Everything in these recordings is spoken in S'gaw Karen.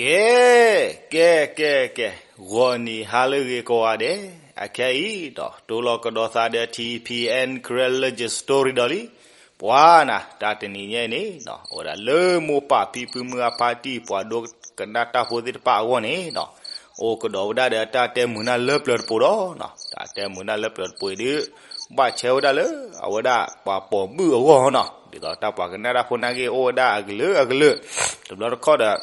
ကဲ, ကဲ, ကဲ, ကဲ, ဂီၤနံၤဟါလၢအဂ့ၤကိးဂၤဒဲး, အခဲအံၤဒီး တိလီၤကဒီးသးဒီး ထံၣ်ဖံးအဲၣ် Karen Legend Story ဒီးလံ. ပှၤနၤ တၢ်တနံၤညါအံၤန့ၣ်နီၤ အိၣ်ဝဲဒၣ်လၢမိၢ်ပၢ်ဖံဖုမုၢ်အဖါတံၢ် ပှၤဒိကနၣ်တၢ်ဖိသ့ၣ်တဖၣ်အဂီၢ်န့ၣ်နီၤ, အိၣ်ကဒီးဝဲဒၣ်ဒီးတၢ်တဲမုာ်နၢ်လၢပျၢၤတပိၤဒီး, တၢ်တဲမုာ်နၢ်လၢပျၢၤတပိၤအံၤဒုး ဘၣ်ဆဲဝဲဒၣ်လၢ အဝဲဒၣ်ပှၤပိာ်မုၣ်အဂီၢ်နီၤ, ဒ်သိးတၢ်ပှၤကနၣ်တၢ်ဖိနာ်က့ အိၣ်ဝဲဒၣ်အကလုာ်အကလုာ်, တဘျီတခီၣ်ဒီး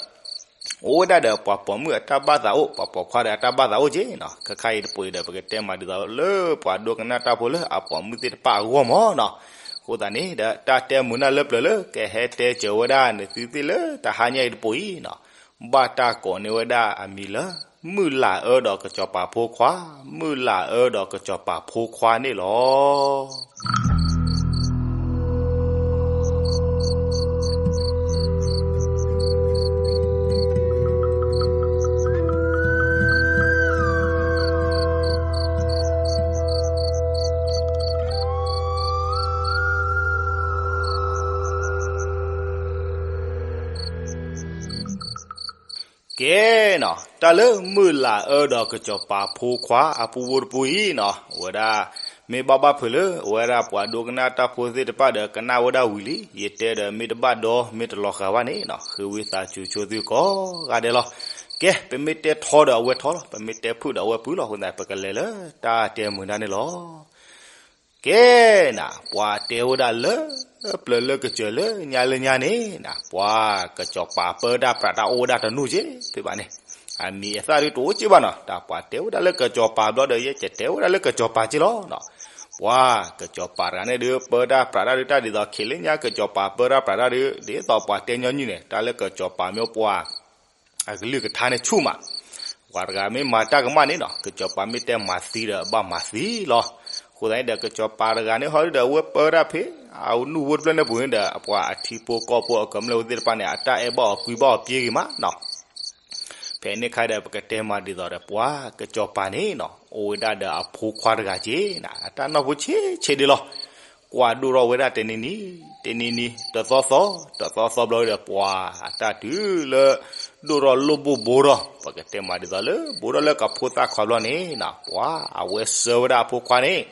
အိၣ်ဝဲဒၣ်ဒီးပှၤပိာ်မုၣ်အတၢ်ဘၣ်သးအိၣ်, ပှၤပိာ်ခွါဒီးအတၢ်ဘၣ်သးအိၣ်က့နီၤ. ခဲခါအံၤတပိၤအံၤဒီး ပကတဲမၤဒ်သိးလၢပှၤဒိကနၣ်တၢ်ဖိလၢအပိာ်မုၣ်သ့ၣ်တဖၣ်အဂီၢ်မးနီၤ. အဃိသတးန့ၣ်ဒီး တၢ်တဲမုာ်နၢ်လၢပျၢၤလၢကဟဲတဲစၢၤဝဲဒၣ်နသုသ့ၣ်လၢတဟါညါအံၤတပိၤအံၤနီၤ, ဘၣ်တၢ်ကိးန့ၢ်ဝဲဒၣ်အမံၤလၢ မုၢ်လၢ်အၢဒီးကစီၤပၤဖိခွါ, မုၢ်လၢ်အၢဒီးကစီၤပၤဖိခွါန့ၣ်လီၤ. ကဲနီၤ, တၢ်လၢမုၢ်လၢ်အၢဒီးကစီၤပၤဖိခွါ အပူဖိတပူအံၤနီၤ, အဝဲဒၣ် မ့ၢ်ဘၣ်ဘၣ်ဖုးလၢ အဝဲဒၣ်ပှၤဒိကနၣ်တၢ်ဖိသ့ၣ်တဖၣ်ဒီးကနၣ်ဝဲဒၣ်ဝံၤလံ, ယတဲဒီးမ့ၢ်တဘၣ်ဒီ မ့ၢ်တလီၤဃာ်ဘၣ်န့ၣ်နီၤ, ဃ့ဝံသးစူၤဆိသုကိးဂၤဒဲးလီၤ. ကဲ, ပမ့ၢ်တဲထီဒီးအဝဲထီလီၤ, ပမ့ၢ်တဲဖုၣ်ဒီးအဝဲဖုၣ်လီၤ, အဃိသတး ပကလဲၤလၢတၢ်တဲမုာ်နၢ်န့ၣ်လီၤ. ကဲနၤ, ပှၤတဲဝဲဒၣ်လၢ ပျၢၤလၢကစၢၢ်လၢညါလၢညါန့ၣ်နၤ, ပှၤကစီၤပၤပၢတၢ်ပြးတၢ်အိၣ်ဝဲဒၣ်တနူၢ်က့ဖဲဘၣ်န့ၣ်, အမံၤအသၣ်ဒုးတအိၣ်က့ဘၣ်နီၤ, တၢ်ပှၤတဲဝဲဒၣ်လၢကစီၤပၤဘျီဒီး ယဲကတဲဝဲဒၣ်လၢကစီၤပၤက့လီၤ. ပှၤကစီၤပၤတဂၤန့ၣ်ဒုး ပၢတၢ်ပြးတၢ်ဒုး တၢ်ဒ်သိးခဲလၢညါကစီၤပၤပၢတၢ်ပြးတၢ်ဒုး ဒ်သိးပှၤတဲညီနုၢ်န့ၣ် တၢ်လၢကစီၤပၤမ့ၢ်ပှၤ အကလုၢ်ကထါန့ၣ်ဆူၣ်မး, ပှၤတဂၤမ့ၢ်မၤတၢ်ကမၣ်န့ၣ်နီၤ, ကစီၤပၤမ့ၢ်တဲမၤသံဒီးဘၣ်မၤသံလီၤ. အဃိသတးန့ၣ်ဒီး ကစီၤပၤတဂၤန့ၣ်ဟီဒုးဒီး အဝဲပၢတၢ်ဖဲ အနူၢ်ဝဲတဖျၢၣ်န့ၣ်ပူၤန့ၣ်ဒီး အပှၤအထံဖိကီၢ်ဖိအကမျၢၢ်ဖိသ့ၣ်တဖၣ်န့ၣ် အတၢ်အဲၣ်ဘၣ်အီၤကွံဘၣ်အီၤပှဲၤဂ့ၤမးနီၤ. ဖဲန့ၣ်ခါဒီး ပကတဲမၤဒ်သိးဒီး ပှၤကစီၤပၤန့ၣ်နီၤ အိၣ်ဝဲဒၣ်ဒီးအဖိခွါတဂၤက့နၤ, အတၢ်နီၢ်ဖိဆံးဆံးဒဲးလီၤ. ကွၢ်ဒိၣ်ထီၣ်ဝဲဒၣ်တနံၤနံၤ တနံၤနံၤ တသီသီ တသီသီဘျီဒီး ပှၤအတၢ်တုၤလၢ ဒိၣ်ထီၣ်လိၣ်ဘိၣ်ဘိထီၣ်, ပကတဲမၤဒ်သိးလၢ ဘိၣ်ထီၣ်လၢကဖိသၣ်ခွါဘျီန့ၣ်နီၤ, ပှၤအဝဲဆှၢဝဲဒၣ်အဖိခွါန့ၣ်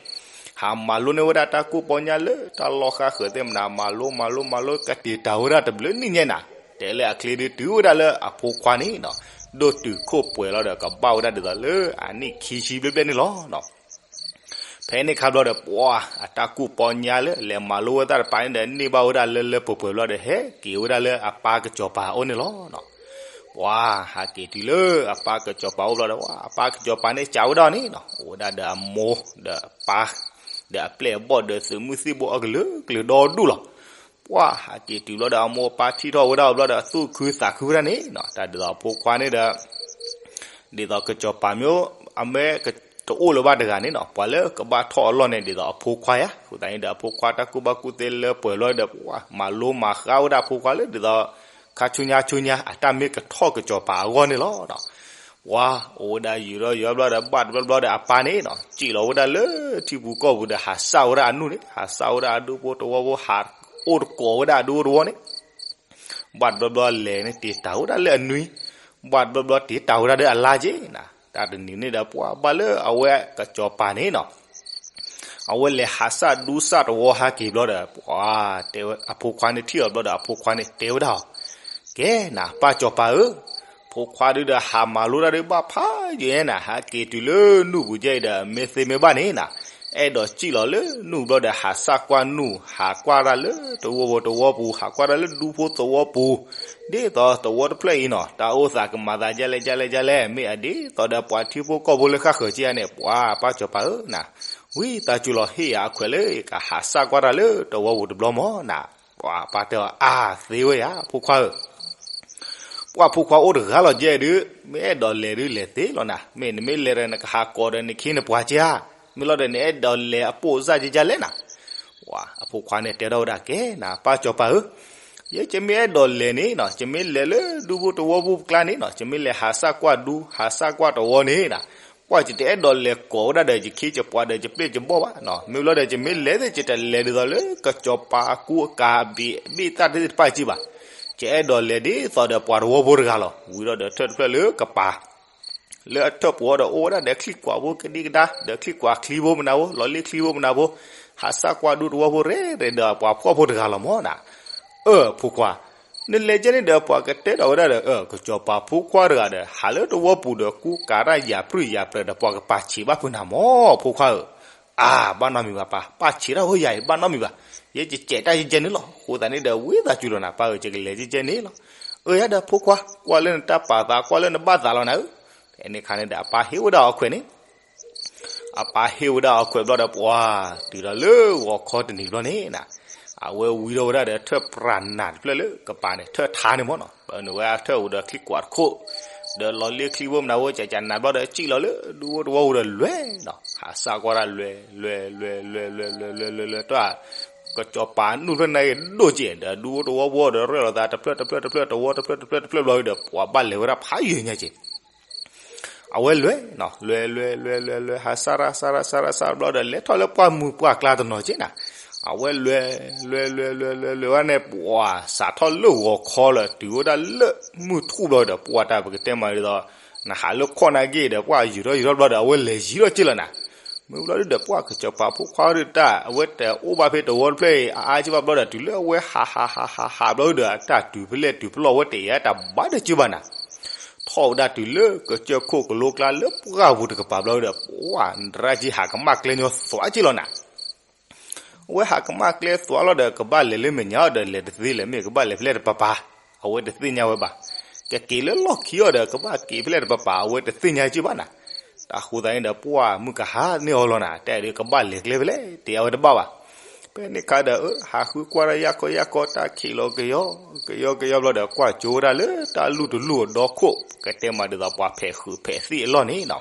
ဟးမၤလိန့ၢ်ဝဲဒၣ်တၢ်ကူၣ်ပီညါလၢ တၢ်လီၢ်ဃၣ်ဃၢၤသ့ၣ်မနၤ မၤလိမၤလိ ကတ့ၢ်တၢ်ဝဲဒၣ်တဘျုးနံၣ်ညါနၤ, တဲလၢအချ့ဒုးတုၤဝဲဒၣ်လၢအဖိခွါန့ၣ်နီၤ, ဒိၣ်တုာ်ခိၣ်ပှဲၤလီၤဒီး ကဘၣ်ဝဲဒၣ်ဒ်သိးလၢအနံၣ်ခံဆံဘျဲၣ်ဘျဲၣ်န့ၣ်လီၤ. ဖဲန့ၣ်ခါဘျီဒီး ပှၤအတၢ်ကူၣ်ပီညါလၢ လဲၤမၤလိဝဲသၣ်တပၤန့ၣ်ဒီး န့ၢ်ဘၣ်ဝဲဒၣ်လၢလၢပှဲၤပှဲၤဘျီဒီး ဟဲက့ၤဝဲဒၣ်လၢအပၢ်ကစီၤပၤအအိၣ်န့ၣ်လီၤ. ပှၤဟးက့ၤတုၤလၢအပၢ်ကစီၤပၤအိၣ်ဘျီဒီး ပှၤအပၢ်ကစီၤပၤန့ၣ် စံးဝဲဒၣ်န့ၣ်နီၤ, အိၣ်ဝဲဒၣ်ဒီးအမိၢ်ဒီးအပၢ် ဒီးအပျဲၢ်အဘီၣ်ဒီးသုးမုၢ်သံၣ်ဘိအကလုာ်ကလုာ်ဒီဒူၣ်လီၤ. ပှၤဟးက့ၤတုၤဘျီဒီး အမိၢ်အပၢ်ထံၣ်ထီၣ်ဝဲဒၣ်အီၤဘျီဒီး သူၣ်ခုသးခုဝဲဒၣ်န့ၣ်နီၤ, တၢ်ဒ်သိးအဖိခွါန့ၣ်ဒီး ဒ်သိးကစီၤပၤမ့ၢ် အမ့ၢ်တအိၣ်လၢၤဘၣ်တဂၤန့ၣ်နီၤ, ပှၤလၢကဘၣ်ထီၣ်အလီၢ်န့ၣ် ဒ်သိးအဖိခွါယါ, အဃိသတးန့ၣ်ဒီး အဖိခွါတၢ်ကူၣ်ဘၣ်ကူၣ်သ့လၢပှဲၤလီၤဒီး ပှၤမၤလိမၤဃါဝဲဒၣ်အဖိခွါလၢ ဒ်သိး ခါဆူညါဆူညါ အတၢ်မ့ၢ်ကထီၣ်ကစီၤပၤအဂီၢ်န့ၣ်လီၤ. ပှၤအိၣ်ဝဲဒၣ်ယံာ်ဒီးယံာ်ဘျီဒီး ဘၣ်တဘျီဘျီဒီးအပၢ်န့ၣ်နီၤ စံၣ်လီၤဝဲဒၣ်လၢထံပူၤကီၢ်ပူၤဒီး ဟးစၢ်ဝဲဒၣ်အနူၢ်န့ၣ်, ဟးစၢ်ဝဲဒၣ်အဒူဖိတဝီဖိ ဟးအိၣ်တကိးဝဲဒၣ်အဒူဖိတဝီန့ၣ် ဘၣ်တဘျီဘျီလဲၤန့ၣ် တ့ၢ်တၢ်ဝဲဒၣ်လၢအနွံ, ဘၣ်တဘျီဘျီတ့ၢ်တၢ်ဝဲဒၣ်လၢအလါက့နၤ, တၢ်တနံၤန့ၣ်ဒီး ပှၤဘၣ်လၢအဝဲကစီၤပၤန့ၣ်နီၤ အဝဲလဲၤဟးစၢ်ဒူစၢ်တဝီဟးက့ၤဘျီဒီး ပှၤတဲဝဲ အဖိခွါန့ၣ်ထံၣ်အီၤဘျီဒီး အဖိခွါန့ၣ်တဲဝဲဒၣ်အီၤ, ကဲနၤ ပၢ်ကစီၤပၤဧၢ, ဖိခွါဒုဒီးဟးမၤလိတၢ်ဒုးဘၣ်ဖးယံာ်ညါနၤ, ဟးက့ၤတုၤလၢနူၢ်ပူၤကဲအံၤဒီး မ့ၢ်သ့မ့ၢ်ဘၣ်န့ၣ်နၤ, အဲၣ်ဒိးစံၣ်လီၤလၢနူၢ်ဘျီဒီး ဟးစၢ်ကွၢ်နူၢ် ဟးကွၢ်တၢ်လၢတဝီဖိတဝီပူၤ ဟးကွၢ်တၢ်လၢဒူဖိသဝီပူၤ, ဒ်သိးသဝီတဖျၢၣ်အံၤနီၤ တၢ်အိၣ်သးကမၤသးဒ်လဲၣ်ဒ်လဲၣ်ဒ်လဲၣ်, မ့ၢ်အဒ်သိးဒီးပှၤထံဖိကီၢ်ဖိလၢဃၣ်ဃၢၤက့ဧါန့ၣ်, ပှၤပၢ်ကစီၤပၤဧၢနၤ, ဝံသးစူၤလီၤဟ့ၣ်ယၤအခွဲးလၢကဟးစၢ်ကွၢ်တၢ်လၢတဝီပူၤတဘျီမးနၤ, ပှၤပၢ်တဲအီၤ အါသ့ဝဲယၤ ဖိခွါဧၢ ပှၤဖိခွါအိၣ်တဂၤလီၤကဲဒုး မ့ၢ်အဲၣ်ဒိးလဲၤဒုးလဲၤသ့လီၤနၤ, မ့ၢ်နမ့ၢ်လဲၤဒီးနကဟးကိးဒီးနခ့နပှၤက့ဧါ, မ့ၢ်လီၤဒီးနအဲၣ်ဒိးလဲၤအပိၢ်စၢ်က့ကလဲၣ်နၤ, ပှၤအဖိခွါန့ၣ်တဲထီၣ်ဝဲဒၣ် ကဲနၤ ပၢ်ကစီၤပၤဧၢ, ယဲယမ့ၢ်အဲၣ်ဒိးလဲၤန့ၣ်နီၤ ယမ့ၢ်လဲၤလၢဒူဖိတဝီပူၤပကျါန့ၣ်နီၤ ယမ့ၢ်လဲၤဟးစၢ်ကွၢ်ဒူ ဟးစၢ်ကွၢ်တဝီန့ၣ်နၤ, ပှၤယတအဲၣ်ဒိးလဲၤကိးဝဲဒၣ်ဒီးယခ့ယပှၤဒီးယပျဲၢ်ယဘီၣ်ဘၣ်နီၤ, မ့ၢ်လီၤဒီးယမ့ၢ်လဲၤသ့ၣ် ယတလဲၤဒ်သိးလၢကစီၤပၤအကူအကၤဘ့ၣ်ဘ့ၣ်သၣ်သ့ၣ်တဖၣ်က့ဘၣ်, ကအဲၣ်ဒိးလဲၤဒ်သိးဒီးပှၤတဝီဖိတဂၤလီၤ. ဝံၤဒီးဒီးထၢၣ်တဖျၢၣ်လၢကပၤ လၢအထၢၣ်ပူၤဒီးအိၣ်ဝဲဒၣ်ဒီးချံၣ်ကွၢ်ဖိကဒံကဒါ ဒီးချံၣ်ကွၢ်ချံဖိမနၤဖိ လီၤလ့ၣ်ချံဖိမနၤဖိ ဟးစၢ်ကွၢ်ဒူတဝီဖိရဲၣ်ရဲၣ်ဒီးပှၤဖှီၣ်ဖိတဂၤလီၤမၢ်နၤ. အၢ ဖိခွါ, နလဲၤကဲန့ၣ်ဒီးပှၤကတဲဒီးဝဲဒၣ်ဒီး အၢ ကစီၤပၤဖိခွါတဂၤဒီး ဟးလၢတဝီပူၤဒီး ကူကၤတၢ်ယၤပြံၣ်ယၤပြၢၤဒီး ပှၤကပာ်ဆံးဘၣ်ဖုးနၤမၢ် ဖိခွါဧၢ. အၢ ဘၣ်နီတမံၤဘၣ်ပၢ်, ပာ်ဆံးတၢ်ဖိယၤအံၤ ဘၣ်နီတမံၤဘၣ်. ယဲယကဲးတၢ်ယကဲန့ၣ်လီၤ. အဃိသတးန့ၣ်ဒီး ဝံသးစူၤလီၤနၤ ပၢ်ဧၢ ယကလဲၤကဲန့ၣ်လီၤ. အၢ ယၤဒီးဖိခွါ ကွၢ်လၢနတၢ်ပာ်သး ကွၢ်လၢနဘၣ်သးလီၤနၤဧၢ. ဖဲန့ၣ်အခါန့ၣ်ဒီး အပၢ်ဟ့ၣ်ဝဲဒၣ်အီခွဲးန့ၣ် အပၢ်ဟ့ၣ်ဝဲဒၣ်အီခွဲးဘျီဒီး ပှၤ တုၤဒီးလၢဂီၤခီတနံၤဘျီန့ၣ်နၤ, အဝဲဝံၤဒီးဝဲဒၣ်ဒီးထၢၣ်ပြၢ်နးတဖျၢၣ်လၢကပၤန့ၣ် ထၢၣ်ထါန့ၣ်မၢ်နီၤ, ပၢနုာ်ဝဲထၢၣ်အိၣ်ဒီးချံၣ်ကွၢ်တခိၣ်, ဒီးလီၤလ့ၣ်ချံဖိမနၤဖိ ကကနးဘျီဒီး စံၣ်လီၤလၢဒူဖိတဝီဖိဒီးလွဲၢ်နီၤ, ဟးစၢ်ကွၢ်တၢ်လွဲၢ် လွဲၢ် လွဲၢ် လွဲၢ် လွဲၢ် လွဲၢ် လွဲၢ် လွဲၢ် တၢ် ကစီၤပၤနူၢ်ဖျၢၣ်န့ၣ်ဒိၣ်က့ၤ ဒီးဒူဖိတဝီဖိဒီးရဲၣ်လိာ်သးတဖျၢၣ်တဖျၢၣ်တဖျၢၣ် တဝီတဖျၢၣ်တဖျၢၣ်တဖျၢၣ်ဘျီဒီး ပှၤဘၣ်လဲၤဝဲဒၣ်ဖးယံာ်ညါက့ၤ အဝဲလွဲၢ်နီၤ, လွဲၢ် လွဲၢ် လွဲၢ် လွဲၢ် လွဲၢ် ဟးစၢ်ရၣ် စၢ်ရၣ် စၢ်ရၣ် စၢ်ရၣ်ဘျီဒီး လဲၤထီၣ်လၢပှၢ်မုၢ်ပှၢ်ကျါတနီၤက့ၤနၤ, အဝဲလွဲၢ် လွဲၢ် လွဲၢ် လွဲၢ် လွဲၢ် လွဲၢ်ဝဲန့ၣ် ပှၤစးထီၣ်လၢဂီၤခီလၢ တုၤဝဲဒၣ်လၢမုၢ်ထူၣ်ဘျီဒီး ပှၤတၢ်ပကတဲမးဒ်သိး နဟးလၢခီၣ်နာ်က့ၤဒီး ပှၤယံာ်ထီၣ်ယံာ်ထီၣ်ဘျီဒီး အဝဲလဲၤယံာ်ထီၣ်က့ၤလီၤနၤ, မ့ၢ်ဘျီဒုဒီး ပှၤကစီၤပၤဖိခွါဒုတၢ် အဝဲတအိၣ်ဘၣ်ဖဲတဝီတဖျၢၣ်အံၤ အါအါက့ၤဘၣ်ဘျီဒီး တုၤလၢအဝဲဟးဟးဟးဟးဟးဘျီဒုဒီး အတၢ်တုၤဖဲလဲၣ်တုၤဖဲလဲၣ် အဝဲတအဲၣ်တၢ်ဘၣ်ဒီးက့ၤဘၣ်နၤ ထီၣ်ဝဲဒၣ်တုၤလၢကစၢၢ်ခိၣ်ကလိကျါလၢပှၢ်ပူၤတကပၤဘျီဒီး ပှၤနရၣ်က့ၤဟးကမၣ်ကျဲညီသွးက့ၤလီၤနၤ, အဝဲဟးကမၣ်ကျဲသွးလီၤဒီး ကဘၣ်လဲၤလၢမဲာ်ညါအီၤဒီး လဲၤတသ့လၢၤ မ့ၢ်ကဘၣ်လဲၤဖဲလဲၣ်တပၤပၤ အဝဲတသ့ၣ်ညါဝဲဘၣ်, ကက့ၤလၢလီၢ်ခံအီၤဒီး ကဘၣ်က့ၤဖဲလဲၣ်တပၤပၤ အဝဲတသ့ၣ်ညါက့ၤဘၣ်နၤ, တၢ်ဃိသတးန့ၣ်ဒီး ပှၢ်မုၢ်ကဟါန့ၢ်အီၤလီၤနၤ တဲဒုးကဘၣ်လဲၤကျဲဖဲလဲၣ် တဲအဝဲတဘၣ်ဘၣ်, ဖဲန့ၣ်ခါဒီး ဟးဃုကွၢ်တၢ်ယၢ်ခီယၢ်ခီ တၢ်ခံးလီၤကယီ ကယီကယီဘျီဒီး ကွၢ်ကၠိဝဲဒၣ်လၢတၢ်လူၢ်တလူၢ်အဒီခိၣ် ကတဲမးဒ်သိးပှၤဖဲးဃုာ်ဖဲးသ့ၣ်အလီၢ်န့ၣ်နီၤ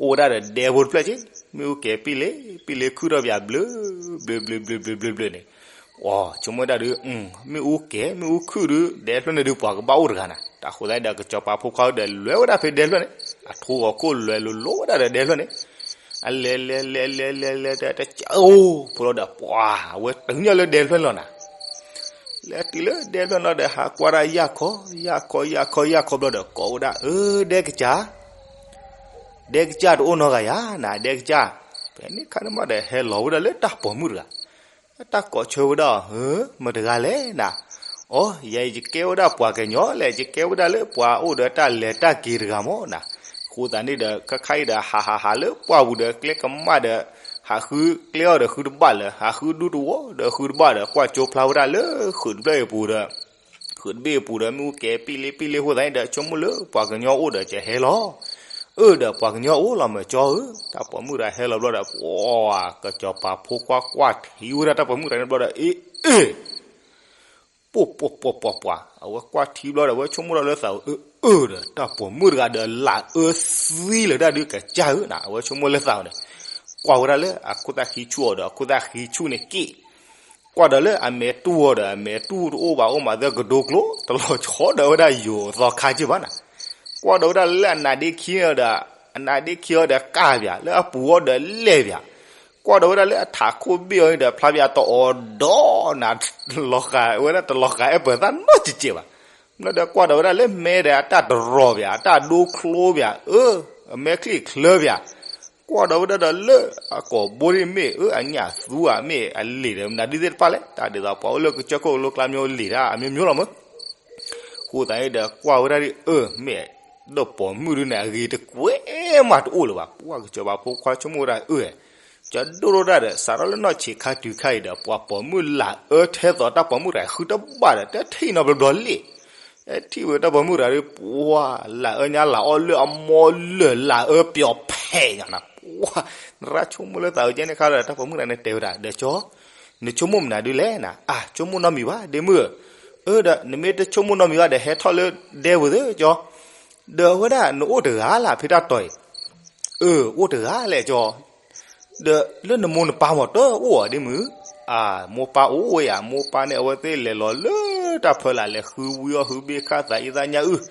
အိၣ်ဝဲဒၣ်ဒီးဒဲဖိတဖျၢၣ်က့ၤ, မ့ၣ်အူကဲၤပံၣ်လ့ ပံၣ်လ့ခုၣ်ထီၣ်ပယၤဘျုး ဘျုး ဘျုး ဘျုး ဘျုး ဘျုး ဘျုးန့ၣ်, အိ ဆိကမိၣ်ဝဲဒၣ်ဒုး မ့ၣ်အူကဲၤ မ့ၣ်အူခုၣ်ဒုး ဒဲဖျၢၣ်န့ၣ်ဒုး ပှၤကဘၣ်အိၣ်တဂၤနၤ, တၢ်ဃိသတးဒီး ကစီၤပၤဖိခွါဒီး လဲၤဝဲဒၣ်ဖဲဒဲဖျၢၣ်န့ၣ်, အထိဂီၤခိၣ်လဲၤလိၤလိၤဝဲဒၣ်ဒီးဒဲဖျၢၣ်န့ၣ်, အလဲၤလဲၤလဲၤလဲၤလဲၤလဲၤတကအိၣ်ဖိလီၤဒီး ပှၤ အဝဲတုၤညါလၢဒဲဖျၢၣ်န့ၣ်လီၤနၤ လဲၤတုၤလၢဒဲဖျၢၣ်န့ၣ်လီၤဒီး ဟးကွၢ်ဒၣ်ယၢ်ခီ ယၢ်ခီ ယၢ်ခီ ယၢ်ခီဘျီဒီး ကိးဝဲဒၣ် အၢ ဒဲကစၢ်, ဒဲကစၢ်တအိၣ်နီတဂၤယၤနၤ ဒဲကစၢ်, ဖဲန့ၣ်ခါန့ၣ်မးဒီး ဟဲလီၤဝဲဒၣ်လၢတၢ်ပိာ်မုၣ်တဂၤ, တၢ်ကိးဆၢဝဲဒၣ် ဧၢ မတၤတဂၤလဲၣ်နၤ, အိ ယၤအံၤယကဲဝဲဒၣ်ပှၤကညီလဲၣ် ယကဲဝဲဒၣ်လၢပှၤအိၣ်ဒီးတၢ်လဲၤတၢ်က့ၤတဂၤမးနၤ, အဃိသတးန့ၣ်ဒီး ခါခါအံၤဒီး ဟးဟးဟးလၢပှၢ်ပူၤဒီး ကျဲကမၣ်ဒီး ဟးဃုကျဲအီၤဒီးဃုတဘၣ်လၢၤ ဟးဃုဒူတဝီဒီးဃုတဘၣ်ဒီး ကွၢ်ကၠိဖျါဝဲဒၣ်လၢဃုာ်တဖျၢၣ်အံၤပူၤဒီး ဃုာ်တဘ့ၣ်အပူၤဒီး မ့ၣ်အူကဲၤပံၣ်လ့ပံၣ်လ့အဃိသတးန့ၣ်ဒီး ဆိကမိၣ်လၢပှၤကညီအိၣ်ဒီးကဟဲလီၤ, အၢဒီးပှၤကညီအိၣ်လီၤမၢ်ကၠီဧၢ, တၢ်ပိာ်မုၣ်တဂၤဟဲလီၤဘျီဒီး ပှၤကစီၤပၤဖိခွါကွၢ်ထံဝဲဒၣ်တၢ်ပိာ်မုၣ်တဂၤန့ၣ်ဘျီဒီး အ့ အ့ ပှၤပှၤပှၤပှၤပှၤ အဝဲကွၢ်ထံဘျီဒီး အဝဲဆိကမိၣ်ဒီးလၢသးဧၢ အၢ ဒီး တၢ်ပိာ်မုၣ်တဂၤဒီး လၢအၢသံလၢၤတၢ်ဒုးကစၢ်ဧၢနၤ အဝဲဆိကမိၣ်လၢသးန့ၣ်, ကွၢ်ဝဲဒၣ်လၢအခိၣ်သၣ်ဃံဆူၣ်အီၤဒီး အခိၣ်သၣ်ဃံဆူၣ်န့ၣ်က့ၣ်, ကွၢ်ဒီးလၢအမဲာ်တူၢ်အီၤဒီး အမဲာ်တူၢ်တအိၣ်ဘၣ်အိၣ်မးသၢကဒိကျိ တလီၤဆီဒီးဝဲဒၣ်ယိၤအသီခါက့ၢ်ဘၣ်နၤ, ကွၢ်ဒီးဝဲဒၣ်လၢအနးဒ့ခံအီၤဒီး အနးဒ့ခံအီၤဒီးကၢ်ပၠး လၢအပူၤအီၤဒီးလဲၢ်ပၠး ကွၢ်ဒီးဝဲဒၣ်လၢအထးခိၣ်ဘ့ၣ်အီၤန့ၣ်ဒီး ဖျါပၠးတအိၣ်ဒီးနၤ, လီၤဃာ်ဝဲဒၣ်တလီၤဃာ်အဲၣ်ပၢၢ်သၣ်နီတစဲးဘၣ်, မ့ၢ်ဒီးကွၢ်ဒီးဝဲဒၣ်လၢမဲဒီးအတၢ်တရီၤပၠး အတၢ်ဒိချိပၠး အၢ အမဲာ်ချံၣ်ချၢပၠး, ကွၢ်ဒီးဝဲဒၣ်ဒီးလၢအကိာ်ဘိန့ၣ်မ့ၢ် အၢ အညၣ်သူဧါ မ့ၢ်အလံာ်ဒီးမနုၤဒ်သ့ၣ်တဖၣ်လဲၣ် တၢ်ဒ်သိးပှၤအိၣ်လၢကစၢၢ်ခိၣ်ကလိကျါ မ့ၢ်အိၣ်လံာ်ဒၣ်အမျိုးမျိုးလီၤမၢ် အဃိသတးန့ၣ်ဒီး ကွၢ်ဝဲဒၣ်ဒ်အၢ မ့ၢ်ဒီးပိာ်မုၣ်ဒုန့ၣ် အဂ့ၤတကွဲးမးတအိၣ်လၢၤဘၣ်, ပှၤကစီၤပၤဖိခွါဆိကမိၣ်ဝဲဒၣ်အၢ ကဒိၣ်ဒိၣ်တၢ်ဒီး စးထီၣ်လၢနီၢ်ဆံးခါတုၤခါအံၤဒီး ပှၤပိာ်မုၣ်လၢအၢထဲသိးတၢ်ပိာ်မုၣ်တဂၤဃုတဘၣ်ဒီး တထံၣ်နီတဘျီဘျီလံ, အဲထံၣ်ဝဲတၢ်ပိာ်မုၣ်တဂၤဒီး ပှၤလၢအၢညါလၢအီၣ်လၢအမီလၢာ်လၢအၢပျီၤဖဲးညါနၤ, ပှၤ နရၣ်ဆိကမိၣ်လၢသးဝဲကဲန့ၣ်ခါဒီး တၢ်ပိာ်မုၣ်တဂၤန့ၣ်တဲဝဲဒၣ် ဒီးကၠီ နဆိကမိၣ်မနုၤဒုလဲၣ်နၤ, အါ ဆိကမိၣ်နီတမံၤဘၣ် ဒ့မုၣ်ဧၢ, အၢ ဒီးနမ့ၢ်တဆိကမိၣ်နီတမံၤဘၣ်ဒီး ဟဲထီၣ်လၢဒဲပူၤသ့ကၠီ, ဒီးအဝဲဒၣ်နအိၣ်တဂၤလၢဖဲတၢ်တီၤအံၤ, အၢ အိၣ်တဂၤလဲၣ်ကၠီ, ဒီးလၢနမိၢ်နပၢ်မ့ၢ်တအိၣ်ဧါဒ့မုၣ်, အါ မိၢ်ပၢ်အိၣ်ဝဲယၤ မိၢ်ပၢ်န့ၣ် အဝဲသ့ၣ်လဲၤလီၤလၢတၢ်ဖၢလာ်လဲၤဃုဝံအီၣ်ဃုဘ့ၣ်ခၣ်သးအံသၣ်ညၣ်အုၣ်,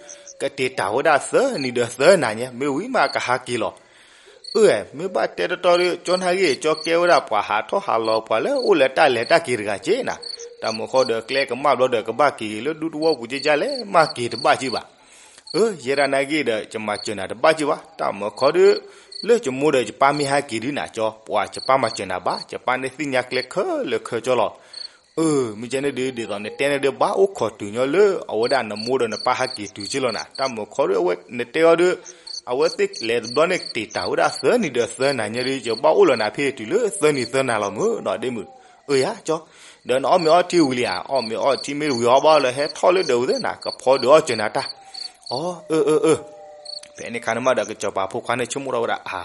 ကတ့ၤတၢ်ဝဲဒၣ်သၢနံၤဒီးသၢနၤညါ မ့ၢ်ဝံၤမးကဟးက့ၤလီၤ အၢ မ့ၢ်ဘၣ်တဲတတီဒီး ကၠီနာ်ဂ့ၢ် ကၠီကဲဝဲဒၣ်ပှၤဟးထီၣ်ဟးလီၤ ပှၤလၢအိၣ်လၢတၢ်လဲၤတၢ်က့ၤတဂၤက့ၤနၤ, တၢ်မုၢ်ဃီဒီးကျဲကမၣ်ဘျီဒီး ကဘၣ်က့ၤလၢဒူသဝီပူၤကကလဲၣ် မၢ်က့ၤတဘၣ်က့ၤဘၣ်. အၢ ယဲဒၣ်နာ်ဂ့ၢ်ဒီး ယမၤစၢၤနၤတဘၣ်က့ၤဘၣ်, တၢ်မုၢ်ဃီဒီး လၢယမိၢ်ဒီးယပၢ်မ့ၢ်ဟဲက့ၤဒုးနၤ ကၠီ ပှၤယပၢ်မၤစၢၤနၤဘၣ်, ယပၢ်န့ၣ်သ့ၣ်ညါကျဲခဲလၢာ်ခဲဆ့လီၤ. အၢ မ့ၢ်ကဲန့ၣ်ဒုး ဒ်သိးနတဲန့ၣ်ဒုး ဘၣ်အိၣ်ခိးတုၤညီလၢ အဝဲဒၣ်နမိၢ်ဒီးနပၢ်ဟဲက့ၤတုၤက့ၤလီၤနၤ, တၢ်မုၢ်ဃီဒီး အဝဲနတဲအီၤဒီး အဝဲသ့ၣ်လဲၤတဘျီန့ၣ် တ့ၢ်တၢ်ဝဲဒၣ်သၢနံၤဒီးသၢနၤညါဒီး ယဘၣ်အိၣ်လီၤနၤဖဲတုၤလၢသၢနံၤသၢနၤလီၤမုၢ်နီၤ ဒ့မုၣ်. အၢ ယၤကၠီ, ဒီးနအီၣ်မ့ၤအီထံဝံၤလံဧါ, အီၣ်မ့ၤအီထံမ့ၢ်ဝံၤအီဘၣ်လၢ ဟဲထီၣ်လၢဒၢးဝံၤသ့ၣ်နၤ ကဖီဒုးအီၣ်စၢၤနၤတၢ်. အီ အၢ အၢ အၢ. ဖဲန့ၣ်ခါန့ၣ်မးဒီး ကစီၤပၤဖိခွါန့ၣ်ဆိကမိၣ်ထီၣ်ဝဲဒၣ် အါ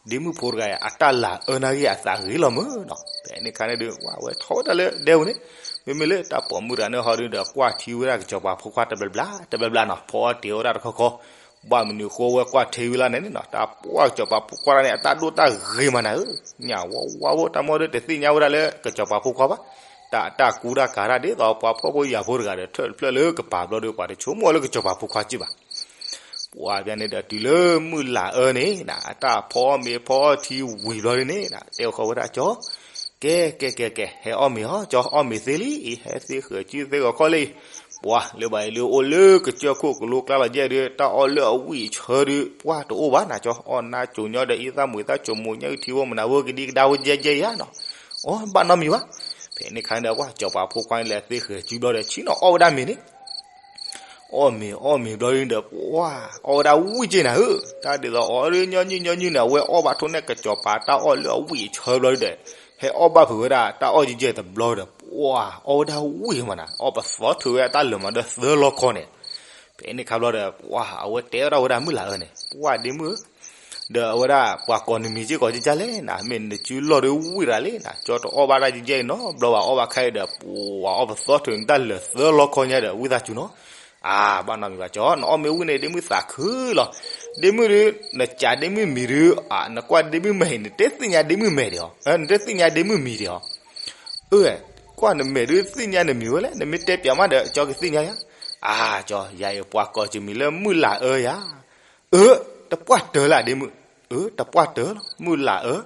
ဒ့မုၣ်ဖိတဂၤအံၤ အတၢ်လၤအၢနာ်ဂ့ၢ်အသးဂ့ၤလီၤမုၢ်နီၤ, ဖဲန့ၣ်ခါန့ၣ်ဒုး ဝဲထီၣ်ဝဲဒၣ်လၢဒဲဝံၤန့ၣ်, မ့မ့ၢ်လၢတၢ်ပိာ်မုၣ်တဂၤန့ၣ်ဟီဒုးဒီး ကွၢ်ထံဝဲဒၣ်ကစီၤပၤဖိခွါတဘျီဘျီ တဘျီဘျီနီၤ, ဖီအီၣ်တ့ၤဝဲဒၣ်တခီခီ, ဘၣ်မနုၤဃိဝဲကွၢ်ထံဝဲလၢန့ၣ်နီၤ, တၢ်ပှၢ်ကစီၤပၤဖိခွါတဂၤန့ၣ် အတၢ်ဒိၣ်တၢ်ဂ့ၤမးနၤဧၢ, ညၣ်ဝါဝါဖိတၢ်မီဒီး တသ့ၣ်ညါဝဲဒၣ်လၢကစီၤပၤဖိခွါဘၣ်, တၢ်အတၢ်ကူတၢ်ကၤတၢ်ဒ်သိးပှၤဖှီၣ်ဖိယာ်ဖိတဂၤဒီး ထၢၣ်တဖျၢၣ်လၢကပၤဘျီဒီး ပှၤတဆိကမိၣ်လၢကစီၤပၤဖိခွါက့ၤဘၣ် ပှၤဘၣ်န့ၣ်ဒီးတုၤလၢမုၢ်လၢ်အၢန့ၣ် အတၢ်ဖီအီၣ်မ့ၤဖီအီၣ်ထံဝံၤဘျီဒ်န့ၣ် တဲဃီဝဲဒၣ်ကၠီ, ကဲ ကဲ ကဲ ကဲ ဟဲအီၣ်မ့ၤဟီ ကၠီ အီၣ်မ့ၤသ့လံ အံၤ ဟဲသ့ဃဲၤစုသ့ဂီၤခီလံ, ပှၤလၢဘၣ်အံၤလၢအိၣ်လၢကစၢၢ်ခိၣ်ကလိကျါလီၤယဲၢ်ဒီး တၢ်အီၣ်လၢအဝံၣ်အဆၢဒီး ပှၢ်တအိၣ်ဘၣ်နၤကၠီ, အီၣ်နါကိၤညီဒီး အံသၣ်မူၤသၣ်ကိၤမိၤညၣ်အုၣ်ထံဝဲမနၤဝဲကဒံကဒါဝဲယဲၢ်ယဲၢ်ယၤနီၤ, အီၣ်ဘၣ်နီတမံၤဘၣ်, ဖဲန့ၣ်ခါန့ၣ်ဒီး ပှၤစီၤပၤဖိခွါန့ၣ်လဲၤသ့ဃဲၤစုဘျီဒီး ဆ့ၣ်နီၤအီၣ်ဝဲဒၣ်မ့ၤန့ၣ် အီၣ်မ့ၤအီၣ်မ့ၤဘျီဒ်ဒီး ပှၤအီၣ်ဝဲဒၣ်ဝံၣ်က့ၤနၤဧၢ, တၢ်ဒ်သိးအီၣ်ဒ်ညီနုၢ်ညီနုၢ်န့ၣ် အဝဲအီၣ်ဘၣ်ထိၣ်န့ၢ်ကစီၤပၤတၢ်အီၣ်လၢအဝံၣ်အဆၢဘျီဒ်ဒီး ဟဲအီၣ်ဘၣ်ဖုးဝဲဒၣ်တၢ်အီၣ်ကကဲတဘျီဒီး ပှၤအီၣ်ဝဲဒၣ်ဝံၣ်မးနၤ, အီၣ်ပသီထုးဝဲအတၢ်လၢာ်မးဒီးသၢလီခီန့ၣ်, ဖဲန့ၣ်ခါဘျီဒီး ပှၤအဝဲတဲဝဲဒၣ်ဝဲဒၣ်မုၢ်လၢ်အၢန့ၣ် ပှၤဒ့မုၣ်ဧၢ ဒီးအဝဲဒၣ်ပှၤကိးနမံၤက့ၤကိးကကလဲၣ်နၤ, မ့ၢ်နစုလီၢ်ဒီးဝံၣ်ရၤလံနၤ, ကၠီတအီၣ်ဘၣ်တၢ်ကကဲအံၤနီတဘျီဘၣ်, အီၣ်ဘၣ်ခဲအံၤဒီး ပှၤအီၣ်ပသီထုးန့ၢ်တၢ်လၢာ်သၢလီခီညါဒီး ဝံသးစူၤနီၤ, အါ ဘၣ်နီတမံၤဘၣ်ကၠီ, နအီၣ်မ့ၢ်ဝံၣ်န့ၣ် ဒ့မုၣ်သးခုလီၤ, ဒ့မုၣ်ဒီး နကးဒ့မုၣ်မံၤဒီး နကွၢ်ဒ့မုၣ်မဲာ်အံၤ နတသ့ၣ်ညါဒ့မုၣ်မဲာ်ဒံးဧါ, နတသ့ၣ်ညါဒ့မုၣ်မံၤဒံးဧါ အၢ ကွၢ်နမဲာ်ဒုးသ့ၣ်ညါနမံၤဝဲလဲၣ်, နမ့ၢ်တဲပၠးမးဒီး ကၠီကသ့ၣ်ညါယၤ, အါ ကၠီ ယၤအံၤပှၤကိးကမံၤလၢမုၢ်လၢ်အၢယၤ, အၢ တပှၢ်တၢၢ်လၢဒ့မုၣ်, အၢ တပှၢ်တၢၢ်လီၤ မုၢ်လၢ်အၢ,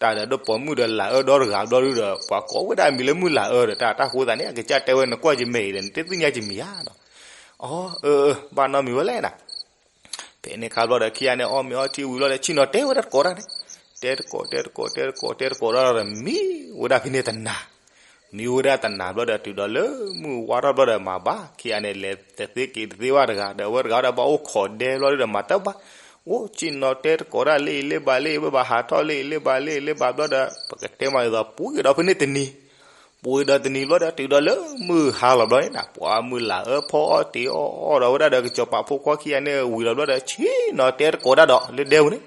တၢ်ဒီးဒိၣ်ပိာ်မုၣ်ဒီးလၢ်အၢဒီတဂၤဘျီဒုးဒီး ပှၤကိးဝဲဒၣ်မံၤလၢမုၢ်လၢ်အၢဒီး တၢ်တၢ်ဃိသးန့ၣ် အကစၢ်တဲဝဲ နကွၢ်ယမဲာ်အံၤဒီး နတသ့ၣ်ညါယမံၤဧါနီၤ, အၢ အၢ ဘၣ်နီတမံၤဝဲလဲၣ်နၤ ဖဲန့ၣ်ခါဘျီဒီး ခံဂၤန့ၣ် အီၣ်မ့ၤအီထံဝံၤဘျီဒီး ဆ့ၣ်နီၤတဲဝဲဒၣ်တကိးတၢ်န့ၣ်, တဲတကိး တဲတကိး တဲတကိး တဲတကိးဒီး မံဝဲဒၣ်ဖဲန့ၣ်တနၤ, မံဝဲဒၣ်တနၤဘျီဒီး တုၤဒီးလၢမုၢ်ဝါထီၣ်ဘျီဒီး မၤဘၣ် ခံဂၤန့ၣ် လဲၤတသ့က့ၤတသ့ဘၣ်တဂၤ ဒီးအဝဲတဂၤဒီး ဘၣ်အိၣ်ခိးဒဲဘျီဒီး မၤတၢ်ဘၣ်, အိၣ်ဆ့ၣ်နီၤတဲတကိးတၢ်လၢအံၤလၢဘၣ်လၢအံၤ ဘၣ်ဟးထီၣ်လၢအံၤလၢဘၣ်လၢအံၤလၢဘၣ်ဘျီဒီး ပကတဲမးဒ်သိး ပှဲၤဒီးဖဲန့ၣ်တနံၤ ပှဲၤဒီးတနံၤဘျီဒီး တုၤဒီးလၢမုၢ်ဟါလီၤဘျီန့ၣ်နၤ, ပှၤမုၢ်လၢ်အၢဖီအီၣ်တ့ၤအီၣ်အီၣ်ဒီးဝဲဒၣ်ဒီး ကစီၤပၤဖိခွါခံဂၤန့ၣ်ဝံၤလီၤဘျီဒီး ဆ့ၣ်နီၤတဲတကိးတၢ်ဒီးလၢဒဲဝဲန့ၣ်,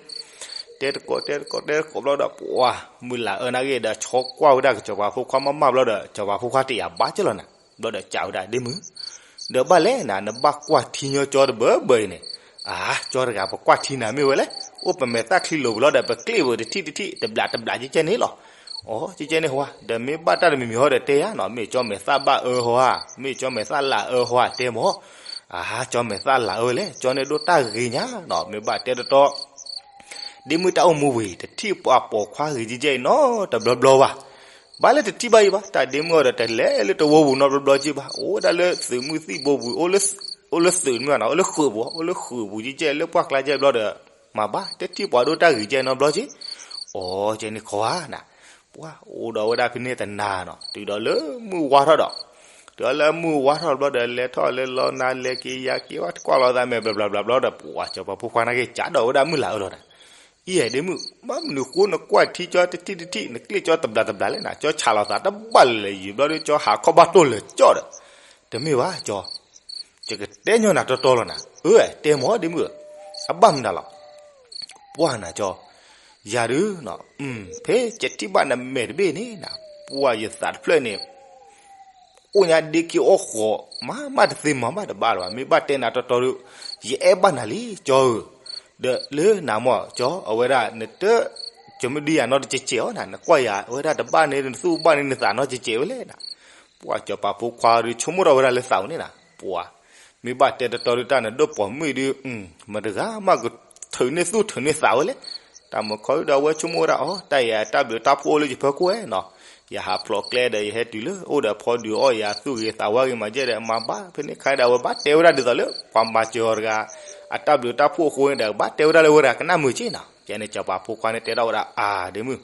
တဲတကိး တဲတကိး တဲတကိးဘျီဒီး ပှၤမုၢ်လၢ်အၢနာ်ဂ့ၢ်ဒီး ဆီကွၢ်ဝဲဒၣ်ကစီၤပၤဖိခွါမးမးဘျီဒီး ကစီၤပၤဖိခွါတယာ်ဘၣ်က့ၢ်လီၤနၤ, ဘျီဒီးကးဝဲဒၣ်ဒ့မုၣ် ဒီးဘၣ်လဲၣ်နၤ နဘၣ်ကွၢ်ထံညီကၠီတဘၢဘၢအံၤန့ၣ်, အါ ကၠီတဂၤ ပကွၢ်ထံနၤမ့ၢ်ဝဲလဲၣ်, အိၣ်ပမဲာ်သၣ်ချံလိာ်ပူၤလီၤဒီး ပကျ့ၣ်ပူၤတထံၣ်တထံၣ် တဘျးတဘျးကဲကဲန့ၣ်လီၤ, အီ ကဲကဲန့ၣ်ဟါ, ဒီးမ့ၢ်ဘၣ်တၢ်တမံၤမံၤဟီဒီးတဲယၤနီၤ, မ့ၢ်ကၠီမဲာ်သၣ်ဘၣ်အၢဟါ, မ့ၢ်ကၠီမဲာ်သၣ်လၢအၢဟါတဲမး, အါ ကၠီမဲာ်သၣ်လၢအၢလဲၣ်, ကၠီန့ၣ်ဒိၣ်တၢ်ဂ့ၤညါနီၤ, မ့ၢ်ဘၣ်တဲတတီ ဒ့မုၣ်တၢ်အိၣ်မူဝံၤ တထံၣ်ပှၤပိာ်ခွါဂ့ၤကဲကဲအံၤနီတဘျီဘျီဘၣ်, ဘၣ်လၢတထံၣ်ဘၣ်အံၤဘၣ်, တၢ်ဒ့မုၣ်အီၤဒီးတလဲၤလၢတဝီပူၤနီတဘျီဘျီက့ၢ်ဘၣ်, အိၣ်ဝဲဒၣ်လၢသုးမုၢ်သံၣ်ဘိပူၤ, အိၣ်လၢသုးမုၢ်နီၤ, အိၣ်လၢဃုာ်ပူၤ, အိၣ်လၢဃုာ်ပူၤကဲကဲလၢပှၢ်ကျါကဲဘျီဒီး, မၤဘၣ်တထံၣ်ပှၤဒိၣ်တၢ်ဂ့ၤကဲနီတဘျီက့ၢ်, အီ ကဲန့ၣ်ခီဧါနၤ, ပှၤအိၣ်ဒီးဝဲဒၣ်ဖဲန့ၣ်တနၤနီၤ, တုၤဒီးလၢမုၢ်ဝါထီၣ်ဒီး တုၤဒီးလၢမုၢ်ဝါထီၣ်ဘျီဒီး လဲၤထီၣ်လဲၤလီၤနၤလဲၤက့ၤယၤက့ၤဝဲ တကွၢ်လိာ်သးမဲာ်ဘျီဘျီဘျီဘျီဒီး ပှၤစီၤပၤဖိခွါနာ်က့ၢ် ကးဒီးဝဲဒၣ်မုၢ်လၢ်အၢလီၤနၤ, အံၤဒ့မုၣ် ဘၣ်မနုၤဃိနကွၢ်ထံကၠီတထံၣ်တထံၣ် နကျ့ၣ်ကၠီတဘျးတဘျးလဲၣ်နၤ, ကၠီဆးလီၤသးတဘၣ်လဲၣ်လဲၣ် ယံာ်ဘျီဒီး ကၠီဟးခီၣ်ဘၣ်တိၢ်လၢာ်ကၠီဒီး, တမ့ၢ်ဘၣ်ကၠီ ယကတဲညီနၤတီတီလီၤနၤ, အၢ တဲမ့ၢ်ဒ့မုၣ်ဧၢ, အဘၣ်မနုၤလီၤ, ပှၤနၤကၠီ, ယၤဒုးနီၤ, ဖဲယထံၣ်ဘၣ်နမဲာ်တဘ့ၣ်န့ၣ်နၤ, ပှၤယသးတဖျၢၣ်န့ၣ် အိၣ်ညါဒ့ခံအိၣ်ဃီ, မၤမးတသ့မၤမးတဘၣ်လၢၤဘၣ်, မ့ၢ်ဘၣ်တဲနၤတီတီဒီး, ယအဲၣ်ဘၣ်နၤလံကၠီဧၢ, ဒီးလၢနၤမ့ၢ်ကၠီ အဝဲဒၣ်နတ ကမုဒံယၤနီတကဲးကဲးအီၤနၤ, နကွၢ်ယၤအဝဲဒၣ်တဘၣ်န့ၣ် နသူၣ်ဘၣ်န့ၣ်နသးနီတကဲးကဲးဝဲလဲၣ်နၤ, ပှၤစီၤပၤဖိခွါဒီး ဆိကမိၣ်ထီၣ်ဝဲဒၣ်လၢသးဝဲန့ၣ်နၤ, ပှၤ မ့ၢ်ဘၣ်တဲတတီဒုး တၢ်နဒိၣ်ပိာ်မုၣ်ဒုး, မတဂၤမးကထုးန့ၢ်သူၣ်ထုးန့ၢ်သးဝဲလဲၣ်, တ တၢ်မုၢ်ခီဒုဒီးအဝဲဆိကမိၣ်ဝဲဒၣ်အီၤ တၢ်အံၤအတၢ်ဘျုးတၢ်ဖှိၣ်အိၣ်လၢယဖီခိၣ်ဧါနီၤ, ယဟးဖျိးကျဲဒီးယဟဲတုၤလၢအိၣ်ဒီးဖီဒုးအီၣ်ယၤသူၣ်ဂ့ၤသးဝါဂ့ၤမၤယဲၢ်ဒီးမၤဘၣ် ဖဲန့ၣ်ခါဒီးအဝဲဘၣ်တဲဝဲဒၣ်ဒ်သိးလၢ ပှၤမၤစၢၤအီၤတဂၤ အတၢ်ဘျုးတၢ်ဖှိၣ်အဃိန့ၣ်ဒီး ကဘၣ်တဲဝဲဒၣ်လၢဝဲတဂၤကနၣ်မုာ်က့နီၤ, ကဲန့ၣ်စီၤပၤဖိခွါန့ၣ်တဲထီၣ်ဝဲဒၣ်အါဒ့မုၣ်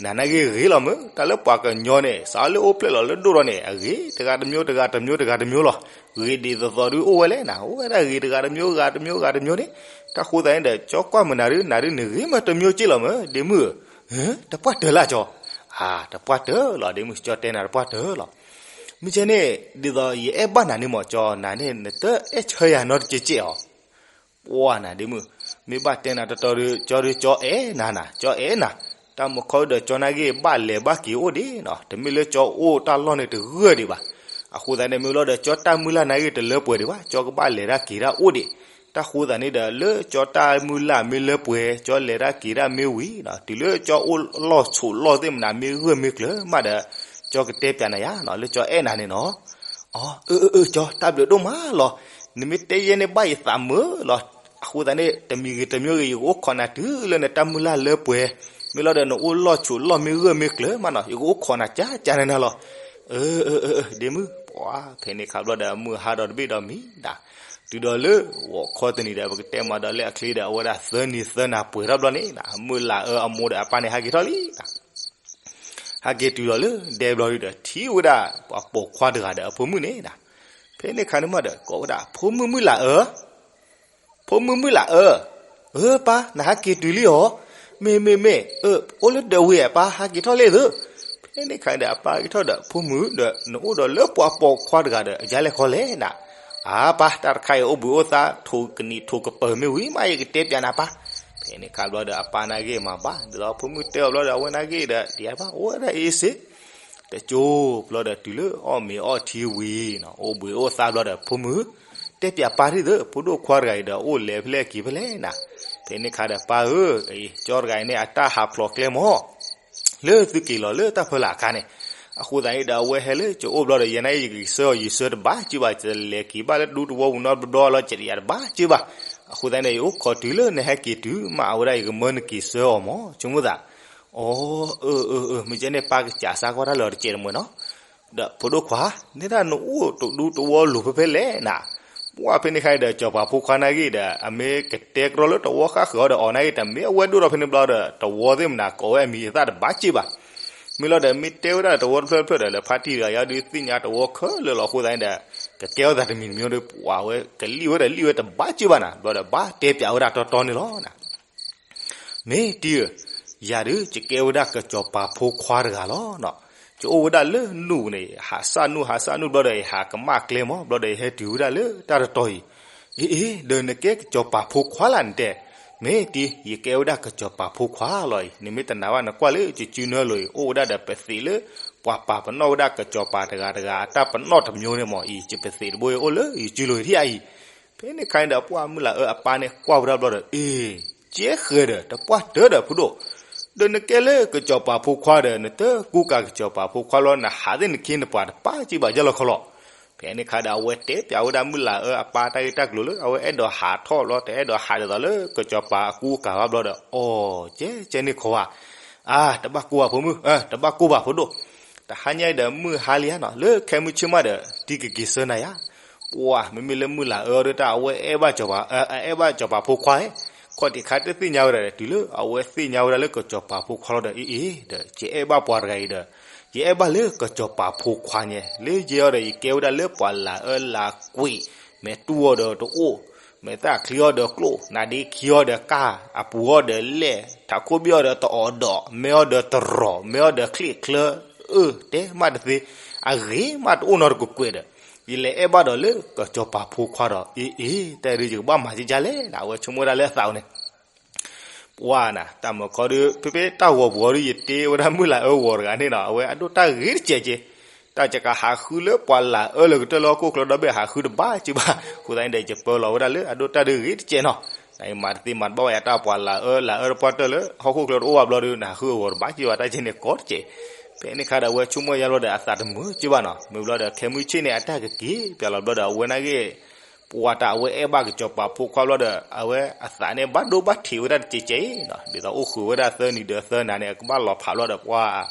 နၤနာ်ဂ့ၢ်ဂ့ၤလီၤမုၢ် တၢ်လၢပှၤကညီန့ၣ် စးလၢအိၣ်ဖျဲၣ်လီၤလၢဒိၣ်ထီၣ်န့ၣ် အဂ့ၤတဂၤတမျိုး တဂၤတမျိုး တဂၤတမျိုးလီၤ, ဂ့ၤဒ်သိးသိးဒုအိၣ်ဝဲလဲၣ်နၤ အိၣ်ဝဲဒၣ်ဂ့ၤတဂၤတမျိုး ဂၤတမျိုး ဂၤတမျိုးန့ၣ်, တၢ်ဃိသတးန့ၣ်ဒီး ကၠီကွၢ်မုၢ်နၤဒု နၤဒုန့ၣ်ဂ့ၤမးတမျိုးက့လီၤမုၢ် ဒ့မုၣ်ဧၢ, တပှၢ်တၢၢ်လၢကၠီ, အါ တပှၢ်တၢၢ်လီၤ ဒ့မုၣ် ကၠီတဲနၤတပှၢ်တၢၢ်လီၤ, မ့ၢ်ကဲန့ၣ် ဒ်သိးယအဲၣ်ဘၣ်နၤန့ၣ်မး ကၠီ နၤန့ၣ် နတအဲၣ်ဆၢယၤနီတကဲးကဲးအီၤ ပှၢ်နၤဒ့မုၣ်, မ့ၢ်ဘၣ်တဲနၤတီတီဒီး ကၠီဒီးကၠီအဲၣ်နၤနၤ ကၠီအဲၣ်နၤ, တၢ်မုၢ်ခီဒီးကၠီနာ်ဂ့ၢ်ဘၣ်လဲၤဘၣ်က့ၤအိၣ်ဒံးနီၤ, တမ့ၢ်လၢကၠီအိၣ်တၢ်လီၢ်န့ၣ်တဂၢၢ်ဒံးဘၣ်, အဃိသတးန့ၣ် မ့ၢ်လီၤဒီးကၠီတၢ်မုၢ်လၢ်နာ်ဂ့ၢ်တလၢပှဲၤဒံးဘၣ် ကၠီကဘၣ်လဲၤတၢ်က့ၤတၢ်အိၣ်ဒံး, တၢ်ဃိသတးန့ၣ်ဒီး လၢကၠီတၢ်မုၢ်လၢ်မ့ၢ်လၢပှဲၤ ကၠီလဲၤတၢ်က့ၤတၢ်မ့ၢ်ဝံၤနီၤ တုၤလၢကၠီအိၣ်လီၢ်ဆိးလီၢ်သ့ၣ်မနၤမ့ၢ်ဂၢၢ်မ့ၢ်ကျၢၤမးဒီး ကၠီကတဲပၠးနၤယၤနီၤ လၢကၠီအဲၣ်နၤန့ၣ်နီၤ အၢ အၢ အၢ ကၠီ တၢ်ဘျုးဒိၣ်မးလီၤ. နမ့ၢ်တဲယဲန့ၣ်ဘၣ်ယသးမုာ်လီၤ. အဃိသတးန့ၣ် တမံၤဂ့ၤတမံၤဂ့ၤ ယကအိၣ်ခိးနၤတုၤလၢနတၢ်မုၢ်လၢ်လၢပှဲၤ, မ့ၢ်လီၤဒီးနအိၣ်လီၢ်ဆိးလီၢ်မ့ၢ်ဂၢၢ်မ့ၢ်ကျၢၤမးနီၤ ယကအိၣ်ခိးနၤကၠၢ်ကၠၢ်နၤနၤလီၤ. အၢ အၢ အၢ ဒ့မုၣ် ပှၤ ဖဲန့ၣ်ခါဘျီဒီး အမုၢ်ဟါဒီးတဘ့ၣ်ဒီးမံၤဒၣ်, တုၤဒီးလၢဂီၤခီတနံၤဒီး ပကတဲမးဒီးလၢအချ့ဒီး အဝဲဒၣ်သၢနံၤသၢနၤပှဲၤထီၣ်ဘျီန့ၣ် အမုၢ်လၢ်အၢအမိၢ်ဒီးအပၢ်န့ၣ် ဟဲက့ၤထီၣ်လံ ဟဲက့ၤတုၤလီၤလၢဒဲဘျီဒီး ထံၣ်ဝဲဒၣ်ပှၤပိာ်ခွါတဂၤဒီးအဖိမုၣ်န့ၣ်, ဖဲန့ၣ်ခါန့ၣ်မးဒီး ကိးဝဲဒၣ် ဖိမုၣ်မုၢ်လၢ်အၢ, ဖိမုၣ်မုၢ်လၢ်အၢ, အၢ ပၢ် နဟဲက့ၤတုၤလံဧါ, မ့ၢ်မ့ၢ်မ့ၢ်, အိၣ်လၢဒၢးဝံၤဧါ ပၢ် ဟဲက့ၤထီၣ်လံသု, ဖဲန့ၣ်ခါဒီးအပၢ်က့ၤထီၣ်ဒီး ဖိမုၣ်ဒီး နအိၣ်ဒီးလၢပှၤပိာ်ခွါတဂၤဒီး ယၤလဲၣ်ခီလဲၣ်နၤ, အၢ ပၢ် တၢ်တခါအံၤအိၣ်ဘှံးအိၣ်သါ ထိၣ်ကနံၣ်ထိၣ်ကပၢၤမ့ၢ်ဝံၤမး ယကတဲပၠးနၤပၢ်, ဖဲန့ၣ်ခါဘျီဒီးအပၢ်နာ်ဂ့ၢ်မၤဘၣ် ဒ်သိးဖိမုၣ်တဲအီၤဘျီဒီး အဝဲနာ်ဂ့ၢ်ဒီး ဒ်အဘၣ်အိၣ်ဝဲဒၣ်အ့စ့ တကၠိဘျီဒီးတုၤလၢအီၣ်မ့ၤအီထံဝံၤနီၤ အိၣ်ဘှံးအိၣ်သါဘျီဒီး ဖိမုၣ် တဲပၠးပၢ်ဒ်သိး ဖိဒိၣ်ခွါတဂၤအံၤဒီး အိၣ်လဲၤဖဲလဲၣ်က့ၤဖဲလဲၣ်နၤ, ဖဲန့ၣ်ခါဒီးပၢ်ဧၢ, ကၠီတဂၤအံၤန့ၣ် အတၢ်ဟးဖျိးကျဲမး လၢသုက့ၤလီၤလၢတၢ်ဖီလာ်အခါန့ၣ်, အဃိသတးန့ၣ်ဒီး အဝဲဟဲလၢကၠိအိၣ်ဘျီဒီး ယဲနာ်က့ ယကဆှၢအီၤ ယဆှၢတဘၣ်က့ဘၣ် ယလဲၤက့ၤဘၣ်လၢဒူသဝီပူၤနီတဘျီဘျီလီၤ ကဲးတယၤတဘၣ်က့ဘၣ်, အဃိသတးန့ၣ် ယအိၣ်ခိးတုၤလၢနဟဲက့ၤတုၤမး အဝဲဒၣ်ယကမၢနက့ၤဆှၢအီၤမး ဆိကမိၣ်သး အၢ အၢ အၢ မ့ၢ်ကဲန့ၣ် ပၢ်ကစးစါကွၢ်တၢ်လၢာ်တစဲးတမှဲၤနီၤ, ဒီးဖိဒိၣ်ခွါ နဲဒၣ်နအိၣ်တဒူသဝီလိၤဖဲဖဲလဲၣ်နၤ, ပှၢ်ဖဲန့ၣ်ခါအံၤဒီး စီၤပၤဖိခွါနာ်ဂ့ၢ်ဒီး အမ့ၢ်ကတဲကရီလၢတဝီဃၣ်ဃၢၤအီၤဒီးအီၤနာ်ဂ့ၢ် တမ့ၢ်အဝဲဒိၣ်ထီၣ်ဖဲန့ၣ်ဘျီဒီး တဝီသ့ၣ်မနၤကိးဝဲအမံၤအသၣ်တဘၣ်က့ဘၣ်, မ့ၢ်လီၤဒီးမ့ၢ်တဲဝဲဒၣ်တဝီတဖျၢၣ်တဖျၢၣ်ဒီး လၢဖါတံၢ်တဂၤယၤဒုးသ့ၣ်ညါတဝီခဲလၢာ်လီၤ အဃိသတးန့ၣ်ဒီး ကကဲထီၣ်သးတမံၤတမံၤဒီး ပှၢ်ဝဲကလံၣ်ဝဲဒီးလံၣ်ဝဲတဘၣ်က့ဘၣ်နၤ, ဘျီဒီးဘၣ်တဲပၠးဝဲဒၣ်တီတီန့ၣ်လီၤနၤ မ့ၢ်တံၤဧၢ, ယၤဒုး ယကဲဝဲဒၣ်ကစီၤပၤဖိခွါတဂၤလီၤ. ယအိၣ်ဝဲဒၣ်လၢနူၢ်န့ၣ် ဟးဆၣ်နူၢ် ဟးဆၣ်နူၢ်ဘျီဒီး ယဟးကမၣ်ကျဲမး ဘျီဒီးယဟဲတုၤဝဲဒၣ်လၢတၢ်တတီၤအံၤ, အ့ အ့ ဒီးနကဲကစီၤပၤဖိခွါလၢနတဲ, မ့ၢ်တံၤ ယကဲဝဲဒၣ်ကစီၤပၤဖိခွါလီၤအံၤ နမ့ၢ်တနာ်ဘၣ် နကွၢ်လၢယစုနၢလိၤအံၤ အိၣ်ဝဲဒၣ်ဒီးပသံးလၢ ပှၤပာ်ပနီၣ်ဝဲဒၣ်ကစီၤပၤတဂၤတဂၤ အတၢ်ပနီၣ်တမျိုးန့ၣ်မးအံၤ ယပသံးတဘိအံၤအိၣ်လၢယစုလိၤထံၣ်အံၤ ဖဲန့ၣ်ခါန့ၣ်ဒီး ပှၢ်မုၢ်လၢ်အၢအပၢ်န့ၣ် ကွၢ်ဝဲဒၣ်ဘျီဒီး အ့ ကဲဃဲၤဒီး တပှၢ်တၢၢ်ဒီးဖိဒိၣ်, ဒီးနကဲလၢကစီၤပၤဖိခွါဒီး နတကူကၤကစီၤပၤဖိခွါလီၤ နဟးသ့ၣ်နခ့နပှၤတပၢ်က့ဘၣ်ယဲၢ်လီၤခီလီၤ. ဖဲန့ၣ်ခါဒီး အဝဲတဲပၠးဝဲဒၣ်မုၢ်လၢ်အၢအပၢ်တၢ်ဂ့ၢ်တၢ်ကျိၤလၢ အဝဲအဲၣ်ဒိးဟးထီၣ်ဘျီ တအဲၣ်ဒိးဟးဒ်သိးလၢကစီၤပၤအကူအကၤဘၣ်ဘျီဒီး အီ ကဲကဲန့ၣ်ခီဧါ အါ တဘၣ်ကိၢ်ဘၣ်ဖိမုၣ် တဘၣ်ကိၢ်ဘၣ်ဖိဒိၣ်, တဟါညါအံၤဒီးမုၢ်ဟါလံဧါနီၤ လၢခဲမုၢ်ဆ့ၣ်မးဒီး တံၤကက့ၤဆှၢနၤယၤ, ပှၢ် မ့မ့ၢ်လၢမုၢ်လၢ်အၢဒၣ်တၢ် အဝဲအဲၣ်ဘၣ်စီၤပၤ အအဲၣ်ဘၣ်စီၤပၤဖိခွါဧါ, ခီၣ်ထံးခါတသ့ၣ်ညါဝဲဒၣ်ဒီး တုၤလၢအဝဲသ့ၣ်ညါဝဲဒၣ်လၢကစီၤပၤဖိခွါလီၤဒီး အ့အ့ ဒီးယအဲၣ်ဘၣ်ပှၤတဂၤအံၤဒီး ယအဲၣ်ဘၣ်လၢကစီၤပၤဖိခွါညါ လၢယဲအီၤဒီး ယကဲဝဲဒၣ်လၢပှၤလၢ်အၢလၢ်ကွံာ် မဲာ်တူၢ်အီၤဒီးတအိၣ်, မဲာ်သၣ်ချံအီၤဒီးကျိၣ်, နါဒ့ခံအီၤဒီးကၢ်, အပူၤအီၤဒီးလဲၢ်, ထးခိၣ်ဘ့ၣ်အီၤဒီးတအီၣ်ဒီး, မဲအီၤဒီးတရီၢ်, မဲအီၤဒီးချ့ၣ်ချၢ, အၢ တဲမးတသ့, အဂ့ၤမးတအိၣ်နီတကွဲးကွဲးဒီး, ယလဲၤအဲၣ်ဘၣ်ဒီးလၢကစီၤပၤဖိခွါဒီး အ့အ့ တၢ်အံၤဒုးယကဘၣ်မၤကကလဲၣ် အဝဲဆိကမိၣ်ဝဲဒၣ်လၢအသးန့ၣ် ပှၢ်နၤ တၢ်မုၢ်ခီဒုး ဖဲဖဲတၢ်ဂီၤပူၤအီၤဒုး ယတ့ဝဲဒၣ်မုၢ်လၢ်အၢဂီၤတဂၤန့ၣ်နီၤ အဝဲအဒိၣ်တၢ်ဂ့ၤတစဲးက့, တၢ်ကကဟးဃုလၢပှၤလၢ်အၢလၢကတၢၢ်လၢဟီၣ်ခိၣ်ချၢဒီဘ့ၣ် ဟးဃုတဘၣ်က့ဘၣ်, အဃိသတးန့ၣ်ဒီး ယပၢလီၤဝဲဒၣ်လၢအဒိၣ်တၢ်ဒုးဂ့ၤတစဲးနီၤ, နမၤတသ့မၤတဘၣ်ဝဲယတၢ်ပှၤလၢ်အၢလၢ်အၢတပှၢ်တၢၢ်လၢဟီၣ်ခိၣ်ချၢတအိၣ်ဘၣ်ဘျီဒုး နဟးဃုအဂီၤတဘၣ်က့ဘၣ် တၢ်က့န့ၣ်ကီတစဲး, ဖဲန့ၣ်ခါဒီးအဝဲဆိကမိၣ်ယါဘျီဒီးအသးတမုာ်က့ဘၣ်နီၤ မုၢ်ဘျီဒီးခဲမုၢ်ဆ့ၣ်န့ၣ် အတၢ်ကက့ၤပၠးလီၤဘျီဒီးအဝဲနာ်ဂ့ၢ် ပှၤတၢ်အဝဲအဲၣ်ဘၣ်ကစီၤပၤဖိခွါဘျီဒီး အဝဲအသးန့ၣ်ဘၣ်ဒိဘၣ်ထံးဝဲဒၣ်တစဲးကဲးနီၤ, ဒ်သိးအိၣ်ဃုာ်ဝဲဒၣ်သၢနံၤဒီးသၢနၤန့ၣ် အကဘၣ်လီၤဖးဘျီဒီး ပှၤ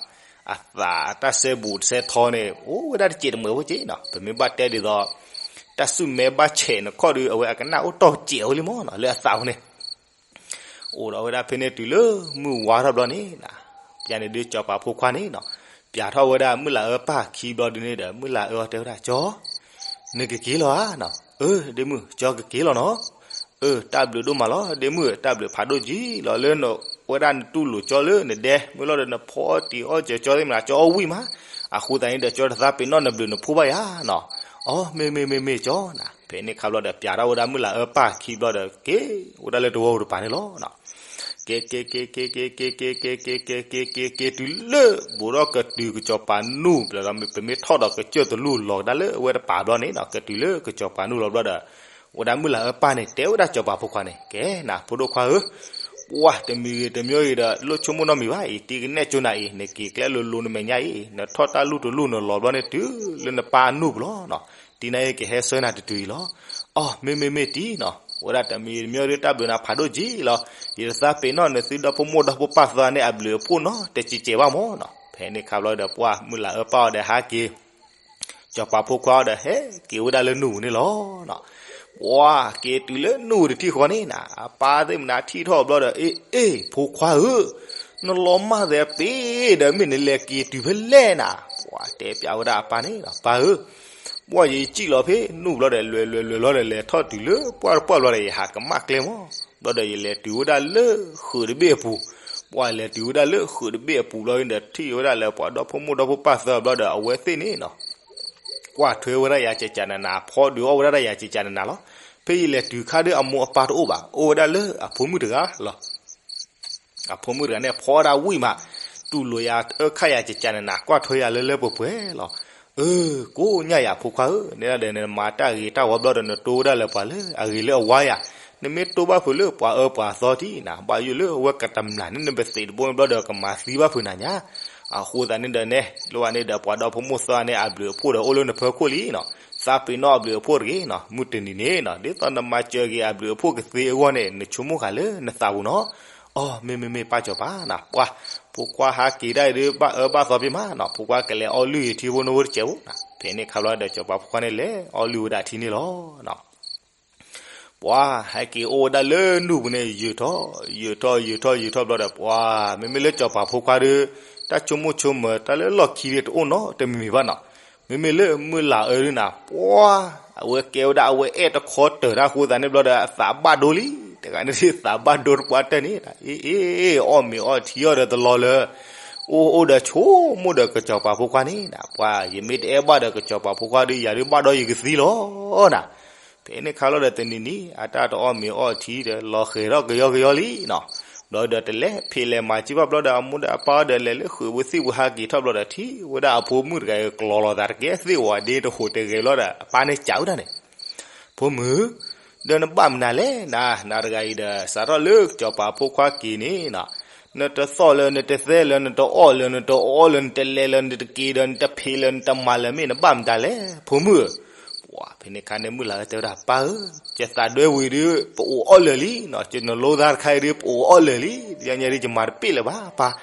အသးတၢ်စဲဘူးတစဲထီန့ၣ် အိၣ်ဝဲဒၣ်တစဲးတမှဲးဖိကဲးနီၤ. ပမ့ၢ်ဘၣ်တဲဒ်သိး တၢ်ဆူၣ်မဲဘၣ်ဆဲးနခီၣ်ဒီး အဝဲအကနၣ်အိၣ်တီၢ်စဲးဝဲလံမးနီၤ လၢအသးပူၤန့ၣ် အိၣ်ဒီးဝဲဒၣ်ဖဲန့ၣ်တုၤလၢမုၢ်ဝါထီၣ်ဘျီန့ၣ်နီၤ, ပျၢ်န့ၣ်ဒုးကစီၤပၤဖိခွါန့ၣ်နီၤ, ပျၢ်ထီၣ်ဝဲဒၣ်မုၢ်လၢ်အၢပၢ်ခံဘျီဒုန့ၣ်ဒီး မုၢ်လၢ်အၢအီၤတဲဝဲဒၣ် ကၠီ နကက့ၤလီၤဧါနီၤ. အၢ ဒ့မုၣ် ကၠီကက့ၤလီၤနီၤ. အၢ တၢ်ဘျုးဒိၣ်မးလီၤ ဒ့မုၣ် တၢ်ဘျုးဖးဒိၣ်ကံလီၤ လၢနဝဲဒၣ်နတူၢ်လိာ်ကၠီလၢနဒဲ မ့ၢ်လီၤဒီးနဖီအီၣ်တံၤအီၣ်စၢၤကၠီသ့ၣ်မနၤ ကၠီအီၣ်ဝံၣ်မး, အဃိသတးန့ၣ်ဒီး ကၠီတသးပ့ၤနီၣ်နဘျုးနဖှိၣ်ဘၣ်ယၤနီၤ. အီ မ့ၢ်မ့ၢ်မ့ၢ်မ့ၢ်ကၠီနီၤ. ဖဲန့ၣ်ခါဘျီဒီး ပျၢ်ထီၣ်ဝဲဒၣ်မုၢ်လၢ်အၢပၢ်ခံဘျီဒီး က့ၤဝဲဒၣ်လၢတဝီပူၤတပၤန့ၣ်လီၤ. က့ၤက့ၤက့ၤက့ၤက့ၤက့ၤက့ၤက့ၤက့ၤက့ၤက့ၤက့ၤက့ၤက့ၤက့ၤတုၤလၢ ဘူးထီၣ်ကတုၤကစီၤပၤနူၢ် ပမ့ၢ်ထီၣ်ဒီးကစၢၢ်တလူၢ်လီၤကဒါလၢအဝဲတပၤဘျီန့ၣ်နီၤ, ကတုၤလၢကစီၤပၤနူၢ်လီၤဘျီဒီး ဝဲဒၣ်မုၢ်လၢ်အၢပၢ်န့ၣ် တဲဝဲဒၣ်ကစီၤပၤဖိခွါန့ၣ် ကဲနၤ ဖိဒိၣ်ခွါဧၢ, ပှၢ်တမံၤဂ့ၤတမံၤဂ့ၤဒီး လိၣ်ဆိကမိၣ်နီတမံၤဘၣ်အံၤ, တံၤကနဲၣ်ကၠိနၤအံၤ, နက့ၤကျဲလိၤလိၤနမဲာ်ညါအံၤ, နထီၣ်တၢ်လူၢ်တလူၢ်နလီၤဘျီန့ၣ် တုၤလၢနပၢ်အနူၢ်ပူၤလီၤနီၤ. တံၤနၤအံၤကဟဲဆှၢနၤတတုၤအံၤလီၤ. အီ မ့ၢ်မ့ၢ်မ့ၢ်တံၤနီၤ, ဝဲဒၣ်တမံၤဂ့ၤတမံၤဂ့ၤဒီး တၢ်ဘျုးနၤဖးဒိၣ်ကံလီၤ. ယတသးပ့ၤနီၣ်နသုဒီဖိမိၢ်ဒီဖိပၢ်သၢန့ၣ် အဘျုးအဖှိၣ်နီတစဲးကဲးဘၣ်မးနီၤ. ဖဲန့ၣ်ခါဘျီဒီး ပှၢ်မုၢ်လၢ်အၢပၢ်အီၤဒီးဟးက့ၤ စီၤပၤဖိခွါအီၤဒီး ဟဲက့ၤဝဲဒၣ်လၢနူၢ်ပူၤန့ၣ်လီၤ. ပှၢ်က့ၤတုၤလၢနူၢ်ပူၤတထံၣ်ဃီန့ၣ်နၤ, အပၢ်သ့ၣ်မနုၤထံၣ်ထီၣ်ဘျီဒီး အ့ အ့ ဖိခွါဧၢ, နလီၤမၢ်သဲပ့ၤဒီးမ့ၢ်နလဲၤက့ၤတုၤဖဲလဲၣ်နၤ. ပှၢ်တဲပျးဝဲဒၣ်အပၢ်န့ၣ်, ပၢ်ဧၢ, ပှၢ်ယကံၣ်လီၤဖဲနူၢ်ဘျီဒီး လဲၤလဲၤလဲၤလဲၤလီၤဒီး လဲၤထီၣ်တုၤလၢပှၢ်တပှၢ်ဘျီဒီး ယဟးကမၣ်ကျဲမး, ဘျီဒီးယလဲၤတုၤဝဲဒၣ်လၢဃုာ်တဘ့ၣ်အပူၤ, ပှၢ်လဲၤတုၤဝဲဒၣ်လၢဃုာ်တဘ့ၣ်အပူၤဘျီဒီး ထံၣ်ဝဲဒၣ်လၢပှၤဒီဖိမိၢ်ဒီဖိပၢ်သၢဘျီဒီး အဝဲသ့ၣ်န့ၣ်နီၤ ကွၢ်ထွဲဝဲဒၣ်ယၤကကနနၤ, ဖီဒုးအီၣ်ဝဲဒၣ်ယၤကကနနၤလီၤ. ဖဲယလဲၤတုၤခါဒီး အမိၢ်အပၢ်တအိၣ်ဘၣ်, အိၣ်ဝဲဒၣ်လၢအဖိမုၣ်တဂၤလီၤ. အဖိမုၣ်တဂၤန့ၣ် ဖီဒၣ်ဝံၣ်မး, တူၢ်လိာ်ယၤအၢခၣ်ယၤကကနနၤ, ကွၢ်ထွဲယၤလၢလၢပှဲၤပှဲၤလီၤ. အၢ ကိးညၣ်ယၤဖိခွါဧၢ, နဲဒၣ်ဒီးနမၤတၢ်ဂ့ၤတၢ်ဝါဘျီဒီး နတိဝဲဒၣ်လၢပှၤလၢအဂ့ၤလၢအဝါယၤ, နမ့ၢ်တိဘၣ်ဖုးလၢပှၤအၢပှၤသီတံၢ်နၤ, ဘၣ်ယိၣ်လၢအဝဲကတမျၢ်န့ၣ် နဘၣ်သ့ၣ်တဘိန့ၣ်ဘျီဒီး ကမၤသံဘၣ်ဖုးနၤညါ. အဃိသတးန့ၣ်ဒီးနဲ, လိၣ်ဘၣ်န့ၣ်ဒီး ပှၤဒီဖိမိၢ်သၢန့ၣ် အဘျုးအဖှိၣ်ဒီးအိၣ်လၢနဖီခိၣ်လံနီၤ, သးပ့ၤနီၣ်အဘျုးအဖှိၣ်တဂ့ၤနီၤ, မုၢ်တနံၤန့ၣ်နီၤ ဒ်သိးနမၤစၢၤက့ၤအဘျုးအဖှိၣ်ကသ့အဂီၢ်န့ၣ် နဆိကမိၣ်ဃာ်လၢနသးပူၤနီၤ. အီ မ့ၢ်မ့ၢ်မ့ၢ်ပၢ်စီၤပၤနၤ, ပှၢ် ဖိခွါဟးက့ၤဒၣ်အံၤဒီး ဘၣ်အၢဘၣ်သီဖဲမးနီၤ, ဖိခွါကလဲၤအီလုၢ်အံၤထံဖိနီဖိတစဲးဖိနၤ. ဖဲန့ၣ်ခါဘျီဒီး စီၤပၤဖိခွါန့ၣ်လဲၤအီလုၢ်ဝဲဒၣ်ထံန့ၣ်လီၤ. ပှၢ်ဟဲက့ၤအိၣ်ဝဲဒၣ်လၢနူၢ်ပူၤန့ၣ် ယုာ်ထီၣ် ယုာ်ထီၣ် ယုာ်ထီၣ် ယုာ်ထီၣ်ဘျီဒီး ပှၢ် မ့မ့ၢ်လၢစီၤပၤဖိခွါဒီး တၢ်ဆိကမိၣ်ဆိကမး တၢ်လၢလီၢ်ခံဒီးတအိၣ်နီတမံၤမံၤဘၣ်နီၤ. မ့မ့ၢ်လၢမုၢ်လၢ်အၢဒုနၤ ပှၢ် အဝဲကဲဝဲဒၣ်အဝဲအဲၣ်တခီတၢၤတၢ်အဃိသတးန့ၣ်ဘျီဒီး အသးဘၣ်ဒိလံ. တဂၤန့ၣ်သးဘၣ်ဒိတပှၢ်တၢၢ်န့ၣ် အ့ အ့ အီၣ်မ့ၤအီထံအီၣ်ဒီးတလီၤလၢ အိၣ်အိၣ်ဒီးဆိကမိၣ်ဒီးကစီၤပၤဖိခွါန့ၣ်နၤ, ပှၢ် ယမ့ၢ်တအဲၣ်ဘၣ်ဒီးကစီၤပၤဖိခွါဒီး ယၤဒုးဘၣ်ဒီးယကသံလီၤနၤ. ဖဲန့ၣ်ခါလီၤဒီးတနံၤနံၤ အတၢ်တအီၣ်မ့ၤအီထံဒီး လီၤဃဲၤထီၣ်ကယီကယီလံနီၤ. ဘျီဒီးတလဲၤဖံးလဲၤမၤစံဘၣ်ဘျီဒီး အမိၢ်ဒီးအပၢ်ဒီး လဲၤလၢဃုာ်ဝဲသ့ၣ်ဝဲဟးက့ၤထီၣ်ဘျီဒီး ထံၣ်ဝဲဒၣ်အဖိမုၣ်တဂၤအံၤ ကျီၤလီၤသးတကဲသ့ၣ်ဝဲဒၣ်တဟူးတဂဲၤဘျီဒီး အပၢ်န့ၣ်စံးဝဲဒၣ်န့ၣ် ဖိမုၣ်, ဒီးနဘၣ်မနုၤလဲၣ်နၤ, နၤတဂၤအံၤဒီး စးထီၣ်လၢကစီၤပၤဖိခွါက့ၤန့ၣ်နီၤ, နတသီၣ်လၢၤ နတသဲလၢၤ နတအီၣ်လၢၤ နတအီလၢၤ နတလဲၤလၢၤ နတက့ၤဒီး နတဖံးလၢၤ နတမၤလၢၤ မ့ၢ်နဘၣ်မတၤလဲၣ် ဖိမုၣ်ဧၢ. ပှၢ် ဖဲန့ၣ်ခါန့ၣ် မုၢ်လၢ်အၢတဲဝဲဒၣ် ပၢ်ဧၢ, ယသးဒွဲဝံၤဒီး ပအိၣ်အီၣ်လၢာ်လံနီၤ, ယနလိသးတခါအံၤဒီး ပအိၣ်အီၣ်လၢာ်လံ, ယညါဒ်ယမၤတပ့ၢ်လၢၤဘၣ် ပၢ်,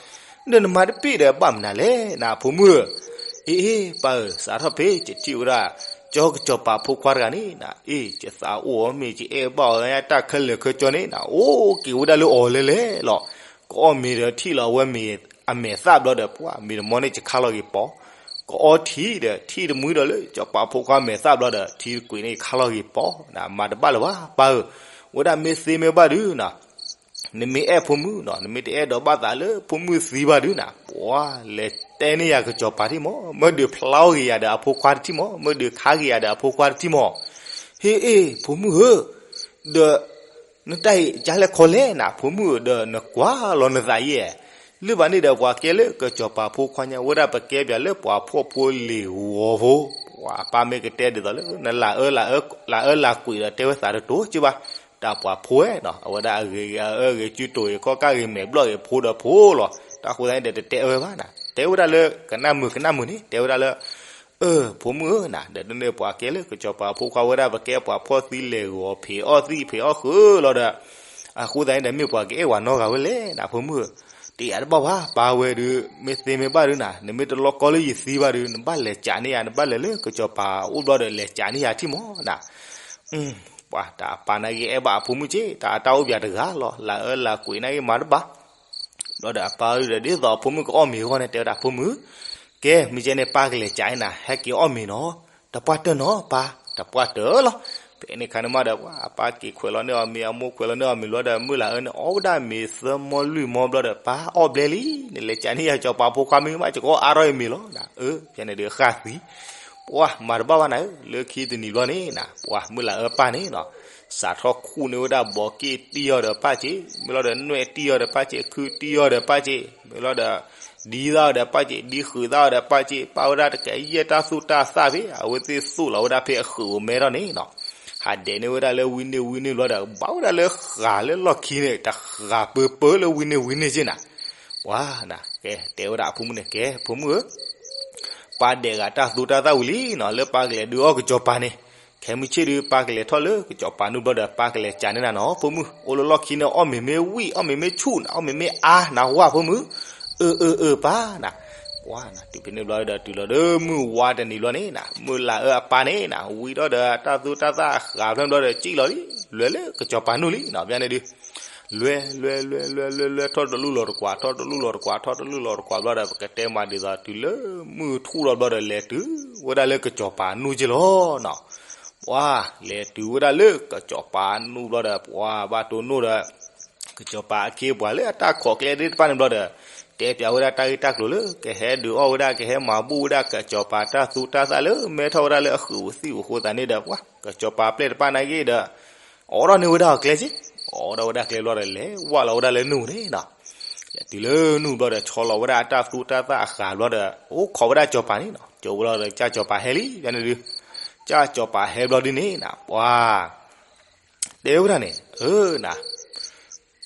ဒီးနမၤတပ့ၢ်ဒီးဘၣ်မနုၤလဲၣ်နၤ ဖိမုၣ်ဧၢ. အ့ အ့ ပၢ်ဧၢ, စးထီၣ်ဖဲယထံၣ်ဝဲဒၣ် ကၠီကစီၤပၤဖိခွါတဂၤန့ၣ်နၤ, အ့ ယသးအိၣ်အီၤမ့ၢ် ယအဲၣ်ဘၣ်အီၤ တၢ်ခဲလၢာ်ခဲကၠီန့ၣ်နၤ, အိၣ်က့ၤဝဲဒၣ်လၢအီၤလဲၤလဲၤလီၤ. ကအီၣ်မ့ၤဒီးထံၣ်လီၤအဝဲမ့ၤ အမဲာ်သၣ်ဘျီဒီး ပှၢ် မ့ၤတမီန့ၣ် ယခါလီၤက့ၤပိာ်, ကအီထံဒီး ထံၣ်တမှံဒီးလၢ ကစီၤပၤဖိခွါမဲာ်သၣ်ဘျီဒီး ထံတကွံာ်န့ၣ် ယခါလီၤက့ၤပိာ်နၤ, မၤတဘၣ်လၢၤဘၣ် ပၢ်ဧၢ. ဝဲဒၣ်မ့ၢ်သ့မ့ၢ်ဘၣ်ဒုနၤ နမ့ၢ်အဲၣ်ဖိမုၣ်နီၤ, နမ့ၢ်တအဲၣ်ဒိးဘၣ်သးလၢဖိမုၣ်သံဘၣ်ဒုနၤ, ပှၢ် လဲၤတဲန့ၢ်ယၤကစီၤပၤတထံၣ်မး, မ့ၢ်ဒုးဖျါအီၣ်က့ၤယၤဒီးအဖိခွါတထံၣ်မး, မ့ၢ်ဒုးခါက့ၤယၤဒီးအဖိခွါတထံၣ်မး. ဟ့ အ့ ဖိမုၣ်ဧၢ, ဒီး နတၢ်အံၤကလဲၣ်ခီလဲၣ်နၤ ဖိမုၣ်ဧၢ, ဒီးနကွၢ်လီၤနသးယဲၢ်. လၢဘၣ်န့ၣ်ဒီး ပှၤကဲလၢကစီၤပၤဖိခွါညါ ဝဲဒၣ်ပကဲပၠးလၢပှၤဖှီၣ်ဖိလံၤဂီၤဖိ, ပှၤပၢ်မ့ၢ်ကတဲဒ်သိးလၢ နလၢအၢ လၢအၢလၢကွံာ်ဒီး တဲဝဲသးတတိၤက့ဘၣ်, တၢ်ပှၤဖိဝဲနီၤ, အဝဲဒၣ်အဂ့ၤဂ့ၤအအၢဂ့ၤ စုတိၤဂ့ၤ ခီၣ်ကၢ်ဂ့ၤ မဲာ်ဘျီၣ်ဂ့ၤ ဖိဒီးဖိလီၤ. တၢ်ဃိသတးန့ၣ်ဒီး တတဲအၢဝဲဘၣ်နၤ, တဲဝဲဒၣ်လၢ ကနၣ်မုာ်ကနၣ်မုာ်န့ၣ် တဲဝဲဒၣ်လၢ အၢ ဖိမုၣ်ဧၢနၤ, ဒီးဒ်န့ၣ်ပှၤကဲလၢကစီၤပၤဖိခွါဝဲဒၣ် ပကဲပှၤဖှီၣ်သံလဲၤဂီၤ ဖံးအီၣ်သံဖံးအီၣ်ဃုာ်လီၤဒီး အဃိသတးန့ၣ်ဒီး မ့ၢ်ပှၤကအ့ၣ်ဝဲနီတဂၤဝဲလဲၣ်နၤ ဖိမုၣ်ဧၢ. တယာ်တဘၣ်ဘၣ် ပၢ်ဝဲဒုး မ့ၢ်သ့မ့ၢ်ဘၣ်ဒုးနၤ, နမ့ၢ်တလီၢ်ကီလၢယသံဘၣ်ဒုး နဘၣ်လဲၤကးန့ၢ်ယၤ, နဘၣ်လဲၤလၢကစီၤပၤအိၣ်ဘျီဒီး လဲၤကးန့ၢ်ယၤထံၣ်မးနၤ. ပှၤတၢ်အပၢ်နာ်က့အဲၣ်ဘၣ်အဖိမုၣ်က့, တၢ်အတၢ်အိၣ်ပၠးတဂၤလီၤ, လၢအၢလၢကွံာ်နာ်က့မၤတဘၣ် ဘျီဒီးအပၢ်ဒီး ဒ်သိးအဖိမုၣ်ကအီၣ်မ့ၤအဂီၢ်န့ၣ် တဲဝဲဒၣ် ဖိမုၣ်, ကဲ မ့ၢ်ကဲန့ၣ် ပၢ်ကလဲၤကးန့ၢ်နၤ, ဟဲက့ၤအီၣ်မ့ၤနီၤ, တပှၢ်တၢၢ်နီၤ ပၢ်, တပှၢ်တၢၢ်လီၤ. ဖဲန့ၣ်ခါန့ၣ်မးဒီး ပှၤအပၢ်က့ၤခွဲးလီၤန့ၢ်အီၤမ့ၤ, အမိၢ်ခွဲးလီၤန့ၢ်အီၤမ့ၤဘျီဒီး မုၢ်လၢ်အၢန့ၣ်အီၣ်ဝဲဒၣ်မ့ၤသၢမီလွံၢ်မီဘျီဒီး ပၢ်အီၣ်ဘျဲလံ, နလဲၤကးန့ၢ်ယၤကစီၤပၤဖိခွါမ့ၢ်မး ယကအီၣ်အါထီၣ်အံၤမ့ၤလီၤနၤ. အၢ ဖဲန့ၣ်ဒီးဃၣ်သံ ပှၤမၤတဘၣ်ဘၣ်နၤဧၢ, လၢခံတနံၤဘျီန့ၣ်နၤ ပှၤမုၢ်လၢ်အၢပၢ်န့ၣ်နီၤ, စးထီၣ်ခူၣ်န့ၢ်ဝဲဒၣ်ဘီးက့ၣ်တံၢ်အီၤဒီးပၢ်က့, မ့ၢ်လီၤဒီးနွဲၣ်တံၢ်အီၤဒီးပၢ်က့, ခုတံၢ်အီၤဒီးပၢ်က့, မ့ၢ်လီၤဒီး ဒံသၣ်အီၤဒီးပၢ်က့, ဒံဃုာ်သၣ်အီၤဒီးပၢ်က့, ပၢ်ဝဲဒၣ်တကယဲၢ်တၢ်သူၣ်တၢ်သၣ်ဖဲ အဝဲသ့ၣ်သူၣ်လီၤဝဲဒၣ်ဖဲအဃုာ်အိၣ်မဲထီၣ်န့ၣ်နီၤ, ဟးဒဲးန့ၢ်ဝဲဒၣ်လၢဝံန့ၢ်ဝံန့ၢ်ဘျီဒီး ဘၣ်ဝဲဒၣ်လၢဃာ်လၢလီၢ်ခံန့ၣ် တဃာ်ပၢပၢလၢဝံန့ၢ်ဝံန့ၢ်က့နၤ. ပှၤနၤ ကဲ တဲဝဲဒၣ်အဖိမုၣ်န့ၣ် ကဲ ဖိမုၣ်ဧၢ ပၢ်ဒဲးဂၤတၢ်သူတၢ်သၣ်ဝံၤလံနီၤ, လၢပၢ်ကလဲၤဒုးအီၣ်ကစီၤပၤန့ၣ်, ခဲမုၢ်ဆ့ၣ်ဒုး ပၢ်ကလဲၤထီၣ်လၢကစီၤပၤနုၢ်ဘျီဒီး ပၢ်ကလဲၤကးန့ၢ်နၤနီၤ ဖိမုၣ်, အိၣ်လၢလီၢ်ခံန့ၣ် အီၣ်မ့ၤမ့ၢ်ဝံၣ် အီၣ်မ့ၤမ့ၢ်ဆူၣ်နၤ အီၣ်မ့ၤမ့ၢ်အါနၤဝဲဖိမုၣ်, အၢ အၢ အၢ ပၢ်နၤ. ပှၤနၤ တုၤဖဲန့ၣ်ဘျီဒီး တုၤလီၤဒီးမုၢ်ဝါတနံၤဘျီန့ၣ်နၤ မုၢ်လၢ်အၢအပၢ်န့ၣ်နၤ ဝံၤထီၣ်ဒီးတၢ်သူတၢ်သၣ်အဃာ်ဖျၢၣ်ဘျီဒီး စံၣ်လီၤလံ, လဲၤလၢကစီၤပၤနုၢ်လံနီၤ, ဖဲန့ၣ်ဒုး လဲၤ လဲၤ လဲၤ လဲၤ လဲၤ လဲၤ ထီၣ်တလူၢ်လီၤတကွၢ် ထီၣ်တလူၢ်လီၤတကွၢ် ထီၣ်တလူၢ်လီၤတကွၢ်ဘျီဒီး ပကတဲမးဒ်သိး တုၤလၢမုၢ်ထူၣ်လီၤဘျီဒီး လဲၤတုၤဝဲဒၣ်လၢကစီၤပၤနုၢ်က့လီၤနီၤ. ပှၤ လဲၤတုၤဝဲဒၣ်လၢကစီၤပၤနုၢ်ဘျီဒီး ပှၤဘၣ်တိၢ်နီၣ်ဒီး ကစီၤပၤအခ့အပှၤလၢအတၢ်ခိးကျဲသ့ၣ်တဖၣ်န့ၣ်ဘျီဒီး တဲပၠးဝဲဒၣ်တၢ်ဂ့ၢ်တၢ်ကျိၤလၢ ကဟဲဒုးအီၣ်ဝဲဒၣ် ကဟဲမၤဘူၣ်ဝဲဒၣ်ကစီၤပၤတၢ်သူတၢ်သၣ်လၢမဲထီၣ်ဝဲဒၣ်လၢအဃုာ်ပူၤသံၣ်ပူၤအဃိသတးန့ၣ်ဒီး ပှၤ ကစီၤပၤပျဲၢ်တဖၣ်နာ်က့ဒီး အိးထီၣ်န့ၢ်ဝဲဒၣ်အီၤကျဲက့, အိးထီၣ်ဝဲဒၣ်ကျဲဘျီဒီး လဲၤဝဲလီၤဝဲဒၣ်လၢနုၢ်န့ၣ်နီၤ. လဲၤတုၤလၢနုၢ်ဘျီဒီး ဆီလီၤဝဲဒၣ်အတၢ်သူတၢ်သၣ်အဃာ်ဘျီဒီး အိၣ်ခိးဝဲဒၣ်ကစီၤပၤန့ၣ်နီၤ. ကၠိဝဲလီၤဒီး ကၢ်ကစီၤပၤဟဲလံ ဖဲန့ၣ်ဒုး ကၢ်ကစီၤပၤဟဲဘျီဒုန့ၣ်နၤ ပှၤ တဲဝဲဒၣ်န့ၣ် အၢ နၤ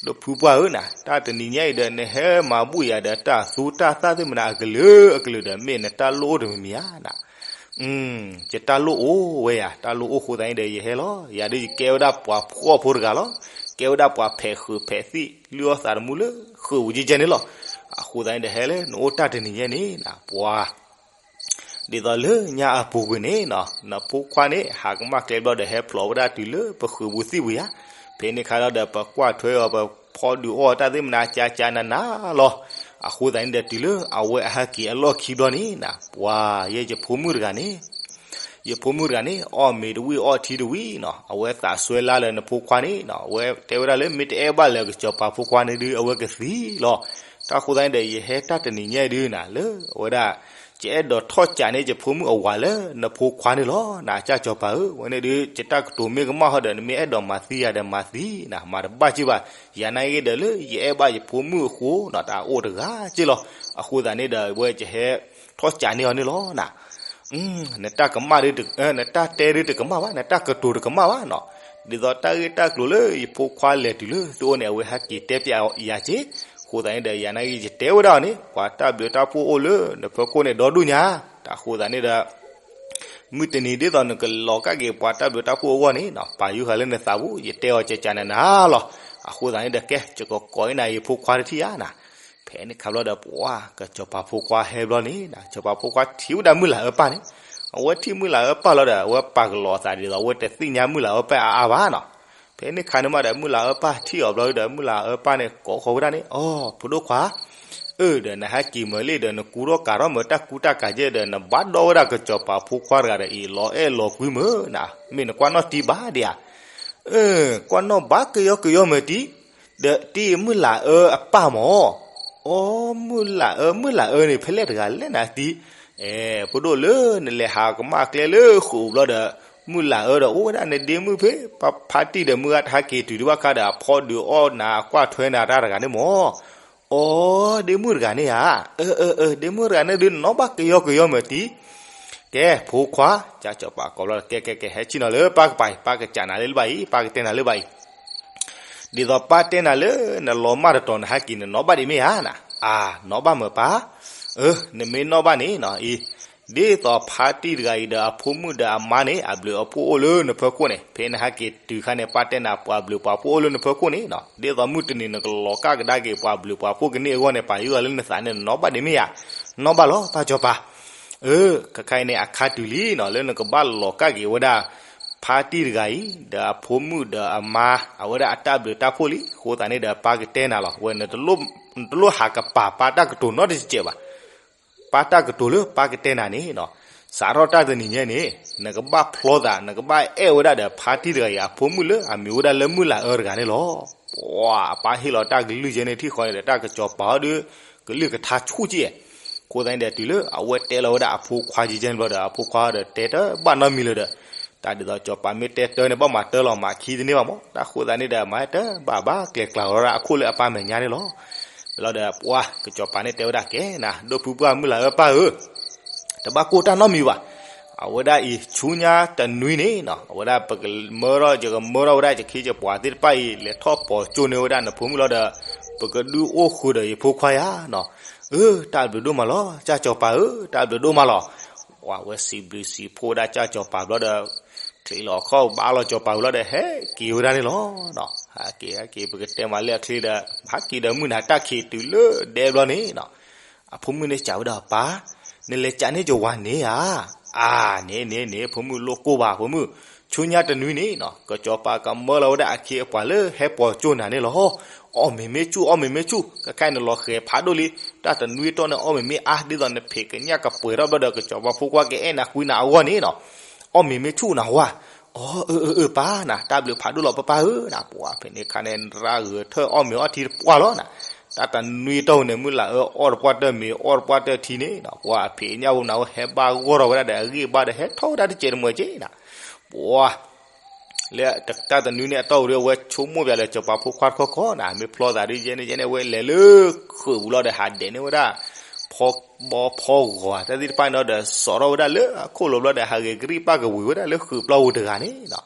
ဒီးဖုပှၢ်ဧၢနၤ, တၢ်တနံၤညါအံၤဒီး နဟဲမၤဘူၣ်ယၤဒီး တၢ်သူတၢ်သၣ်သ့ၣ်မနၤအကလုာ်အကလုာ်ဒီး မ့ၢ်နတၢ်လိၣ်အိၣ်တမံၤမံၤဧါနၤ. ယတၢ်လိၣ်အိၣ်ဝဲယၤ, တၢ်လိၣ်အိၣ်အဃိသတးန့ၣ်ဒီး ယဟဲလီၤ. ယၤဒုးယကဲဝဲဒၣ်ပှၤဖှီၣ်ဖိတဂၤလီၤ. ကဲဝဲဒၣ်ပှၤဖဲးဃုာ်ဖဲးသံၣ် လုၢ်အီၣ်သးသမူလၢဃုာ်ပူၤကဲကဲန့ၣ်လီၤ. အဃိသတးန့ၣ်ဒီး ဟဲလၢနအိၣ်တၢ်တနံၤညါန့ၣ်နၤ ပှၤ ဒ်သိးလၢညါအပူၤကွံာ်န့ၣ်နီၤ နဖိခွါန့ၣ် ဟးကမၣ်ကျဲဘျီဒီး ဟဲဖျိးဝဲဒၣ်တုၤလၢပဃုာ်ပူၤသံၣ်ပူၤယါ. ဖဲန့ၣ်ခါလီၤဒီး ပကွၢ်ထွဲအီၤ ပဖီဒုးအီၣ်တၢ်သ့ၣ်မနၤ ကၢကၢနၤနၤလီၤ. အဃိသတးန့ၣ်ဒီး တုၤလၢအဝဲအဟဲက့ၤအလီၢ်ခံဘျီန့ၣ်နၤ ပှၤ ယဲယဖိမုၣ်တဂၤန့ၣ် ယဖိမုၣ်တဂၤန့ၣ် အီၣ်မ့ၤတဝံၣ်အီၣ်ထံတဝံၣ်နီၤ အဝဲသးစွဲလါလၢနဖိခွါန့ၣ်နီၤ အဝဲတဲဝဲဒၣ်လၢ မ့ၢ်တအဲၣ်ဘၣ်လၢကစီၤပၤဖိခွါန့ၣ်ဒုး အဝဲကသံလီၤ. တၢ်ဃိသတးန့ၣ်ဒီး ယဟဲတၢ်တနံၤညါဒုးနၤ လၢအဝဲဒၣ် ယအဲၣ်ဒိးထီၣ်ကးန့ၢ်ယဖိမုၣ်အဝၤလၢနဖိခွါန့ၣ်လီၤ. နကၢ်ကစီၤပၤဧၢ, ဝဲန့ၣ်ဒုး ယတၢ်ကတိၤမ့ၢ်ကမၣ်ဟီဒီး နမ့ၢ်အဲၣ်ဒိးမၤသံယၤဒီးမၤသံနၤ မၤတဘၣ်က့ၢ်ဘၣ်. ယၤနာ်က့ဒီး လၢယအဲၣ်ဘၣ်ယဖိမုၣ်အဃိနီၤ တၢ်အိၣ်တဂၤက့ၢ်လီၤ. အဃိသတးန့ၣ်ဒီး ဝဲယဟဲထီၣ်ကးန့ၢ်အီၤန့ၣ်လီၤနၤ နတၢ်ကမၣ်ဒုးတ နတၢ်တဲဒုးတကမၣ်ဘၣ်, နတၢ်ကတိၤတကမၣ်ဘၣ်နီၤ. ဒ်သိးတၢ်ဂ့ၢ်တၢ်ကျိၤလၢယဖိခွါလဲၤတုၤလၢသုအိၣ်န့ၣ် အဝဲဟဲက့ၤတဲပၠးယၤက့ၢ်. အဃိသတးန့ၣ်ဒီး ယၤနာ်က့ ယတဲဝဲဒၣ်အီၤန့ၣ် ပှၤတၢ်ဘျုးတၢ်ဖှိၣ်အိၣ်လၢနဖီခိၣ်န့ၣ် ဒီဒူၣ်ညါ. တၢ်ဃိသတးန့ၣ်ဒီး မုၢ်တနံၤဒ်သိးနကလီၤကၢ်က့ၤပှၤတၢ်ဘျုးတၢ်ဖှိၣ်အဂီၢ်န့ၣ်နီၤ ပာ်ယုၢ်ဃာ်လၢနသးပူၤ ယတဲအီၤကကနနၤလီၤ. အဃိသတးန့ၣ်ဒီး ကဲ ယကကိးအံၤနၤ ယဖိခွါတထံၣ်ဧါနၤ. ဖဲန့ၣ်ခါဘျီဒီး ပှၤ ကစီၤပၤဖိခွါဟဲဘျီန့ၣ် ကစီၤပၤဖိခွါထံၣ်ဝဲဒၣ်မုၢ်လၢ်အၢပၢ်န့ၣ် အဝဲထံၣ်မုၢ်လၢ်အၢပၢ်လီၤဒီး အဝဲပာ်ကလီၤအသးဒ်သိး အဝဲတသ့ၣ်ညါမုၢ်လၢ်အၢပၢ်အါအါဘၣ်နီၤ. ဖဲန့ၣ်ခါန့ၣ်မးဒီး မုၢ်လၢ်အၢပၢ်ထံၣ်အီၤဘျီဒီး မုၢ်လၢ်အၢပၢ်န့ၣ် ကိးဃီၤဝဲဒၣ်န့ၣ် အိ ဖိဒိၣ်ခွါ အၢ ဒီးနဟဲက့ၤမုာ်လံဒီး နကူထီၣ်ကၤထီၣ်မုာ်တၢ်ကူတၢ်ကၤယဲၢ်ဒီး နဘၣ်ဒီဝဲဒၣ်ကစီၤပၤဖိခွါတဂၤဒီး အံၤလီၤအဲၣ်လီၤကွံမုာ်နၤ မ့ၢ်နကွၢ်နီၣ်တံၢ်ဘၣ်ဒံးဧါ. အၢ ကွၢ်နီၣ်ဘၣ်ကယီကယီမုာ်တံၢ် ဒီးတံၢ်မုၢ်လၢ်အၢအပၢ်မၢ်. အိ မုၢ်လၢ်အၢ မုၢ်လၢ်အၢန့ၣ် ဖဲလဲၣ်တဂၤလဲၣ်နၤတံၢ်. အဲ ဖိဒိၣ်လၢနလဲၤဟးကမၣ်ကျဲလၢဃုာ်ပူၤဘျီဒီး မုၢ်လၢ်အၢဒီး အိၣ်ဝဲဒၣ်နဒ့မုၣ်ဖဲ ပဖါတံၢ်ဒီး မုၢ်ဂၤတဟဲက့ၤတုၤဒံးဘၣ်ခါဒီး အဖီဒုးအီၣ်နၤ အကွၢ်ထွဲနၤတၢ်တဂၤန့ၣ်မၢ်. အိ ဒ့မုၣ်တဂၤန့ၣ်ဧါ. အၢ အၢ အၢ ဒ့မုၣ်တဂၤန့ၣ်ဒုး နီၣ်ဘၣ်ကယီကယီမုာ်တံၢ်. ကဲ ဖိခွါ ကစီၤပၤကိးဘျီ ကဲ ကဲ ကဲ ဟဲဆ့ၣ်နီၤလၢပၢ်ကပၤအံၤ ပၢ်ကစးနၤလၢလၢဘၣ်အံၤ ပၢ်ကတဲနၤလၢဘၣ်အံၤ. ဒ်သိးပၢ်တဲနၤလၢ နလီၤမၢ်တတီၤ နဟဲက့ၤ နနီၣ်ဘၣ်ဒံးမ့ၢ်ဧါနၤ. အၢ နီၣ်ဘၣ်မုာ်ပၢ်. အၢ နမ့ၢ်နီၣ်ဘၣ်န့ၣ်နီၤ အံၤ ဒ်သိးဖါတံၢ်တဂၤအံၤဒီးအဖိမုၣ်ဒီးအမါန့ၣ် အဘျုးအဖှိၣ်အိၣ်လၢနဖၢခိၣ်န့ၣ်, ဖဲနဟဲက့ၤတုၤခါန့ၣ် ပၢ်တဲနၤ ပှၤဘျုးပှၤဖှိၣ်အိၣ်လၢနဖၢခိၣ်န့ၣ်နီၤ, ဒ်သိးမုၢ်တနံၤ နကလီၤကၢ်ကဒါက့ၤ ပှၤဘျုးပှၤဖှိၣ်ကန့ၢ်အဂီၢ်န့ၣ် ပာ်ယုၢ်အီၤလၢနသးန့ၣ် နနီၢ်ဘၣ်ဒံးမ့ၢ်ဧါ. နီၢ်ဘၣ်လီၤ ပၢ်စီၤပၤ. အၢ ခဲခါအံၤန့ၣ် အခါတုၤလံနီၤ လၢနကဘၣ်လီၤကၢ်က့ၤဝဲဒၣ် ဖါတံၢ်တဂၤအံၤ ဒီးအဖိမုၣ်ဒီးအမါ အဝဲဒၣ်အတၢ်ဘျုးတၢ်ဖှိၣ်လံ. အဃိသတးန့ၣ်ဒီး ပၢ်ကတဲနၤလီၤ. ဝဲ နတလိၣ်ဟးကပာ်ပၢ်တၢ်ကတိၤနီတစဲးဘၣ်. ပၢ်တၢ်ကတိၤလၢပၢ်ကတဲနၤန့ၣ်နီၤ, စးထီၣ်တၢ်တနံၤညါန့ၣ် နကဘၣ်ဖျီသး နကဘၣ်အဲၣ်ဝဲဒၣ်ဒီး ဖါတံၢ်တဂၤအံၤအဖိမုၣ်လၢအမံၤဝဲဒၣ်လၢမုၢ်လၢ်အၢတဂၤန့ၣ်လီၤ. ပှၤအပၢ်ဟ့ၣ်လီၤတၢ်ကလုၢ်ကဲန့ၣ် ထံၣ်ဃီန့ၣ်ဒီး တၢ်ကစီၤပၤအီၤဒီး ကလုၢ်ကထါဆူၣ်ကဲ. အဃိသတးန့ၣ်ဒီး တုၤလၢအဝဲတဲလီၤဝဲဒၣ်အဖိခွါကဲန့ၣ်ဘျီဒီး အဖိခွါဒီးတဲတဘၣ်နီတမံၤလၢၤဒီး, တၢ်ဒ်သိးစီၤပၤမ့ၢ်တဲတၢ်န့ၣ် ဘၣ်မၤတၢ်လီၤ မၤခံတန့ၢ်ဘၣ်မး. တၢ်အဃိသတးန့ၣ်ဒီး မၤတဘၣ်ဘၣ် ကျဲၤကျါလီၤဝဲဒၣ်အခိၣ်လၢအပၢ်မဲာ်ညါန့ၣ်လီၤ. လီၤဒီး ပှၤကစီၤပၤန့ၣ်တဲဝဲဒၣ် ကဲနၤ ဒိၣ်ဖုပှၢ်မုၢ်လၢ်အၢပၢ်ဧၢ တဘၣ်ကိၢ်တၢ်နီတမံၤဘၣ်. အဝဲဒၣ်အံၤ ဆူညါတနွံန့ၣ်နီၤ အဝဲဒၣ်ပကမၢထီၣ် ယကမၢထီၣ်ဝဲဒၣ် ယခ့ယပှၤသ့ၣ်တဖၣ်အံၤ လဲၤထီၣ်ပိာ်ကၠိန့ၢ်ဝဲဒၣ်နဖိမုၣ်လီၤဒီး ပကဒုးအိၣ်ဃုာ်ဒီးယဖိခွါယၤနီၤ. အၢ တၢ်ဘျုးဒိၣ်မးလီၤ ကၢ်စီၤပၤဧၢ တၢ်ဘျုးဒိၣ်မးလီၤ. ပှၤဝဲစံးဘျုးစံးဖှိၣ်ဝဲဒၣ်ကၢ်စီၤပၤဘျီဒီး ချံးလီၤခီၣ်ဘါလီၤစီၤပၤဝံၤလီၤဒီး ဟဲက့ၤဝဲဒၣ်န့ၣ်လီၤ. ဟဲက့ၤ ဟဲက့ၤ ပကတဲမးလၢအချ့ဒီး ဟဲက့ၤဒီးမုၢ်နၤတၢ်ခံးတုၤလၢဒဲဘျီန့ၣ်နီၤ အဖိမုၣ်န့ၣ်စံးဝဲဒၣ် ပၢ်, နလဲၤကးန့ၢ်ယဝၤန့ၣ်ဧါ. အၢ န့ၣ်န့ၣ်န့ၣ် ဖိမုၣ်လိၣ်ကိၢ်ဘၣ် ဖိမုၣ်, ဆူညါတနွံန့ၣ်နီၤ ကစီၤပၤကမၢလီၤဝဲဒၣ်အခ့အပှၤလၢဟဲပိာ်ကၠိနၤန့ၣ်လီၤ. အီၣ်မ့ၤမ့ၢ်ဆူၣ် အီၣ်မ့ၤမ့ၢ်ဆူၣ်, ခဲခါအံၤနလီၤဃဲၤဖးဒိၣ်လံ, တၢ်တနွံတီၢ်န့ၣ် အီၣ်မ့ၤမ့ၢ်အါ ဒ်သိးနဖံးကညၣ်ကပှဲၤထီၣ်ဘျီဒီး ကစီၤပၤဖိခွါကအဲၣ်နၤကွံနၤအဂီၢ်န့ၣ်နီၤ အီၣ်မ့ၤမ့ၢ်ဆူၣ်နၤဝဲ. အီ အၢ အၢ အၢ ပၢ်နၤ တၢ်ဘျုးဖးဒိၣ်လီၤ ပၢ်ပၢ်ဧၢနၤ. ပှၤဖဲန့ၣ်ခါန့ၣ် ရၢ်ဂုၤထၢၣ်အီၣ်မ့ၤအီထံတပှၢ်လီၤနၤ. တၢ်တနွံတီၢ်န့ၣ် မုၢ်လၢ်အၢအီၣ်တပှၢ်တၢၢ်မ့ၤ အီၣ်တပှၢ်တၢၢ်ထံန့ၣ်နီၤ ပှၤအဖံးကညၣ်ဖိနၤဝဲ ဟဲဘၣ်ဂီၢ်ထီၣ်ဝဲဒၣ်ဒီး အဂံၢ်အဘါဒီး ဟဲထီၣ်ဝဲဒၣ်တစဲးတမှဲးက့နၤ. ပှၤ လၢတၢ်တနွံန့ၣ်အတီၢ်ပူၤဒီး အဝဲဆိကမိၣ်ပၠးလၢစီၤပၤဖိခွါတခီခီနၤ မ့ၢ်ဖျီသးဒ်ယဲန့ၣ်ယဲန့ၣ် အဝဲလဲၤလၢဃုာ်ပူၤလီၤဒီး ဟးဒဲးန့ၢ်ဝဲဒၣ် ဖီဘီဖီဂီၤတၢ်သ့ၣ်တဖၣ်န့ၣ်ဒီး စိာ်ထီၣ်ဝဲဒၣ်လၢအခိၣ်လိၤဘျီဒီး ဟးဂဲၤကရံၣ်ပၢ်ကဝံၤဝဲဒၣ်လၢဃုာ်ပျီပူၤတဂၤန့ၣ်နီၤ.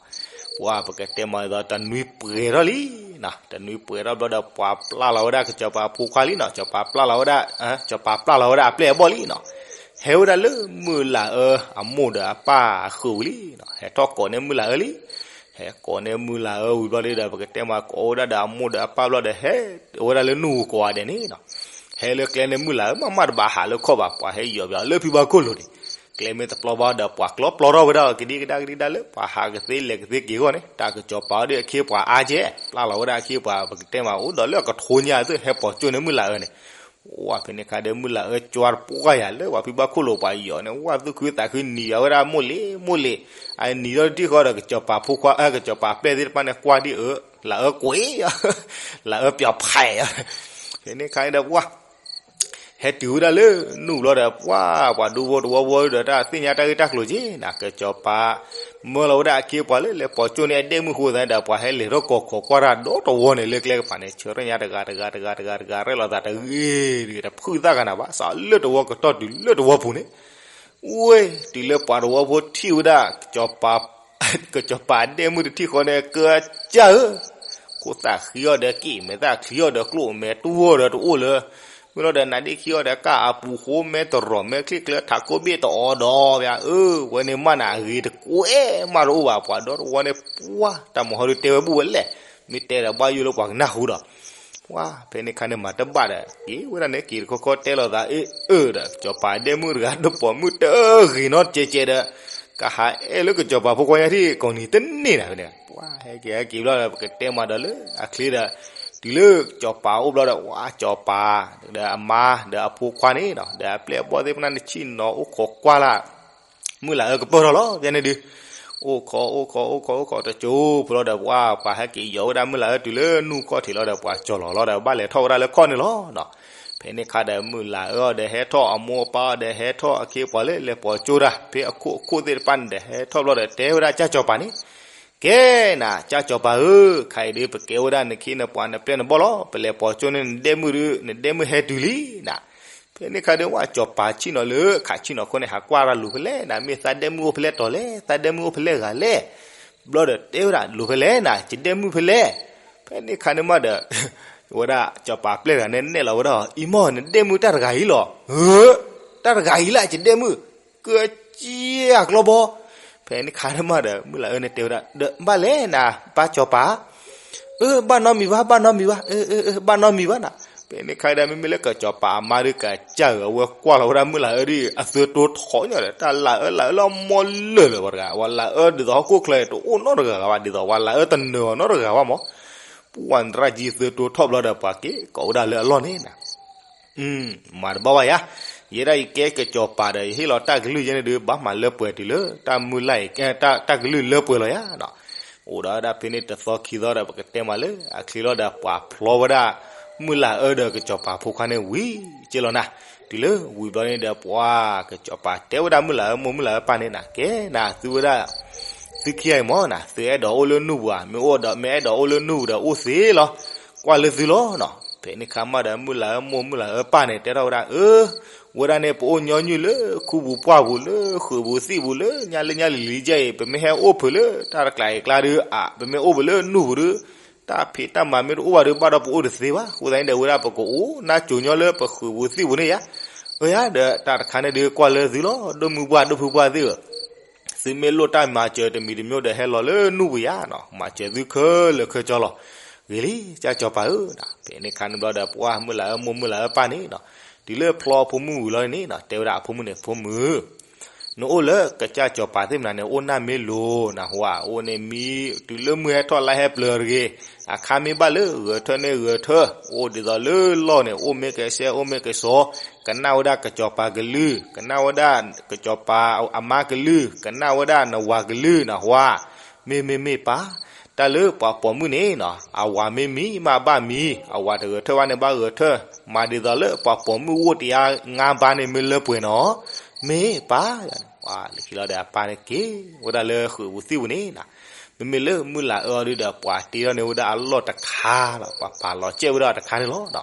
ပှၤပကတဲမးဒ်သိး တနွံပှဲၤထီၣ်လံနီၤ, တနွံပှဲၤထီၣ်ဘျီဒီး ပှၤပျၢ်လီၤဝဲဒၣ်ကစီၤပၤဖိခွါလံနီၤ, စီၤပၤပျၢ်လီၤဝဲဒၣ် စီၤပၤပျၢ်လီၤဝဲဒၣ်အပျဲၢ်အဘီၣ်လံနီၤ. ဟဲဝဲဒၣ်လၢမုၢ်လၢ်အၢအမိၢ်ဒီးအပၢ်အဃုာ်ဝံၤလံနီၤ, ဟဲထီၣ်ကိးန့ၢ်မုၢ်လၢ်အၢလံ. ဟဲကိးန့ၢ်မုၢ်လၢ်အၢဝံၤဘျီဒီး ပကတဲမးကိးဝဲဒၣ်ဒီးအမိၢ်ဒီးအပၢ်ဘျီဒီး ဟဲဝဲဒၣ်လၢနူၢ်ဂူၤကိးဂၤဒဲးန့ၣ်နီၤ. ဟဲလၢကျဲန့ၣ်မုၢ်လၢ်အၢ မ့ၢ်မးတဘၣ်ဟးလၢခီၣ်ဘၣ်, ပှၤဟဲယီၤပၠးလၢဖံဘၣ်ခိၣ်လိၤန့ၣ်, ကျဲမ့ၢ်တပျီဘၣ်ဒီး ပှၤကျီပျီထီၣ်ဝဲဒၣ်အီၤ ကဒံကဒါကဒံကဒါလၢ ပှၤဟးကသ့လဲၤကသ့က့ၤအဂီၢ်န့ၣ် တၢ်ကစီၤပၤအီၤဒီးအခ့အပှၤအါကဲ, ပျၢ်လီၤဝဲဒၣ်အခ့အပှၤ ပကတဲမးအိၣ်ဒီးလၢအကထိညါအသိး ဟဲပိာ်ကၠိန့ၢ်မုၢ်လၢ်အၢန့ၣ်. ဝဲဖဲန့ၣ်ခါဒီး မုၢ်လၢ်အၢကွၢ်တပှၢ်ယၤလၢ ပှၤဖံဘၣ်ခိၣ်လိၤပှၤယီၤန့ၣ် ဝဲသူၣ်ခုသးခုနံၤယၤဝဲဒၣ်မိၢ်လံၤမိၢ်လံၤ, အနံၤထီၣ်တထံၣ်ဃီဒီး ကစီၤပၤဖိခွါ ကစီၤပၤပျဲၢ်သ့ၣ်တဖၣ်န့ၣ် ကွၢ်ဒံးအၢ လၢအၢကွံာ် လၢအၢပၠီၤဖးအီၤ. ဖဲန့ၣ်ခါန့ၣ်ဒီး ပှၤ ဟဲတုၤဝဲဒၣ်လၢနူၢ်ဘျီဒီး ပှၤ ပှၤဒူဖိတဝီဖိဒီး တၢ်သ့ၣ်ညါတၢ်ဂ့ၢ်တၢ်ကျိၤက့နၤ, ကစီၤပၤ မၢလီၤဝဲဒၣ်အခ့အပှၤလၢလဲၤပိာ်ကၠိန့ၢ်အဒဲၣ်မုၣ်အဃိသတးန့ၣ်ဒီး ပှၤဟဲလဲၤထီၣ်ကိးခိးကွၢ်တၢ်ဒီတဝီန့ၣ် လၢကျဲကပၤန့ၣ် ဆှၢထီၣ်ညါတဂၤတဂၤတဂၤတဂၤတဂၤ ရဲၣ်လီၤသးတဂ့ၤတဂ့ၤ တဖုၣ်သၣ်ဂၤနၤဘၣ် စးလၢတဝီကတီၢ်တုၤလၢတဝီပူၤန့ၣ် ဝဲ တုၤလၢပှၤတဝီဖိထံၣ်ဝဲဒၣ် ကစီၤပၤဒဲၣ်မုၣ်တထံၣ်ဃီန့ၣ် ကၢကၢ်ဧၢ, ခိၣ်သၣ်ဃံအီၤဒီးက့ၣ် မဲာ်သၣ်ချံအီၤဒီးကျိၣ်မဲာ်တူၢ်အီၤဒီးတအိၣ်လၢ မ့ၢ်လီၤဒီးနါဒ့ခံအီၤဒီးကၢ်အပူၤဃိ မဲာ်တရီး မဲာ်ချံကျၢၤ ထးခိၣ်ဘ့ၣ်တအိၣ်ဒီး ပၠးဧၢ, ဝဲန့ၣ်မးနၤအဂ့ၤတကွဲးမးတအိၣ်ဘၣ် ပှၤဒီတဝီန့ၣ် ပှၤ တၢ်မၤဟီဒုးတဲဝဲဘူၣ်ဝဲလဲၣ်, မ့ၢ်တဲဒီးဘၣ်ယိၣ်လၢပှၤကနၢ်ဟူဒီး ပှၤ ဖဲန့ၣ်ခါန့ၣ်မၤတဘၣ်ဒီး က့ၤဝဲဒၣ်န့ၣ် က့ၤတခီခီတဲလိာ်သး အ့ၣ် အၢၣ်ဒီး စီၤပၤဒဲၣ်မုၣ်တဂၤတပိာ်မုၣ်တဂ့ၤနီတကဲးကဲးဒီး ကဟးအဲၣ်လၢကစီၤပၤဖိခွါညါထံၣ်ကိးနံၤတန့ၢ်နၤဖဲန့ၣ်, ပှၤ ဟဲက့ၤဟဲက့ၤဘျီဒီး ပကတဲမးဒီးလၢအချ့ဒီး တုၤလၢစီၤပၤအိၣ်ဘျီဒီး ပှၤ စီၤပၤ ဒီးအမါ ဒီးအဖိခွါန့ၣ်ဒီး အပျဲၢ်အဘီၣ်သ့ၣ်တဖၣ်န့ၣ် ဆ့ၣ်နီၤအိၣ်ခိးကွၢ်လၢ် မုၢ်လၢ်အၢကပၢၢ်ထီၣ်လီၤ ဖဲန့ၣ်ဒုး အိၣ်ခိး အိၣ်ခိး အိၣ်ခိး အိၣ်ခိး တစိၢ်ဖိလီၤဒီး ပှၤ ပှၤဟဲက့ၤယီၤဝဲဒၣ်မုၢ်လၢ်အၢတုၤလၢနူၢ်ခီၣ်ထံးလီၤဒီး ပှၤကၠီၤလီၤလီၤဒီး ဘၣ်လဲၤထီၣ်ဝဲဒၣ်လၢခီၣ်န့ၣ်လီၤ. ဖဲန့ၣ်ခါဒီး မုၢ်လၢ်အၢအီၤဒီးဟဲထီၣ် အမိၢ်အပၢ်အီၤဒီးဟဲထီၣ် အခ့အပှၤလၢလဲၤပိာ်ကၠိတၢ် ဖဲအခိၣ်အခိၣ်သ့ၣ်တဖၣ်န့ၣ်ဒီး ဟဲထီၣ်ဘျီဒီး တဲဝဲဒၣ်ကၢ်စီၤပၤန့ၣ် ကဲနၤ ကၢ်စီၤပၤဧၢ, ခဲအံၤဒုး ပကဲဝဲဒၣ်နခ့နပှၤနပျဲၢ်နဘီၣ်လီၤ. ပလဲၤပိာ်ကၠိန့ၢ်နဒဲၣ်မုၣ်ဒုး နဒဲၣ်မုၣ်ဟဲတုၤလံနၤ. ဖဲန့ၣ်ခါဒုး ဝဲစီၤပၤဆ့ၣ်နီၤလၢခးဆ့ၣ်နီၤခိၣ်န့ၣ် ဟးကွၢ်ရၤလိၤဖဲလဲၣ်နၤ, မ့ၢ်သးဒဲၣ်မုၣ်အိၣ်ဖဲလဲၣ်တီၤလဲၣ်, သးဒဲၣ်မုၣ်အိၣ်ဖဲလဲၣ်ဂၤလဲၣ်. ဘျီဒီးတဲဝဲဒၣ်လိၤဖဲလဲၣ်နၤ, ယဒဲၣ်မုၣ်ဖဲလဲၣ်. ဖဲန့ၣ်ခါန့ၣ်မးဒီး ဝဲဒၣ်စီၤပၤပျဲၢ်တဂၤန့ၣ်နဲၣ်လီၤဝဲဒၣ်အီၤ, အံၤမ့ၢ်နဒဲၣ်မုၣ်တၢ်တဂၤအံၤလီၤ. ဧၢ, တၢ်တဂၤအံၤလၢယဒဲၣ်မုၣ် ကစံၣ်အကျီဘီ. ဖဲန့ၣ်ခါန့ၣ်မးဒီး မုၢ်လၢ်အၢန့ၣ်တဲဝဲဒၣ် ဒီးဘၣ်လဲၣ်နၤ ပၢ်စီၤပၤ. အၢ ဘၣ်နီတမံၤဘၣ် ဘၣ်နီတမံၤဘၣ်, အၢ အၢ အၢ ဘၣ်နီတမံၤဘၣ်နၤ. ဖဲန့ၣ်ခါဒီး မ့မ့ၢ်လၢကစီၤပၤအမါဒုးကစၢ်ဧၢ အဝဲကွၢ်လီၤဝဲဒၣ်မုၢ်လၢ်အၢဒ်အံၤ အသၢတိထီၣ်ညီဒီး တၢ်လၢ်အၢလၢ်အၢလၢအမီၢ်လၢာ်လၢၤဝဲတဂၤ, ဝဲလၢ်အၢဒ်သိးဟီၣ်ခိၣ်ချၢတအိၣ်နီတဂၤဂၤဘၣ်, ဒ်သိးဝဲလၢ်အၢတနၢၤအီၤနီတဂၤဘၣ်မး. ပှၢ်နရၣ်ကံသၢတိထီၣ်ဘျီဒီး ပှၤက့ၤကိးဝဲဒၣ်လၢအလီၢ်န့ၣ်နၤ မၤတဘၣ်ဘၣ်ယၤ, ယဲဒၣ်ယကဲကစီၤပၤဒီး ယဟ့ၣ်လီၤတၢ်ကလုၢ်ယဲန့ၣ်ဒုး ဘၣ်မၤလၢပှဲၤတုၤလၢ တၢ်မုၢ်လၢ်အံၤ တၢ်ကလုၢ်လၢပှဲၤလီၤယၤနီၤ. အိၣ်ဒီးဝဲဒၣ်ဖဲန့ၣ်တသီခံသီဒီး ပကတဲမးလၢအချ့လီၤဒီး ပှၤဖျီဝဲဒၣ် မုၢ်လၢ်အၢဒီးကစီၤပၤဖိခွါန့ၣ်ဝံၤက့လီၤနၤ. တုၤလၢဝံၤဘျီန့ၣ်ဒီး ပှၤကစီၤပၤတဲဝဲဒၣ်မုၢ်လၢ်အၢမိၢ်မုၢ်လၢ်အၢပၢ်န့ၣ်နၤ ကဲနၤ သုဝဲဒၣ် သုခံဂၤအံၤမးနၤ သုအဲၣ်ဒိးအိၣ်လၢနုၢ်ပူၤဧါ, မ့ၢ်အိၣ်ဒီး မ့ၢ်အဲၣ်ဒိးအိၣ်လၢနုၢ်ပူၤဒီးအိၣ်သ့လီၤ, ကွၢ်လၢသုလီၤနီၤ. ဖဲန့ၣ်ခါမးဒီး မုၢ်လၢ်အၢမိၢ်မုၢ်လၢ်အၢပၢ်န့ၣ် တဲထီၣ်ဝဲဒၣ် အၢ ဝဲဒၣ်န့ၣ် ပအိၣ်ညီနုၢ်လၢခူပူၤပှၢ်ပူၤ လၢဃုာ်ပူၤသံၣ်ပူၤ လၢညါလၢညါလံၤလံၤကဲအံၤ ပမ့ၢ်ဟဲအိၣ်ဖုးလၢတၢ်တကျးအံၤကျါဒီး အါ ပမ့ၢ်အိၣ်ဖုးလၢနုၢ်ပူၤဒီး တၢ်ဖံးတၢ်မၤမ့ၢ်တအိၣ်ဘၣ်ဒီး ဘၣ်ဒီးပအိၣ်တသ့ဘၣ်. အဃိသတးန့ၣ်ဒီး ဝဲဒၣ်ပကအိၣ်နါစိၤညီလၢပဃုာ်ပူၤသံၣ်ပူၤန့ၣ်ယါ. အၢယါ ဒီးတၢ်တခါန့ၣ်ဒီး ကွၢ်လၢသုလီၤ ဒိၣ်မုၢ်ပှၢ်ဒိၣ်ဖုပှၢ်သ့ၣ်ဧၢ သုမ့ၢ်လိၣ်တၢ်မၤစၢၤတမံၤတမံၤဒီး ဟဲလီၤလၢနုၢ်ပူၤယါနီၤ, မၤစၢၤသုခဲလၢာ်ခဲဆ့လီၤ. ဂ့ၤလံ ကၢ်စီၤပၤဧၢ, ဖဲန့ၣ်ခါန့ၣ်ဘျီဒီး ပှၢ်မုၢ်လၢ်အၢမိၢ်မုၢ်လၢ်အၢပၢ်န့ၣ်နီၤ, တုၤလၢဖျီအဖိမုၣ်ဝံၤလီၤန့ၣ်နီၤ တဲဝဲဒၣ်အဖိမုၣ်န့ၣ် ဖိမုၣ် နအိၣ်လၢကစၢ်စီၤပၤသ့ၣ်မနုၤန့ၣ် အိၣ်နၢ်မ့ၢ်လိၤနဟူဧါ, အိၣ်န့ၣ်မံ တုၤလၢမုၢ်ဟဲထီၣ်လါဟဲပျၢၤတဂ့ၤ, အခါမ့ၢ်ဘၣ်လၢဂဲၤထၢၣ်န့ၣ်ဂဲၤထၢၣ်, အိၣ်ဒ်သိးလၢလီၢ်န့ၣ် အိၣ်မ့ၢ်ကစဲ အိၣ်မ့ၢ်ကစီၤ, ကနၣ်ဝဲဒၣ်ကစီၤပၤကလုၢ်, ကနၣ်ဝဲဒၣ်ကစီၤပၤအမါကလုၢ်, ကနၣ်ဝဲဒၣ်နဝၤကလုၢ်နဟူဧါ. မ့မ့ၢ်မ့ၢ်ပၢ်, တၢ်လၢပှၤပိာ်မုၣ်န့ၣ်နီၤ အဝၤမ့ၢ်မံမးဘၣ်မံ, အဝၤတဂဲၤထၢၣ်ဘၣ်န့ၣ်ဘၣ်ဂဲၤထၢၣ်, မၤဒ်သိးလၢပှၤပိာ်မုၣ်အိၣ်တယါငါးပါးန့ၣ်မ့ၢ်လၢပှဲၤနီၤ. မ့ၢ်ပၢ်, လၢခံလီၤဒီးအပၢ်န့ၣ်က့ၤဝဲဒၣ်လၢဃုာ်ပူၤသံၣ်ပူၤန့ၣ်နီၤ, မ့မ့ၢ်လၢမုၢ်လၢ်အၢအီၤဒုဒီး ပှၤတ့ထီၣ်န့ၢ်ဝဲဒၣ်အလီၢ်တခါလီၤ, ပှၤပာ်လီၤစဲးဝဲဒၣ်တခါန့ၣ်လီၤ.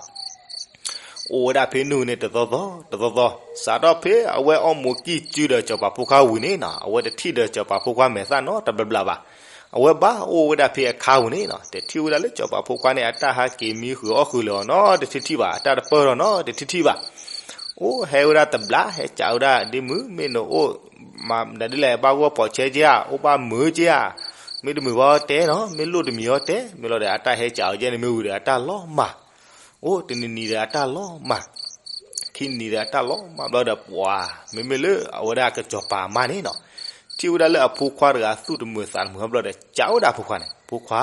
အိၣ်ဝဲဒၣ်ဖဲနုၢ်န့ၣ်တသီသီတသီသီ, စးထီၣ်ဖဲအဝဲအီၣ်မူးကံၢ်စုဒီးစီၤပၤဖိခွါဝံၤန့ၣ်နီၤ အဝဲတထံၣ်ဒီးစီၤပၤဖိခွါမဲာ်သၣ်နီတဘျီဘျီဘၣ်. အဝဲဘၣ်အိၣ်ဝဲဒၣ်ဖဲအခါပူၤန့ၣ်နီၤ တထံၣ်ဝဲဒၣ်လၢစီၤပၤဖိခွါန့ၣ် အတၢ်ဟးက့ၤမံဃုာ်အီၣ်ဃုာ်လၢၤအီၤနီတထံၣ်ထံၣ်ဘၣ်, အတၢ်တပၢၢ်ထီၣ်နီတထံၣ်ထံၣ်ဘၣ်. အိၣ်ဟဲဝဲဒၣ်တဘျီ ဟဲစံးဝဲဒၣ်ဒ်မုၢ် မ့ၢ်နအိၣ်မၤဒ်လဲၣ် ဘၣ်ဂီၢ်ပိာ်ဆဲက့ဧါ, အိၣ်ဘၣ်မုာ်က့ဧါ, မ့ၢ်တမုာ်ဘၣ်တဲနီၤ, မ့ၢ်လိၣ်တမံၤအီၤတဲ, မ့ၢ်လီၤဒီးအတၢ်ဟဲစံးအီၤကဲန့ၣ်မ့ၢ်ဝံၤဒီးအတၢ်လီၤမၢ် အိၣ်တနံၤနံၤဒီးအတၢ်လီၤမၢ်, ခံနံၤဒီးအတၢ်လီၤမၢ်ဘျီဒီးပှၤ, မ့မ့ၢ်လၢအဝဲဒၣ်ကစီၤပၤအမါန့ၣ်နီၤ, ထံၣ်ဝဲဒၣ်လၢအဖိခွါတဂၤသူၣ်တမုာ်သးတမုာ်ဘျီဒီး စံးဝဲဒၣ်အဖိခွါန့ၣ်, ဖိခွါ,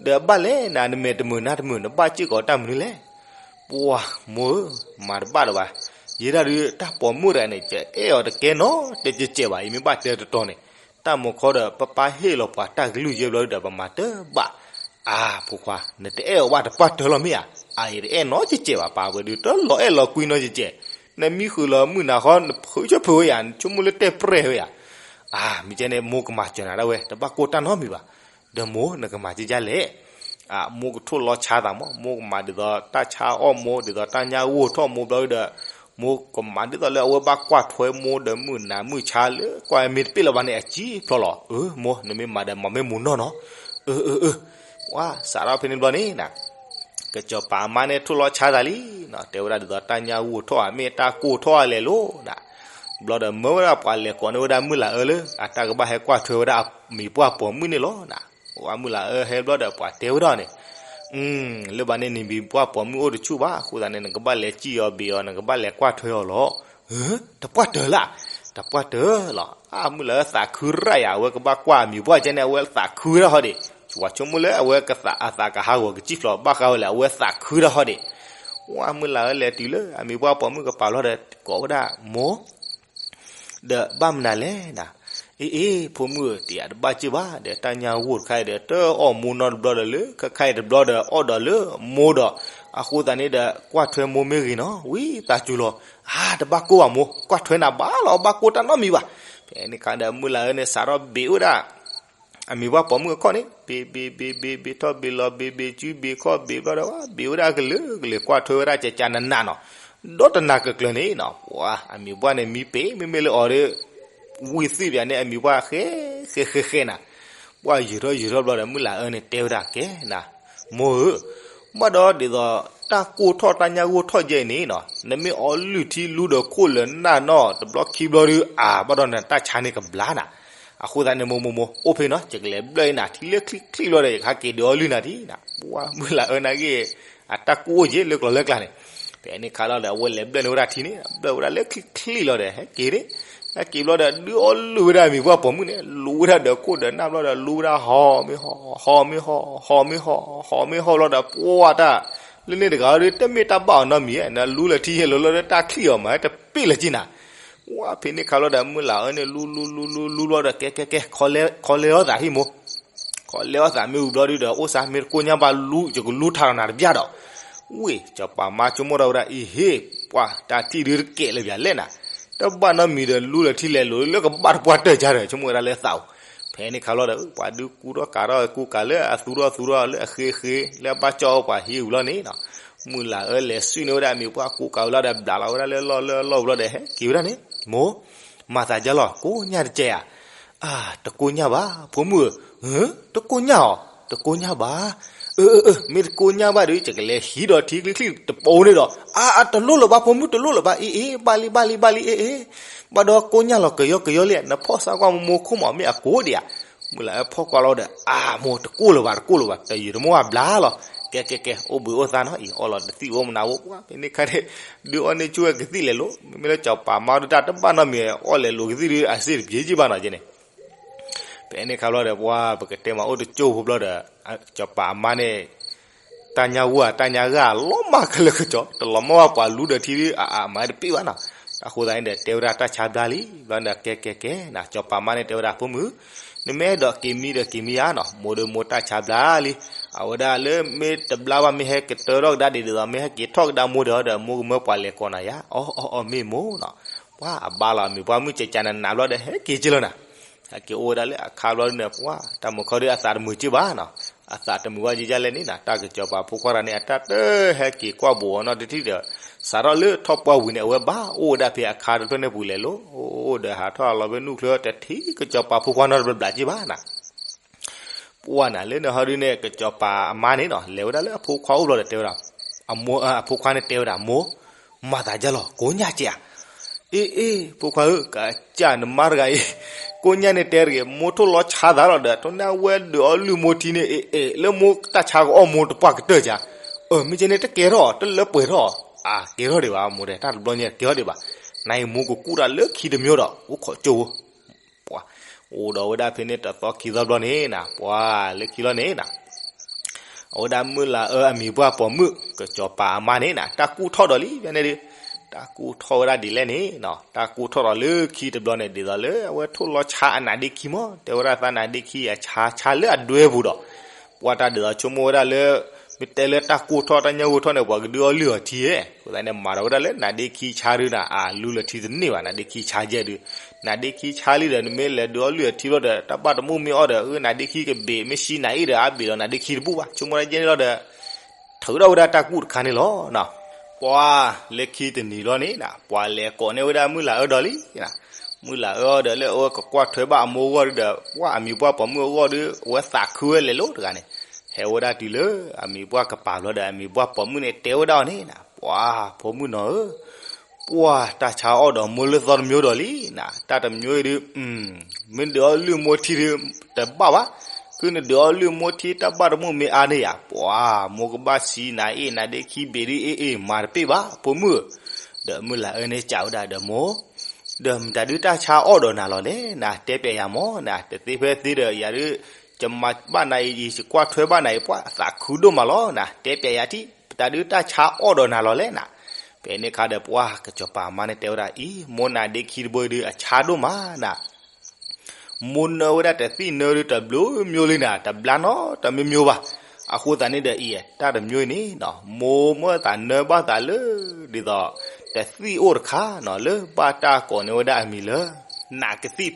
ဒီးဘၣ်လဲၣ်နၤ နမဲာ်တမုာ်နါတမုာ် နဘၣ်စ့ၢ်ကီးတၢ်မနုၤလဲၣ်. ပှၤမိၢ်ဧၢ, မၤတဘၣ်ဒီးဘၣ်, ယဲဒၣ်ဒုးတၢ်ပိာ်မုၣ်တဂၤန့ၣ် ယအဲၣ်အီၤတကဲနီတကဲကဲဘၣ်, ယမ့ၢ်ဘၣ်တဲတတီၤန့ၣ် တၢ်မူခီဒီး ပပၢ်ဟ့ၣ်လီၤပှၤတၢ်ကလုၢ်ယဲၢ်ဘျီဒီး ပမၤတဘၣ်. အါ, ဖိခွါ, နတအဲၣ်အီၤဘၣ်တပှၢ်တၢၢ်လီၤမ့ၢ်ဧါ. အါ, ယတအဲၣ်နီတစဲးဘၣ်, ပၢ်ဝဲဒုးတလီၤအဲၣ်လီၤကွံနီတစဲး, နမံဃုာ်လီၤမုၢ်နၤဃီ နဖုးဆိဖုးဝဲယၤ, နဆိကမိၣ်လၢတဲပြဲၢ်ဝဲယၤ. အါ, မ့ၢ်ကဲန့ၣ် မိၢ်ကမၤစၢၤနၤဒၣ်ဝဲ, တဘၣ်ကိၢ်တၢ်နီတမံၤဘၣ်. ဒီးမိၢ် နကမၤကဲကဲလဲၣ်. အါ, မိၢ်ကထိၣ်လီၤဆါသးမး, မိၢ်ကမၤဒ်သိးတၢ်ဆါအီၣ်မိၢ် ဒ်သိးတၢ်ညၣ်ဂိၢ်ထီၣ်မိၢ်ဘျီဒီး မိၢ်ကမၤဒ်သိးလၢအဝဲဘၣ်ကွၢ်ထွဲမိၢ်ဒီးမုၢ်နၤမုၢ်ဆါလၢကွၢ်မ့ၢ်တပ့ၣ်လီၤဘၣ်န့ၣ် အစံၣ်ဖျိလီၤ. အၢ မိၢ် နမ့ၢ်မၤဒီးမၤမ့ၢ်မူနီၢ်နီၤ. အၢ အၢ အၢ. ဝါ စးထီၣ်ဖဲန့ၣ်ဘျီန့ၣ် ကစီၤပၤအမါန့ၣ် ထိၣ်လီၤဆါသးလံနီၤ, တဲဝဲဒၣ်ဒ်သိးတၢ်ညၣ်ဂိၢ်ထီၣ်ဧါ မ့ၢ်တၢ်ကိၢ်ထီၣ်ဧါလဲၣ်လိၤနီၤ. ဘျီဒီးမၢဝဲဒၣ်ပှၤလဲၤကိးန့ၢ်ဝဲဒၣ်မုၢ်လၢ်အၢလၢ အတၢ်ကဘၣ်ဟဲကွၢ်ထွဲဝဲဒၣ်အမံၤပှၢ်ပိာ်မုၣ်န့ၣ်လီၤနီၤ. ဝါ မုၢ်လၢ်အၢဟဲဘျီဒီးပှၤတဲဝဲဒၣ်န့ၣ် လၢဘၣ်န့ၣ် နမံၤပှၢ်ပိာ်မုၣ်အိၣ်တဆူၣ်ဘၣ်, အဃိသတးန့ၣ် နကဘၣ်လဲၤစံၣ်အီၤဘ့ၣ်အီၤ နကဘၣ်လဲၤကွၢ်ထွဲအီၤလီၤ. တပှၢ်တၢၢ်လၢ်, တပှၢ်တၢၢ်လီၤ. အါ မုၢ်လၢ်အၢသးခုရၣ်ယၤ, အဝဲကဘၣ်ကွၢ်အမံၤပှၢ်ကဲန့ၣ် အဝဲသးခုဒၣ်ဟီဒံး. ဝဲဆိကမိၣ်လၢအဝဲအသးကဟးဂီၤကစံၣ်ဖျိးဘၣ်ဃးဝဲလၢ အဝဲသးခုဒၣ်ဟီဒံး. ဝါ မုၢ်လၢ်အၢလဲၤတုၤလၢအမံၤပှၢ်ပိာ်မုၣ်ကပၤလီၤဒီး ကိးဝဲဒၣ်မိၢ် ဒီးဘၣ်မနုၤလဲၣ်နၤ. အ့ အ့ ဖိမုၣ်ဧၢ, တယၤတဘၣ်စ့ၢ်ဘၣ်, ဒီးတၢ်ညၣ်ဂိၢ်တခါအံၤဒီး တအီၣ်မိၢ်နီတဘျီဒီးလၢ ခဲခါအံၤတဘျီဒီး အီၣ်ဒီးလၢမိၢ်ဒီး, အဃိသတးန့ၣ်ဒီး ကွၢ်ထွဲမိၢ်မ့ၢ်ဂ့ၤနီၤ, ဝံသးစူၤလီၤ. အါ တဘၣ်ကိၢ်ဘၣ်မိၢ်, ကွၢ်ထွဲနၤဘၣ်လီၤ, ဘၣ်ကိၢ်တၢ်နီတမံၤဘၣ်. ဖဲန့ၣ်အခါဒီး မုၢ်လၢ်အၢန့ၣ် စးထီၣ်ဘ့ၣ်ဝဲဒၣ် အမံၤပှၢ်ပိာ်မုၣ်အခီၣ်န့ၣ် ဘ့ၣ်ဘ့ၣ်ဘ့ၣ်ဘ့ၣ် ဘ့ၣ်ထီၣ်ဘ့ၣ်လီၤ ဘ့ၣ်ဘ့ၣ်စုဘ့ၣ်ခီၣ်ဘ့ၣ်ဘျီဒီး ဘ့ၣ်ဝဲဒၣ်ကလုာ်ကလုာ် ကွၢ်ထွဲဝဲဒၣ်ကကနးနးနီၤ, ဒီးတနၤကကျၢၤန့ၣ်နီၤ, ပှၤအမံၤပှၢ်န့ၣ်မံပ့ၤ မ့မ့ၢ်လၢအီၤဒီး ဝံသ့ၣ်ပၠးန့ၣ် အမံၤပှၢ်ဃဲဃဲဃဲဃဲနၤ, ပှၤယုာ်ထီၣ်ယုာ်ထီၣ်ဘျီဒီး မုၢ်လၢ်အၢန့ၣ်တဲဝဲဒၣ်ကဲနၤ, မိၢ်ဧၢ, ဘၣ်ဒီးဒ်သိး တၢ်ကိၢ်ထီၣ်တၢ်ညၣ်ဂိၢ်ထီၣ်ယဲအံၤန့ၣ်နီၤ, နမ့ၢ်အီလုၢ်ထံလူဒီးခိၣ်လၢနၢ်နီၤ တဘျီခံဘျီဒုး အါ ဘၣ်ဒီးနတၢ်ဆါန့ၣ်ကဘျါနၤ. အဃိသတးန့ၣ် မိၢ်မိၢ်မိၢ် အိၣ်ဖဲနီၤ ယကလဲၤဘျၢၣ်နၤထံလၢချံချံလီၤဒီး ယကဟဲက့ၤဒုးအီလုၢ်နၤထံနၤ. ပှၤမုၢ်လၢ်အၢနၤဂ့ၢ် အတၢ်ကိၢ်အိၣ်က့ၤလၢကျီၤလၢကျါန့ၣ်, ဖဲန့ၣ်ခါလီၤဒီး အဝဲလဲၤဘျၢၣ်န့ၢ်ဝဲဒၣ်ထံန့ၣ် ဘျၢၣ်ဝဲဒၣ်လၢချံချံလီၤဒီး ဟဲက့ၤန့ၣ်, ဟဲက့ၤဘျီဒီး ဒုးအီလုၢ်ဝဲဒၣ်အမံၤပှၢ်ပိာ်မုၣ်န့ၣ် လူၤဝဲဒၣ်ဒီးခိၣ်ဒီးနၢ်ဘျီဒီး လူၤဝဲဒၣ်ဟီၣ်မ့ၢ်ဟီၣ် ဟီၣ်မ့ၢ်ဟီၣ် ဟီၣ်မ့ၢ်ဟီၣ် ဟီၣ်မ့ၢ်ဟီၣ်ဘျီဒီး ပှၤတၢ် လၢန့ၣ်တဂၤဒီး တမ့ၢ်တၢ်ဘၣ်အီၤနီတမံၤ, နလူလၢထံယဲၢ်လီၤလီၤဒီး တၢ်ချံၣ်အီၤမး တပ့ၢ်လၢၤက့နၤ. ဝဲဖဲန့ၣ်ခါလီၤဒီး မုၢ်လၢ်အၢန့ၣ် လူလူလူလူလူဘျီဒီး ကဲကဲကဲ ခီလဲအီၣ်သးဟံၣ်မိၢ်, ခီလဲအီၣ်သးမ့ၢ်ဝံၤဘျီဒုဒီး အိၣ်စး မ့ၢ်တကိၢ်ညၣ်ဘၣ်လူ ယကလူထးဒီးနၤတဘျီဒီး, ဝ့ၢ် စီၤပၤမါဆိကမိၣ်ထီၣ်ဝဲဒၣ် အံၤဟ့ၣ် ပှၤတၢ်ထံၣ်ဒုတကဲလၢၤဘၣ်လဲၣ်နၤ, တဘၣ်နီတမံၤဒီး လူလၢထံလဲၤလိာ်လၢကဘၣ်တပှၢ်တၢၢ်ကါဒီး ဆိကမိၣ်ဝဲဒၣ်လၢသးအိၣ်. ဖဲန့ၣ်ခါလီၤဒီး ပှၤဒုးကူထီၣ်ကၤထီၣ်ကူကၤလၢအသူထီၣ်သူထီၣ်လၢအဃ့ဃ့ လၢအဘၣ်ကၠီၣ်အီၤပှၤဟံၣ်ဝံၤလီၤန့ၣ်နီၤ, မုၢ်လၢ်အၢလဲၤစုၣ်န့ၢ်ဝဲဒၣ်အမံၤပှၢ်ကူကၤဝံၤလီၤဒီး ဘျးလီၤဝဲဒၣ်လၢလီၢ်လၢအလီၢ်ဝံၤလီၤဒီး ဟဲက့ၤဝဲဒၣ်န့ၣ်, မိၢ် မၤသးဒ်လဲၣ် ကိၢ်ညၣ်တကဲဧါ. အါ တကိၢ်ညၣ်ဘၣ် ဖိမုၣ်ဧၢ, တကိၢ်ညၣ်အီၤ တကိၢ်ညၣ်ဘၣ်. အၢ အၢ အၢ မ့ၢ်တကိၢ်ညၣ်ဘၣ်ဒီး ယကလဲၤဟံးဒီးထံချံချံတပိန့ၣ်ဒီး အါ အတလိၣ်လၢၤဘၣ် ဖိမုၣ် တလိၣ်လၢၤဘၣ် အ့ၣ် အ့ၣ် ဘၣ်လံ ဘၣ်လံ ဘၣ်လံ အ့ၣ် အ့ၣ်, ဘၣ်ဒီးကိၢ်ညၣ်လီၤ ကယီကယီလံ နဖီၣ်စၢ်ကွၢ်မိၢ်မိၢ်ခိၣ်မး မ့ၢ်အကိၢ်ဒံးဧါ. မုၢ်လၢ်အၢဖီၣ်ကွၢ်လီၤဒီး အါ မိၢ် တကိၢ်လၢၤဘၣ် တကိၢ်လၢၤဘၣ် တယုာ်တမိၢ်အဘျါလီၤ. ကဲ ကဲ ကဲ အိၣ်ဘှံးအိၣ်သါနီၤ အံၤ အီၣ်လီၤတသံၣ်အိၣ်မနုၤအိၣ် ပှၤဖဲန့ၣ်ခါန့ၣ် ဒုးအီၣ်န့ၢ်ကၠိဝဲကသံၣ်လဲၤလိာ် မ့မ့ၢ်လၢစီၤပၤမါဒုးတၢ်တဘၣ်နီတမံၤ အီၣ်လဲၤလိာ်ကသံၣ်ဒုး အစ့တပျ့ၤကံဘၣ်နီၤကဲန့ၣ်. ဖဲန့ၣ်ခါဘျီဒီး ပှၤပကတဲမးအိၣ်တကၠိဖိဘျီဒီး စီၤပၤအမါန့ၣ် တၢ်ညၣ်ဝါတၢ်ညၣ်ဂၢ်လီၤမၢ်ခဲလၢာ်ကစီၤ တလီၤမၢ်ဘၣ်ပှၤလူဒီးထံဒုး အအါမၤတပ့ၢ်ဘၣ်နီၤ. အဃိသတးန့ၣ်ဒီး တဲဝဲဒၣ်တၢ်ဆါဘျါလံ ဘျီဒီး ကဲ ကဲ ကဲ နၤ စီၤပၤမါန့ၣ်တဲဝဲဒၣ် ဖိမုၣ် နမ့ၢ်အဲၣ်ဒိးက့ၤမံဒီးက့ၤမံဧါနီၤ မိၢ်ဒီးမိၢ်တၢ်ဆါဘျါလံ. အဝဲဒၣ်လၢမ့ၢ်တဘျါဘၣ် မ့ၢ်ဟဲကတၢၢ်ထီၣ်ကဒါဒ်သိး မ့ၢ်ဟဲက့ၤထီၣ်ကဒါမိၢ်ဒီး ဒီးမိၢ်ကမၢပှၤလဲၤကိးနၤယါ အီ အီ အီ မ့ၢ်မိၢ်နီၤ. ပှၤအဘါလီၤအမံၤပှၢ်မုၣ်ကကနးနးဘျီဒီး ဟဲက့ၤက့လီၤနၤ. ဟဲက့ၤအိၣ်ဝဲဒၣ်လၢအခါဘျီဒုးန့ၣ် ပှၤ တၢ်မုာ်ခီဒုးအသးတမုာ်က့ဘၣ်နီၤ. အသးတမုာ်ဘၣ်ယံာ်ယံာ်လဲၣ်န့ၣ်နၤ တၢ်ကစီၤပၤဖိခွါတဂၤန့ၣ် အတၢ်တဟဲက့ၤကွၢ်ဘူးအီၤနီတထံၣ်ဒီး စးထီၣ်လၢထီၣ်ပှၢ်ဝံၤန့ၣ် အဝဲဘၣ်အိၣ်ဝဲဒၣ်ဖဲအခါတဖျၢၣ်န့ၣ်ပူၤလဲၤလိၤ အိၣ်ဒီးဟးထီၣ်လီၤဖဲနူၢ်ချၢ တထံၣ်ကစီၤပၤဖိခွါနီတဘျီဘျးက့ဘၣ်နၤ. ပှၤနၤလၢန့ၣ်ဟီဒုးန့ၣ် ကစီၤပၤအမါန့ၣ်နီၤ လဲၤဝဲဒၣ်လၢအဖိခွါအိၣ်ဘျီဒီးတဲဝဲဒၣ် အမိၢ် အဖိခွါန့ၣ်တဲဝဲဒၣ် မိၢ် မၤသးဒ်လဲၣ် ကိၢ်ညၣ်ကဲဧါ. အ့ အ့ ဖိခွါဧၢ ကစၢ်နမါတဂၤအံၤ ကိၢ်ညၣ်န့ၣ်တဲတဂ့ၤ မိၢ်ထိၣ်လီၤဆါသးလီၤဒီး ထီန့ၣ်အဝဲဒုးအီလုၢ်မိၢ်ထံန့ၣ် အ့ အ့ လၢမိၢ်တၢ်ဆါကအီၣ်မိၢ်တပှၢ်ကတၢၢ်ကါ. အၢ မ့ၢ်ကဲန့ၣ်တကဲထီၣ် တလၢပှဲၤထီၣ်. အါ ကဲထီၣ်ဒံးဘၣ် မိၢ်တဲ တၢ်တဘျီညါကဲထီၣ်ဒံးဘၣ်. နအံၤမိၢ်ကကူၣ်တၢ်လၢခံတမံၤဒီး အိၣ်ခိးကၠိဖိ ပှၤ အိၣ်ဒီးဝဲဒၣ်ဖဲန့ၣ်တသီခံသီဘျီန့ၣ်နၤ ပှၤလၢခံလီၤန့ၣ်နၤ အဝဲဒၣ်မုၢ်လၢ်အၢအမံၤပှၢ်ပိာ်မုၣ် ကစီၤပၤအမါန့ၣ်နၤ တၢ်ကူၣ်ထီၣ်ဒီးလံ ဖဲန့ၣ်ဒုး တၢ်ကူၣ်ထီၣ်ဝဲဒၣ်ဒ်လဲၣ်န့ၣ်နီၤ တၢ်ကူၣ်ထီၣ်ဒီးလၢခံတဘျီန့ၣ် ဒ်သိးလၢအဝဲထိၣ်လီၤဆါအနါဒ့ခံမး တဲဝဲဒၣ်သးနါဒ့ခံအဆါ ဆါလၢအဒွဲပူၤဒီး ပှၤတၢ်ဒ်သိးဆိကမိၣ်ဝဲဒၣ်လၢ မ့ၢ်တဲလၢတၢ်ကိၢ်ထီၣ်တၢ်ညၣ်ဂိၢ်ထီၣ်န့ၣ် ပှၤကဒုးအီလုၢ်အီၤထံဧါ. အဃိသတးန့ၣ် မၤဒီးဝဲဒၣ်လၢနါဒ့ခံဆါဒုးနၤ အလူလၢထံတန့ၢ်ဘၣ် နါဒ့ခံဆါယဲၢ်ဒုး နါဒ့ခံဆါလံဒီး နမ့ၢ်လဲၤဒုးအီလုၢ်အီၤထံဘျီဒီး တၢ်ဘၣ်တမုာ်မ့ၢ်အီၣ်ဒီး အၢ နါဒ့ခံကဘ့ၣ် မ့ၢ်ဆံနၤအ့ၣ်ဒီး အါဘ့ၣ်လီၤနါဒ့ခံတဘူၣ်ဘၣ် ဆိကမိၣ်ဒ်ယဲန့ၣ်လီၤဒီး ထုးထီၣ်ဝဲဒၣ်တၢ်ကူၣ်တခါန့ၣ်လီၤ. ပှၤလၢခံတနံၤလီၤန့ၣ်နၤ ပှၤလဲၤကိးန့ၢ်ဝဲဒၣ်မုၢ်လၢ်အၢဒီးလံ မုၢ်လၢ်အၢအီၤဒီးလၢအဝဲကကွၢ်ထွဲဘၣ်အမိၢ်အဂီၢ်ဒုးဒီး ပှၤအမံၤပှၢ်ပိာ်မုၣ်အဂီၢ်ဒုး အဝဲသးခုဝဲလဲၤလိၤတဂၤန့ၣ် ဟဲဝဲဒၣ်တုၤလၢအမံၤပှၢ်ကပၤဘျီဒီး အမံၤပှၢ်ပိာ်မုၣ်န့ၣ် တဲဝဲဒၣ်အီၤန့ၣ်နၤ ပှၤဖိမုၣ်နီၤဧၢ, ပှၤတၢ်ဆါအီၣ်ဒီးမိၢ်လၢသီတမျိုးဒီးလံနၤ တၢ်တမျိုးအံၤဒုး မ့ၢ်ဒုးအီလုၢ်မိၢ်ထံဒုး တဘၣ်ဘၣ်, ခုနဒုးအီလုၢ်မိၢ်ထံတၢ်ဘၣ်တမုာ်မ့ၢ်အါန့ၢ်ယၤ ပှၤမိၢ်ကဘၣ်ဆံနၤအ့ၣ် နၤဒ့ခံဘ့ၣ်ဒုး အ့ၣ်အ့ၣ် မၤတပ့ၢ်ဘၣ် ဖိမုၣ်ဧၢ, ဒီးမုၢ်လၢ်အၢန့ၣ်စံးဝဲဒၣ်ဒီးမိၢ် ဒီးမတၤဒုးတၢ်ဆါအီၣ်ဒီးနၤလီၤလဲၣ် နၤတဲပျဲယၤမၢ် နၤတသ့ဖဲသ့ဒီးယၤဒုး ယမၤဘၣ်နၤအံၤ ယကွၢ်ထွဲဘၣ်နၤအံၤ ပှၤသးခုဒိၣ်မးလီၤ နၤတဲပျဲယၤထံၣ် ပတၤဒုးတၢ်ဆါအီၣ်ဒီးနၤလီၤလဲၣ်နၤ. ဖဲန့ၣ်အခါဒီးပှၤကစီၤပၤအမါန့ၣ်တဲဝဲဒၣ်အံၤ မိၢ်နၤဒ့ခံတဘိဒုးအဆါဒိၣ်မးနၤ မိၢ်နၢဝဲဒၣ်တသံၣ်နၢဒုးတဘျုးမျိုးလံနၤ တဘျါနီတမံၤမျိုးဘၣ်. အဃိသတးန့ၣ်ဒီးအံၤ တၢ်တမျိုးအံၤန့ၣ် မိၢ်မၢသးနၢဘၣ်သးလၢ ဒ်သိး တသံၣ်အိၣ်တခါနီၤ လၢဘၣ်တၢ်ကိးန့ၢ်ဝဲဒၣ်အမံၤလၢ နးကသံၣ်ဖီ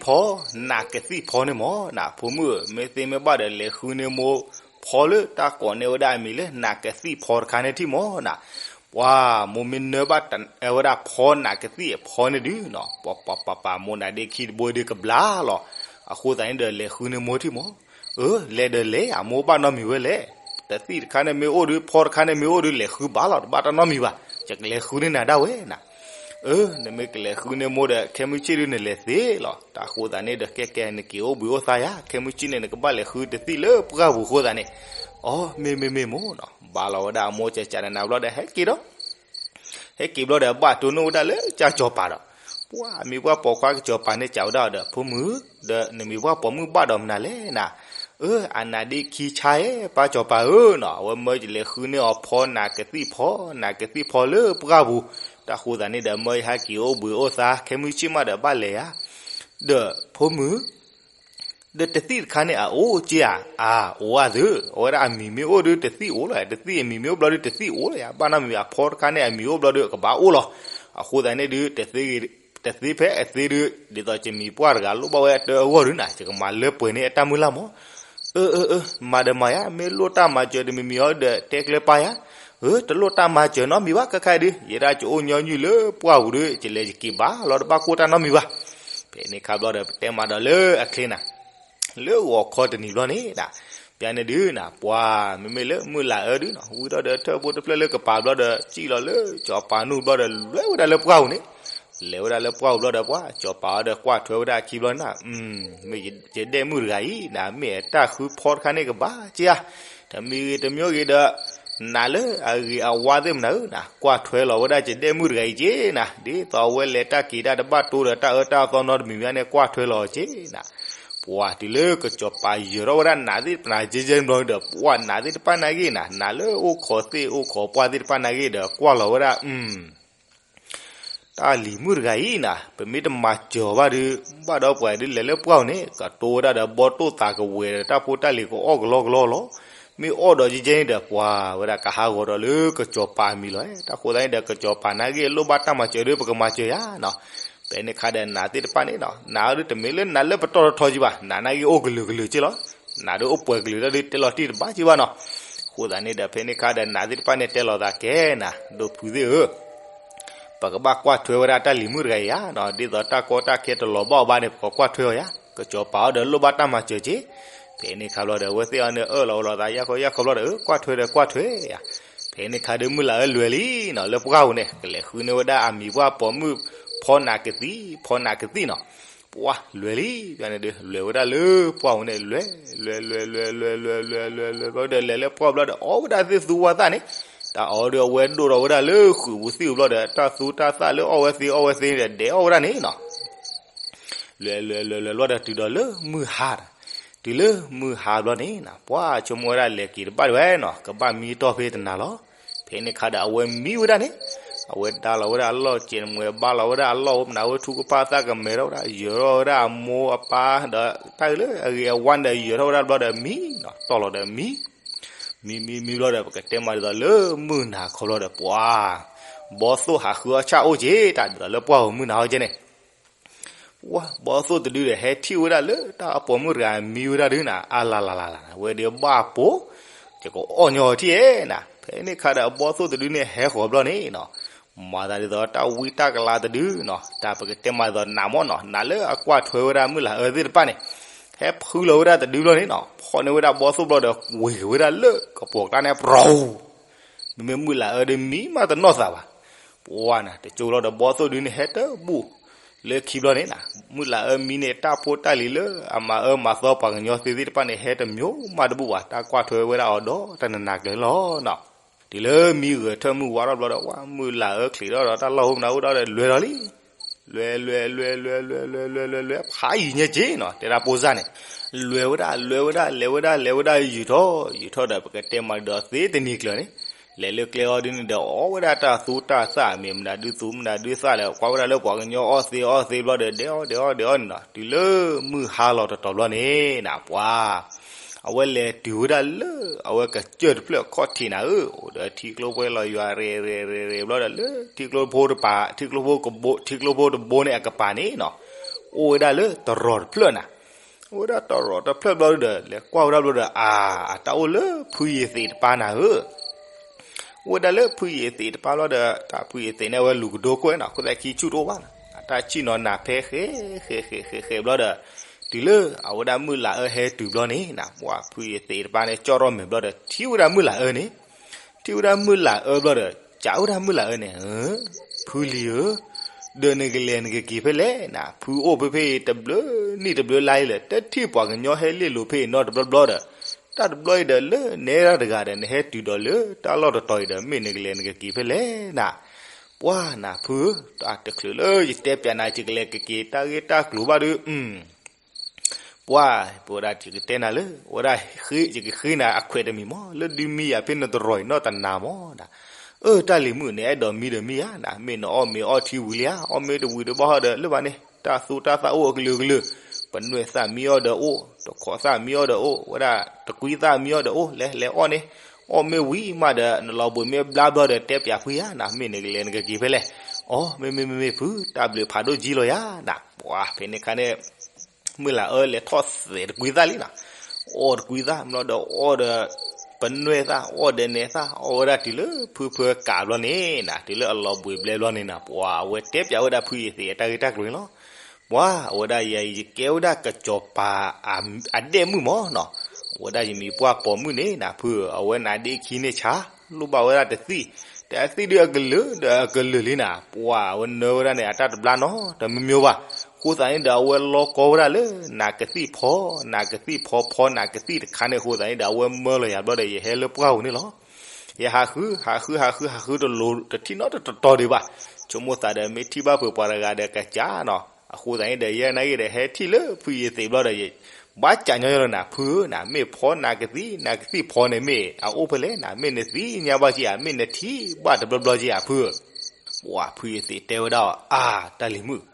နးကသံၣ်ဖီန့ၣ်မၢ် နၤဖိမုၣ်ဧၢ မ့ၢ်သ့မ့ၢ်ဘၣ်ဒီးလဲၤဃုန့ၢ်မိၢ်ဖီလၢတၢ်ကိးန့ၢ်ဝဲဒၣ်အမံၤလၢ နးကသံၣ်ဖီတခါန့ၣ်ထံၣ်မၢ်နၤ. ပှၤမိၢ်မ့ၢ်နၢဘၣ်ဝဲဒၣ်ဖီနးကသံၣ်ဖီန့ၣ်ဒုးနီၤ ပှၤပှၤပှၤပှၤမိၢ်နၤဒ့ခံတဘိဒုးကဘျါလီၤ. အဃိသတးန့ၣ်ဒီးလဲၤဃုန့ၢ်မိၢ်ထံၣ်မၢ်. အၢ လဲၤဒီးလဲၤ အမိၢ်ဘၣ်နီတမံၤဝဲလဲၣ်. တသံၣ်တခါန့ၣ်မ့ၢ်အိၣ်ဒုး ဖီတခါန့ၣ်မ့ၢ်အိၣ်ဒုး လဲၤဃုဘၣ်လီၤ တဘၣ်တၢ်နီတမံၤဘၣ်, ယကလဲၤဃုန့ၢ်နၤဒၣ်ဝဲနၤ. အၢ နမ့ၢ်ကလဲၤဃုန့ၢ်မိၢ်ဒီး ခဲမုၢ်ဆ့ၣ်ဒုးနလဲၤသ့လီၤ. တၢ်ဃိသးန့ၣ်ဒီး ကဲကဲ နက့ၤအိၣ်ဘှံးအိၣ်သါယၤ ခဲမုၢ်ဆ့ၣ်န့ၣ် နကဘၣ်လဲၤဃုတသံၣ်လၢပှၢ်ပူၤအဃိသးန့ၣ်. အိ မ့ၢ်မ့ၢ်မ့ၢ်မိၢ်နီၤ. ဘါလီၤဝဲဒၣ်အမိၢ်ကကနနၤဘျီဒီး ဟဲက့ၤဒီး ဟဲက့ၤဘျီဒီး ဘၣ်တိၢ်နီၣ်ဝဲဒၣ်လၢကၠၢ်စီၤပၤဒီး ပှၤမံၤပှၢ်ပိာ်ခွါကစီၤပၤန့ၣ် စံးဝဲဒၣ်ဒီး ဖိမုၣ်, ဒီးနမံၤပှၢ်ပိာ်မုၣ်ဘၣ်ဒီးမနုၤလဲၣ်နၤ. အၢ အနါဒ့ခံဆါဧါ ပၢ်စီၤပၤဧၢနီၤ. အဝဲမၢယလဲၤဃုန့ၢ်အီၤဖီနၤကသံၣ်ဖီ, နၤကသံၣ်ဖီလၢပှၢ်ပူၤ, တၢ်ဃိသးန့ၣ်ဒီး မၢယဟဲက့ၤအိၣ်ဘှံးအိၣ်သါ ခဲမုၢ်ဆ့ၣ်မးဒီးဘၣ်လဲၤဧါ. ဒီးဖိမုၣ် ဒီးတသံၣ်တခါန့ၣ် အအိၣ်က့ဧါ. အအိၣ်ဧါသု, အဝဲဒၣ်အမံၤမ့ၢ်အိၣ်ဒီးတသံၣ်အိၣ်လီၤ, တသံၣ်အမံၤမ့ၢ်အိၣ်ဘျီဒီးတသံၣ်အိၣ်လီၤယၤ, ဘၣ်နီတမံၤဘၣ်, ဖီတခါန့ၣ် အမံၤအိၣ်ဘျီဒီး ကဘၣ်အိၣ်လီၤ. အဃိသတးန့ၣ်ဒုး တသ့ဖဲအသ့ဒုး ဒ်သိးယမံၤပှၢ်တဂၤလိၣ်ဘၣ်ဝဲအတၢ်အဂီၢ်ဒုးနၤ, ယကမၤလၢပှဲၤန့ၢ်အတၢ်မုၢ်လၢ်မး. အၢ အၢ အၢ မၤဒီးမၤယၤ, မ့ၢ်လိၣ်တၢ်မၤစၢၤတမံၤမံၤအီၤဒီး တဲကျဲပၢ်ယၤ. အၢ တလိၣ်တၢ်မၤစၢၤနီတမံၤဘၣ်, ခဲခါဒုး ယဲဒၣ်ကအိၣ်ညီနုၢ်လၢပှၢ်ပူၤဒီး ယလဲၤယက့ၤဘၣ်လီၤ, တဘၣ်ကိၢ်တၢ်နီတမံၤဘၣ်. ဖဲန့ၣ်ခါဘျီဒီး ပတဲမးဒီးလၢအချ့နၤ လၢဂီၤခီတနံၤဘျီန့ၣ်နၤ, ပျၢ်န့ၣ်ဒုးနၤ ပှၤမ့မ့ၢ်လၢမုၢ်လၢ်အၢဒုးနီၤ ဝံၤထီၣ်ဒီးထၢၣ်ဖိတဖျၢၣ်လၢကပၤဘျီဒီး စံၣ်လီၤလၢစီၤပၤနူၢ်ဘျီဒီး လဲၤဝဲဒၣ်လၢပှၢ်ပူၤန့ၣ်, လဲၤဝဲဒၣ်လၢပှၢ်ပူၤဘျီဒီး ပှၤစီၤပၤအီၤဒီးကွၢ်ထွဲဝဲဒၣ်အခံဘျီန့ၣ်နၤ, မ့ၢ်ယဒဲၣ်မုၣ်တဂၤအံၤနၤ မ့ၢ်အတၢ်ဃုဖီတခါန့ၣ်ကဘၣ်က့ဧါ, တမံၤဂ့ၤတမံၤဂ့ၤဒီး နၤလၢအဂ့ၤအဝါသ့ၣ်မနုၤဧၢနၤ ကွၢ်ထွဲလီၤဝဲဒၣ်ယဒဲၣ်မုၣ်တဂၤအံၤက့နၤ, ဒ်သိးအဝဲလဲၤတၢ်က့ၤတၢ်တဘၣ်တိၢ်ဒီးတၢ်အၢတၢ်သီနီတမံၤမံၤန့ၣ် ကွၢ်ထွဲလီၤက့နၤ. ပှၤတုၤလၢကစီၤပၤယၢၤထီၣ်ဝဲဒၣ်နးသ့ၣ်တဖၣ်နၤကဲကဲဘျီဒီး ပှၤနးသ့ၣ်တဖၣ်နာ်ဂ့ၢ်နၤ နၤလၢအိၣ်ခိးသ့ၣ်အိၣ်ခိးပှၢ်သ့ၣ်တဖၣ်နာ်ဂ့ၢ်ဒီး ကွၢ်လီၤဝဲဒၣ် တၢ်လံၤမုၣ်တဂၤအံၤနၤ ပမ့ၢ်တမၤစၢၤအီၤဘၣ်ဒီး ဘၣ်ဒီးပှၤဒုးလဲၤလၢပှၢ်ပူၤန့ၣ် ကတိၤဝဲဒၣ်ဒီးဘီတိၢ်သးကဝဲၤဒီးတၢ်ဖိတၢ်လံၤကအီၣ်ကလီကလီလီၤ. မ့ၢ်အီၣ်ဒီးကဲကဲန့ၣ်ဒီး ပှၤဝဲဒၣ်ကဟးဂီၤဒီးလၢကစီၤပၤအမံၤလီၤ. တၢ်ဃိသတးန့ၣ်ဒီး ကစီၤပၤနာ်ဂ့ၢ်လိၣ်ဘၣ်တၢ်မၤစၢၤဒီး ပကမၤစၢၤယၤနီၤ. ဖဲန့ၣ်ခါဒီးနးသ့ၣ်တဖၣ်န့ၣ်နီၤ နးအီၤဒုးတမ့ၢ်လၢနးလၢပတီၢ်ထီထီက့ဘၣ် နးနာ်ဂ့ၢ်အိၣ်ကလုာ်ကလုာ်က့လီၤ. နးဒုးအိၣ်ပှဲၤကလုာ်တၢ်ဒုးတဲလီၤတံၢ်တဘၣ်က့ဘၣ်နီၤ. အဃိသတးန့ၣ်ဒီး ဖဲန့ၣ်ခါဒီးနးသ့ၣ်တဖၣ်န့ၣ်တဲလီၤသးကဲနၤ ဒိးဖုးသ့ၣ်ဧၢ ပကဘၣ်ကွၢ်ထွဲဝဲဒၣ်တၢ်လံၤမုၣ်တဂၤအံၤဧါနီၤ, ဒ်သိးတၢ်ကီတၢ်ခဲတလီၤဘၣ်အီၤဘၣ်န့ၣ် ပကကွၢ်ထွဲအီၤယၤ, ကစီၤပၤအီၤဒီးလိၣ်ဘၣ်တၢ်မၤစၢၤက့. ဖဲန့ၣ်ခါဘျီဒီး အဝဲသ့ၣ်အီၤန့ၣ် အၢၣ်လီၤအီလီၤသးယၢ်ခီယၢ်ခီဘျီဒီး ကွၢ်ထွဲဒီးကွၢ်ထွဲယၤ. ဖဲန့ၣ်ခါဒီးမုၢ်လၢ်အၢလွဲၤလံနီၤ လၢပှၢ်ပူၤန့ၣ် ကလဲၤဃုန့ၢ်ဝဲဒၣ်အမံၤပှၢ်ပိာ်မုၣ် ဖီနးကသံၣ် ဖီနးကသံၣ်နီၤ. ပှၤလွဲၤလံ ပျၢ်န့ၣ်ဒုး လွဲၤဝဲဒၣ်လၢပှၢ်ပူၤန့ၣ် လွဲၤ လွဲၤ လွဲၤ လွဲၤ လွဲၤ လွဲၤ လွဲၤ လွဲၤ လွဲၤ ဘျီဒီးလဲၤလၢပှၢ်ပူၤဘျီဒီး အီၣ်ဝဲဒၣ်သ့ၣ်သူဝါသၣ်န့ၣ်, တၢ်အီၣ်ဒုးအဝဲဒိၣ်ထီၣ်ဝဲဒၣ်လၢဃုာ်ပူၤသံၣ်ပူၤဘျီဒီး တၢ်သူတၢ်သၣ်လၢအီၣ်ဝဲသ့အီၣ်ဝဲသ့န့ၣ်ဒီး ဒဲးအီၣ်ဝဲဒၣ်န့ၣ်နီၤ. လွဲၤ လွဲၤ လွဲၤ လွဲၤ ဘျီဒီးတုၤဒီးလၢမုၢ်ဟါ, တုၤလၢမုၢ်ဟါဘျီန့ၣ် ပှၤဆိကမိၣ်ဝဲဒၣ်လဲၤက့ၤတဘၣ်ဒံးဝဲနီၤ ကဘၣ်မံတီၢ်ဖဲတနၤလီၤ. ဖဲန့ၣ်ခါဒီးအဝဲမံဝဲဒၣ်န့ၣ်, အဝဲဒါလီၤဝဲဒၣ်အလီၢ်စဲးမွဲ ဘါလီၤဝဲဒၣ်အလီၢ်အိၣ်မနုၤဝဲ ထူကဖၣ်သၣ်ကမဲာ်ထီၣ်ဝဲဒၣ် ယၢၤထီၣ်ဝဲဒၣ်အမိၢ်အပၢ်ဒီး တၢ်လၢအဂ့ၤအဝါန့ၣ်ဒီး ယၢၤထီၣ်ဝဲဒၣ်ဘျီဒီးမံနီၤ တီၢ်လီၤဒီးမံ မံ မံ မံဘျီဒီး ပကတဲမးဒ်သိးလၢမုၢ်နၤခီဘျီဒီး ပှၤ ဘီသိၣ်ဟးဃုအီၣ်ဆၣ်အိၣ်က့ တၢ်ဒ်သိးလၢပှၢ်ဧိၤမုၢ်နၤဟီကဲန့ၣ် ဝဲ ဘီသိၣ်တဒုဒီး ဟဲထံၣ်ဝဲဒၣ်လၢတၢ်အပိာ်မုၣ်တဂၤမံဝဲဒၣ်ဒုးနၤ အါလါလါလါလါ ဝဲဒုးဘၣ်ပိာ် ယကအီၣ်ညီထံၣ်ဧဲနၤ. ဖဲန့ၣ်ခါဒီးအဘီသိၣ်တဒုန့ၣ်ဟဲဃီၤဘျီန့ၣ်နီၤ မၤသးဒ်သိးတၢ်ဝံတၢ်ကလၤတဒုနီၤ တၢ်ပကတဲမးဒ်သိးနးမီၢ်နီၤ နးလၢအကွၢ်ထွဲဝဲဒၣ်မုၢ်လၢ်အၢသ့ၣ်တဖၣ်န့ၣ် ဟဲဖုလီၤဝဲဒၣ်တဒုဘျီန့ၣ်နီၤ ဖီၣ်န့ၢ်ဝဲဒၣ်ဘီသိၣ်ဘျီဒီး ဝ့ၤက့ၤဝဲဒၣ်လၢကပိာ်ကျါန့ၣ် ပြီၤ မ့မ့ၢ်မုၢ်လၢ်အၢဒုးမံမးတနီၢ်သးဘၣ်. ပှၤနၤ တကၠိလီၤဒီးဘီသိၣ်ဒုးန့ၣ်ဟဲတဘူၣ် လၢခံဘျီန့ၣ်နၤ မုၢ်လၢ်အၢမံန့ၣ် တၢ်ဖိတၢ်လံၤလၢအမၤအၢမၤသီပှၤကညီသ့သ့ၣ်တဖၣ်န့ၣ် ဟဲတမျိးမးတဘူၣ်ဘၣ် တၢ်ကွၢ်ထွဲဝဲဒၣ်အီၤဒီးတၢ်နးနးကျၢၤလီၤနီၤ. တုၤလၢမံဂၢၢ်ထၢၣ်မုၢ်ဝါထီၣ်ဘျီဒီး ဝဲမုၢ်လၢ်အၢချံးထီၣ်ဒီးတၢ်လီၢ်ဟိမနၤအိၣ်ဒီးလွဲၤလီၤလံ လွဲၤ လွဲၤ လွဲၤ လွဲၤ လွဲၤ လွဲၤ လွဲၤ လွဲၤ ဖးယံာ်ညါက့နီၤ တဲဒၣ်ပိၢ်စၢ်န့ၣ် လွဲၤဝဲဒၣ် လွဲၤဝဲဒၣ် လဲၤဝဲဒၣ် လဲၤဝဲဒၣ် ယုၢ်ထီၣ် ယုၢ်ထီၣ်ဒီး ပကတဲမးဒီးသ့တနံၤကျၢၤန့ၣ် လဲၤလၢကျဲအီၤဒုးန့ၣ်ဒီး အီၣ်ဝဲဒၣ်တၢ်သူတၢ်သၣ် မ့ၢ်မနုၤဒုးသူမနုၤဒုးသၣ်ဒီး ကွၢ်ဝဲဒၣ်လၢပှၤကညီအီၣ်သ့အီၣ်သ့ဘျီဒီး ဒဲးအီၣ်ဒဲးအီၣ်ဒဲးအီၣ်န့ၣ်နီၤ တုၤလၢမုၢ်ဟါလီၤတတီၤဘျီန့ၣ် နပှၤ အဝဲလဲၤတုၤဝဲဒၣ်လၢ အဝဲကစၢၢ်တဖျၢၣ်ခီၣ်ထံးနၤဧၢ, အိၣ်ဒီးထံကျိဖိလီၤယွၤရဲၣ်ရဲၣ်ရဲၣ်ရဲၣ်ဘျီဒီး လၢထံကျိဖိတပၤ ထံကျိဖိကဘိ ထံကျိဖိတဘိန့ၣ်အကပၤန့ၣ်နီၤ, အိၣ်ဝဲဒၣ်လၢတရီၤတဖျၢၣ်နၤ, အိၣ်ဝဲဒၣ်တရီၤတဖျၢၣ်ဘျီဒီး လဲၤကွၢ်ဝဲဒၣ်ဘျီဒီး အါ အတၢ်အိၣ်လၢဖုယ့ၤသံးတပၤနၤဧၢ အိၣ်ဝဲဒၣ်လၢဖုယ့ၤသံးတပၤဘျီဒီး တၢ်ဖုယ့ၤသံးန့ၣ် အဝဲလူၤကဒိကွဲနီၤ, ခိၣ်သဲခံဆူၣ်တအိၣ်ဘၣ်နီၤ, အတၢ်ဆံၣ်နီၤနၤဖဲဃဲ ဃဲ ဃဲ ဃဲ ဃဲဘျီဒီး တုၤလၢအဝဲဒၣ်မုၢ်လၤအၢဟဲတုၤဘျီန့ၣ်နၤ, ပှၤဖုယသ့းတပၤန့ၣ် ကၠီၣ်ထီၣ်မဲာ်ဘျီဒီး ထံၣ်ဝဲဒၣ်မုၢ်လၤအၢန့ၣ်, ထံၣ်ဝဲဒၣ်မုၢ်လၤအၢဘျီဒီး စံးဝဲဒၣ်မုၢ်လၤအၢန့ၣ်, ဖုလံၤဧၢ, ဒီးနကလဲၤနကက့ၤဖဲလဲၣ်နၤ, ဖုအိၣ်ဖဲဖဲအံၤတဘျုးနံၣ်တဘျုးလါအံၤလၢာ် တထံၣ်ပှၤကညီဟဲလ့ၣ်လိာ်ဖဲအံၤနီတဘျီဘျီဒီး, တၢ်တဘျီအံၤဒီး လၢနဲဒၣ်တဂၤဒီး နဟဲတုၤဒီးလၢတၢ်လီၢ်တတီၤအံၤဒီး မ့ၢ်နကလဲၤနကက့ၤဖဲလဲၣ်နၤ. ပှၤနၤဖုဧၢ, တၢ်တချုးလၢယတဲပၠးနၤ ယကလဲၤကက့ၤတၢ်ဂ့ၢ်တၢ်ကျိၤဘၣ်ဒီး ပှၤ ပဝဲဒၣ်ယကတဲနၤလၢ ဝဲဒၣ်ယကဃ့နၤအခွဲးတမံၤမး လၢဒုးမံယၤဖဲနတရီၤအံၤနီၢ်တနၤမးနၤ. အၢ တၢ်လံၤမုၣ်န့ၣ် အဲၣ်ဒိးမံဒီးမံယၤနၤ, မ့ၢ်နအီၣ်မ့ၤအီထံဝံၤလံဧါ, အီၣ်မ့ၢ်တဝံၤဒီးဘၣ်ဟီဒီးလၢဘၣ်န့ၣ် တၢ်သူတၢ်သၣ်အိၣ်အကလုာ်ကလုာ်, ပနွဲၣ်သၣ်မံအီၣ်ဒီးအိၣ်, တခိးသၣ်မံအီၣ်ဒီးအိၣ်, ဝဲဒၣ်တကွံသၣ်မံအီၣ်ဒီးအိၣ်, လဲၤ လဲၤအီၣ်န့ၣ်, အီၣ်မ့ၢ်ဝံၤမးဒီး နလီၤဘှံးမ့ၢ်ဘျါဘျီဒီး တဲပၠးဖုယၤနၤ, မ့ၢ်နကလဲၤနကက့ၤဖဲလဲၣ်. အီ မ့ၢ် မ့ၢ် မ့ၢ် မ့ၢ်ဖု, တၢ်ဘျုးဖးဒိၣ်ကံလီၤယၤနၤ. ပှၤဖဲန့ၣ်ခါန့ၣ် မုၢ်လၤအၢလဲၤထီၣ်သဲးတကွံသၣ်လံနၤ, အီၣ်တကွံသၣ်ဘျီဒီးအီၣ်ဒီး ပနွဲၣ်သၣ် အီၣ်ဒီးနဲသၣ် အီၣ်ဝဲဒၣ်တုၤလၢဖုဖုကးဘျီန့ၣ်နၤ, တုၤလၢအလီၤဘှံးဘျဲဘျီန့ၣ်နၤ, ပှၤအဝဲတဲပၠးဝဲဒၣ်ဖုယသ့းအတၢ်ဂ့ၢ်တၢ်ကျိၤန့ၣ်လီၤ. ပှၤအဝဲဒၣ်ယၤ ယကဲဝဲဒၣ်ကစီၤပၤအဒဲၣ်မုၣ်မးနၤ, အဝဲဒၣ်ယမံၤပှၢ်ပိာ်မုၣ်န့ၣ်နၤ ဖု, အဝဲနါဒ့ခံန့ၣ်ဆါ လိၣ်ဘၣ်ဝဲဒၣ်တသံၣ်, တသံၣ်ဒုးအကလုာ်ဒီးအကလုာ်လံနၤ, ပှၤအဝဲနၢဝဲဒၣ်န့ၣ် အတၢ်တဘျါနီတမံၤမံၤဘၣ်. အဃိသတးန့ၣ်ဒီး အဝဲလီၤကီဝဲဒၣ်လၢ နါကသံၣ်ဖီ, နါကသံၣ်ဖီဖီ နါကသံၣ်တခါန့ၣ်အဃိသတးန့ၣ်ဒီး အဝဲမၢလီၤယၤဘျီဒီး ယဟဲလၢပှၢ်ပူၤန့ၣ်လီၤ. ယဟးဃု ဟးဃု ဟးဃု ဟးဃုတလိၤတထံၣ်နီတတီၤဒံးဘၣ်. ဆိကမိၣ်သးဒီး မ့ၢ်ထံၣ်ဘၣ်ဖုးပှၤတဂၤဒီးကစၢ်နီၤ, အဃိသတးန့ၣ်ဒီး ယဲနာ်က့ဒီး ဟဲထံၣ်လၢဖုယသ့းဘျီဒီး ဘၣ်ကးညီညီလီၤနၤ ဖုဧၢနၤ, မ့ၢ်ဖီနါကသံၣ် နါကသံၣ်ဖီန့ၣ် မ့ၢ်အအိၣ်ဖဲလဲၣ်နၤ, မ့ၢ်နသ့ၣ်ညါဘၣ်က့ၤဧါ, မ့ၢ်နထံၣ်ဘၣ်တဘျီဘျီက့ၤဧါ ဖုဧၢ. ပှၤဖုယသ့းတဲဝဲဒၣ်အီၤ, အါ တၢ်လံၤမုၣ်,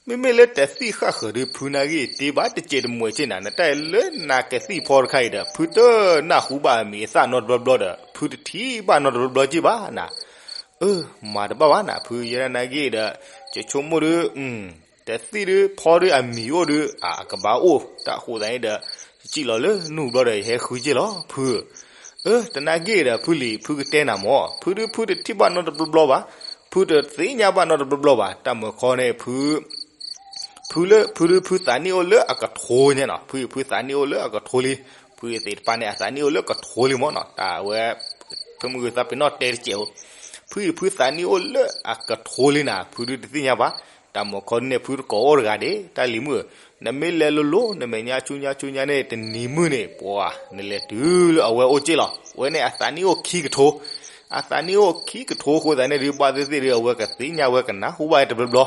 မ့မ့ၢ်လၢတသံၣ်ဃၣ်ဃၢၤဒုး ဖုနာ်က့ တ့ဘၣ်တစဲးတမှဲးက့ၤနၤ, နတၢ်အံၤလၢနါကသံၣ်ဖီတခါအံၤဒီး ဖုတနၢ်ဟူဘၣ်အမံၤအသၣ်နီတဘျီဘျီဒီး ဖုတထံၣ်ဘၣ်နီတဘျီဘျီက့ၤဘၣ်နၤ. အၢ မၤတဘၣ်ဘၣ်နၤ ဖု, ယဲဒၣ်နာ်က့ဒီး ယဆိကမိၣ်ဒီး တသံၣ်ဒုးဖီဒုးအမံၤအိၣ်ဒုး အကဘၣ်အိၣ်တၢ်အဃိသတးန့ၣ်ဒီး ယစံၣ်လီၤလၢနူၢ်ဘျီဒီး ယဟဲဃုက့ၤလီၤ ဖုဧၢ. အၢ တနာ်က့ဒီး ဖုလံၤ ဖုကတဲနၤမၢ်, ဖုဒုးဖုတထံၣ်ဘၣ်နီတဘျီဘျီဘၣ်, ဖုတသ့ၣ်ညါဘၣ်နီတဘျီဘျီဘၣ်, တၢ်မၢခီန့ၣ် ဖု ဖုလၢ ဖုဒုးဖုသးနံၣ်အိၣ်လၢအကထိညါနီၤ, ဖုအံၤဖုသးနံၣ်အိၣ်လၢအကထိလံ, ဖုအံၤသ့ၣ်တဖၣ်န့ၣ် အသးနံၣ်အိၣ်လၢအကထိလံမၢ်နီၤ, တၢ်ဝဲ ဖုမုၢ်ဂုၤသးပ့ၤနီၣ်တဲတစဲးဧိၤ, ဖုအံၤဖုသးနံၣ်အိၣ်လၢအကထိလံနၤ, ဖုဒုးတသ့ၣ်ညါဘၣ်, တၢ်မၢခီဒုးန့ၣ် ဖုတကိးအိၣ်တဂၤဒၣ်, တၢ်လံၤမုၣ်, နမ့ၢ်လဲၤလိၤလိၤ နမဲာ်ညါဆူညါဆူညါန့ၣ် တနံၤမုၢ်န့ၣ် ပှၤ နလဲၤတုၤလၢအဝဲအိၣ်က့ၢ်လီၤ, အဝဲန့ၣ်အသးနံၣ်အိၣ်ခံကထိ အသးနံၣ်အိၣ်ခံကထိအဃိသတးန့ၣ်ဒုး ဘၣ်သ့ၣ်သ့ၣ်ဒုး အဝဲကသ့ၣ်ညါဝဲကနၢ်ဟူဘၣ်တဘျီဘျီ,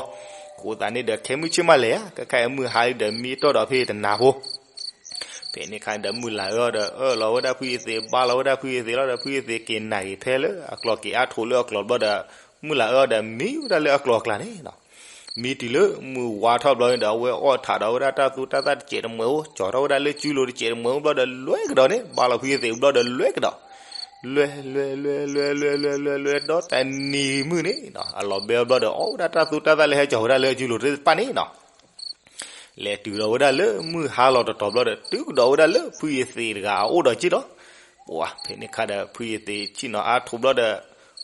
အဃိသတးန့ၣ်ဒီး ခဲမုၢ်ဆ့ၣ်မးလဲၤဧါ, ခဲခါအံၤမုၢ်ဟါလံဒီးမံတီၢ်ဒီးဖဲတနၤဖိ ဖဲန့ၣ်ခါဒီး မုၢ်လၤအၢအီၤဒီး အၢၣ်လီၤဝဲဒၣ်ဖုအံၤသ့း ဘါလီၤဝဲဒၣ်ဖုအံၤသ့းလီၤဒီး ဖုအံၤသ့းက့ၤနၤဂ့ၤဖဲလၢအကျိၤက့ၤအါထိးလၢအကျိၤဘျီဒီး မုၢ်လၤအၢအီၤဒီး မံဝဲဒၣ်လၢအကျိၤအကျဲန့ၣ်နီၤ. မံတုၤလၢမုၢ်ဝါထီၣ်ဘျီန့ၣ်ဒီး အဝဲအီၣ်ထးဒီးဝဲဒၣ်တၢ်သူတၢ်သၣ်တစဲးတမှဲးဧိၤ, ကၠီၤထီၣ်ဝဲဒၣ်လၢကုလိၤတစဲးတမှဲးဧိၤဘျီဒီး လွဲကဒီးန့ၣ် ဘါလီၤဖုအံၤသ့းဘျီဒီးလွဲကဒီး, လွဲ လွဲ လွဲ လွဲ လွဲ လွဲ လွဲ ဒီးတနံၤမုၢ်န့ၣ်နီၤ အလီၤဘဲအီၤဘျီဒီး အီၣ်ဝဲဒၣ်တၢ်သူတၢ်သၣ်လၢဟဲကၠီၤဝဲဒၣ်လၢကုလိၤသ့ၣ်တဖၣ်န့ၣ်နီၤ လဲၤတုၤဒီးဝဲဒၣ်လၢမုၢ်ဟါလီၤတတီၤဘျီဒီး တုၤကဒီးဝဲဒၣ်လၢဖုအံၤသ့းတဂၤအအိၣ်ဒီးက့ၢ်လီၤ. ပှၤဖဲန့ၣ်ခါဒီး ဖုအံၤသ့းဆ့ၣ်နီၤအါထိးဘျီဒီး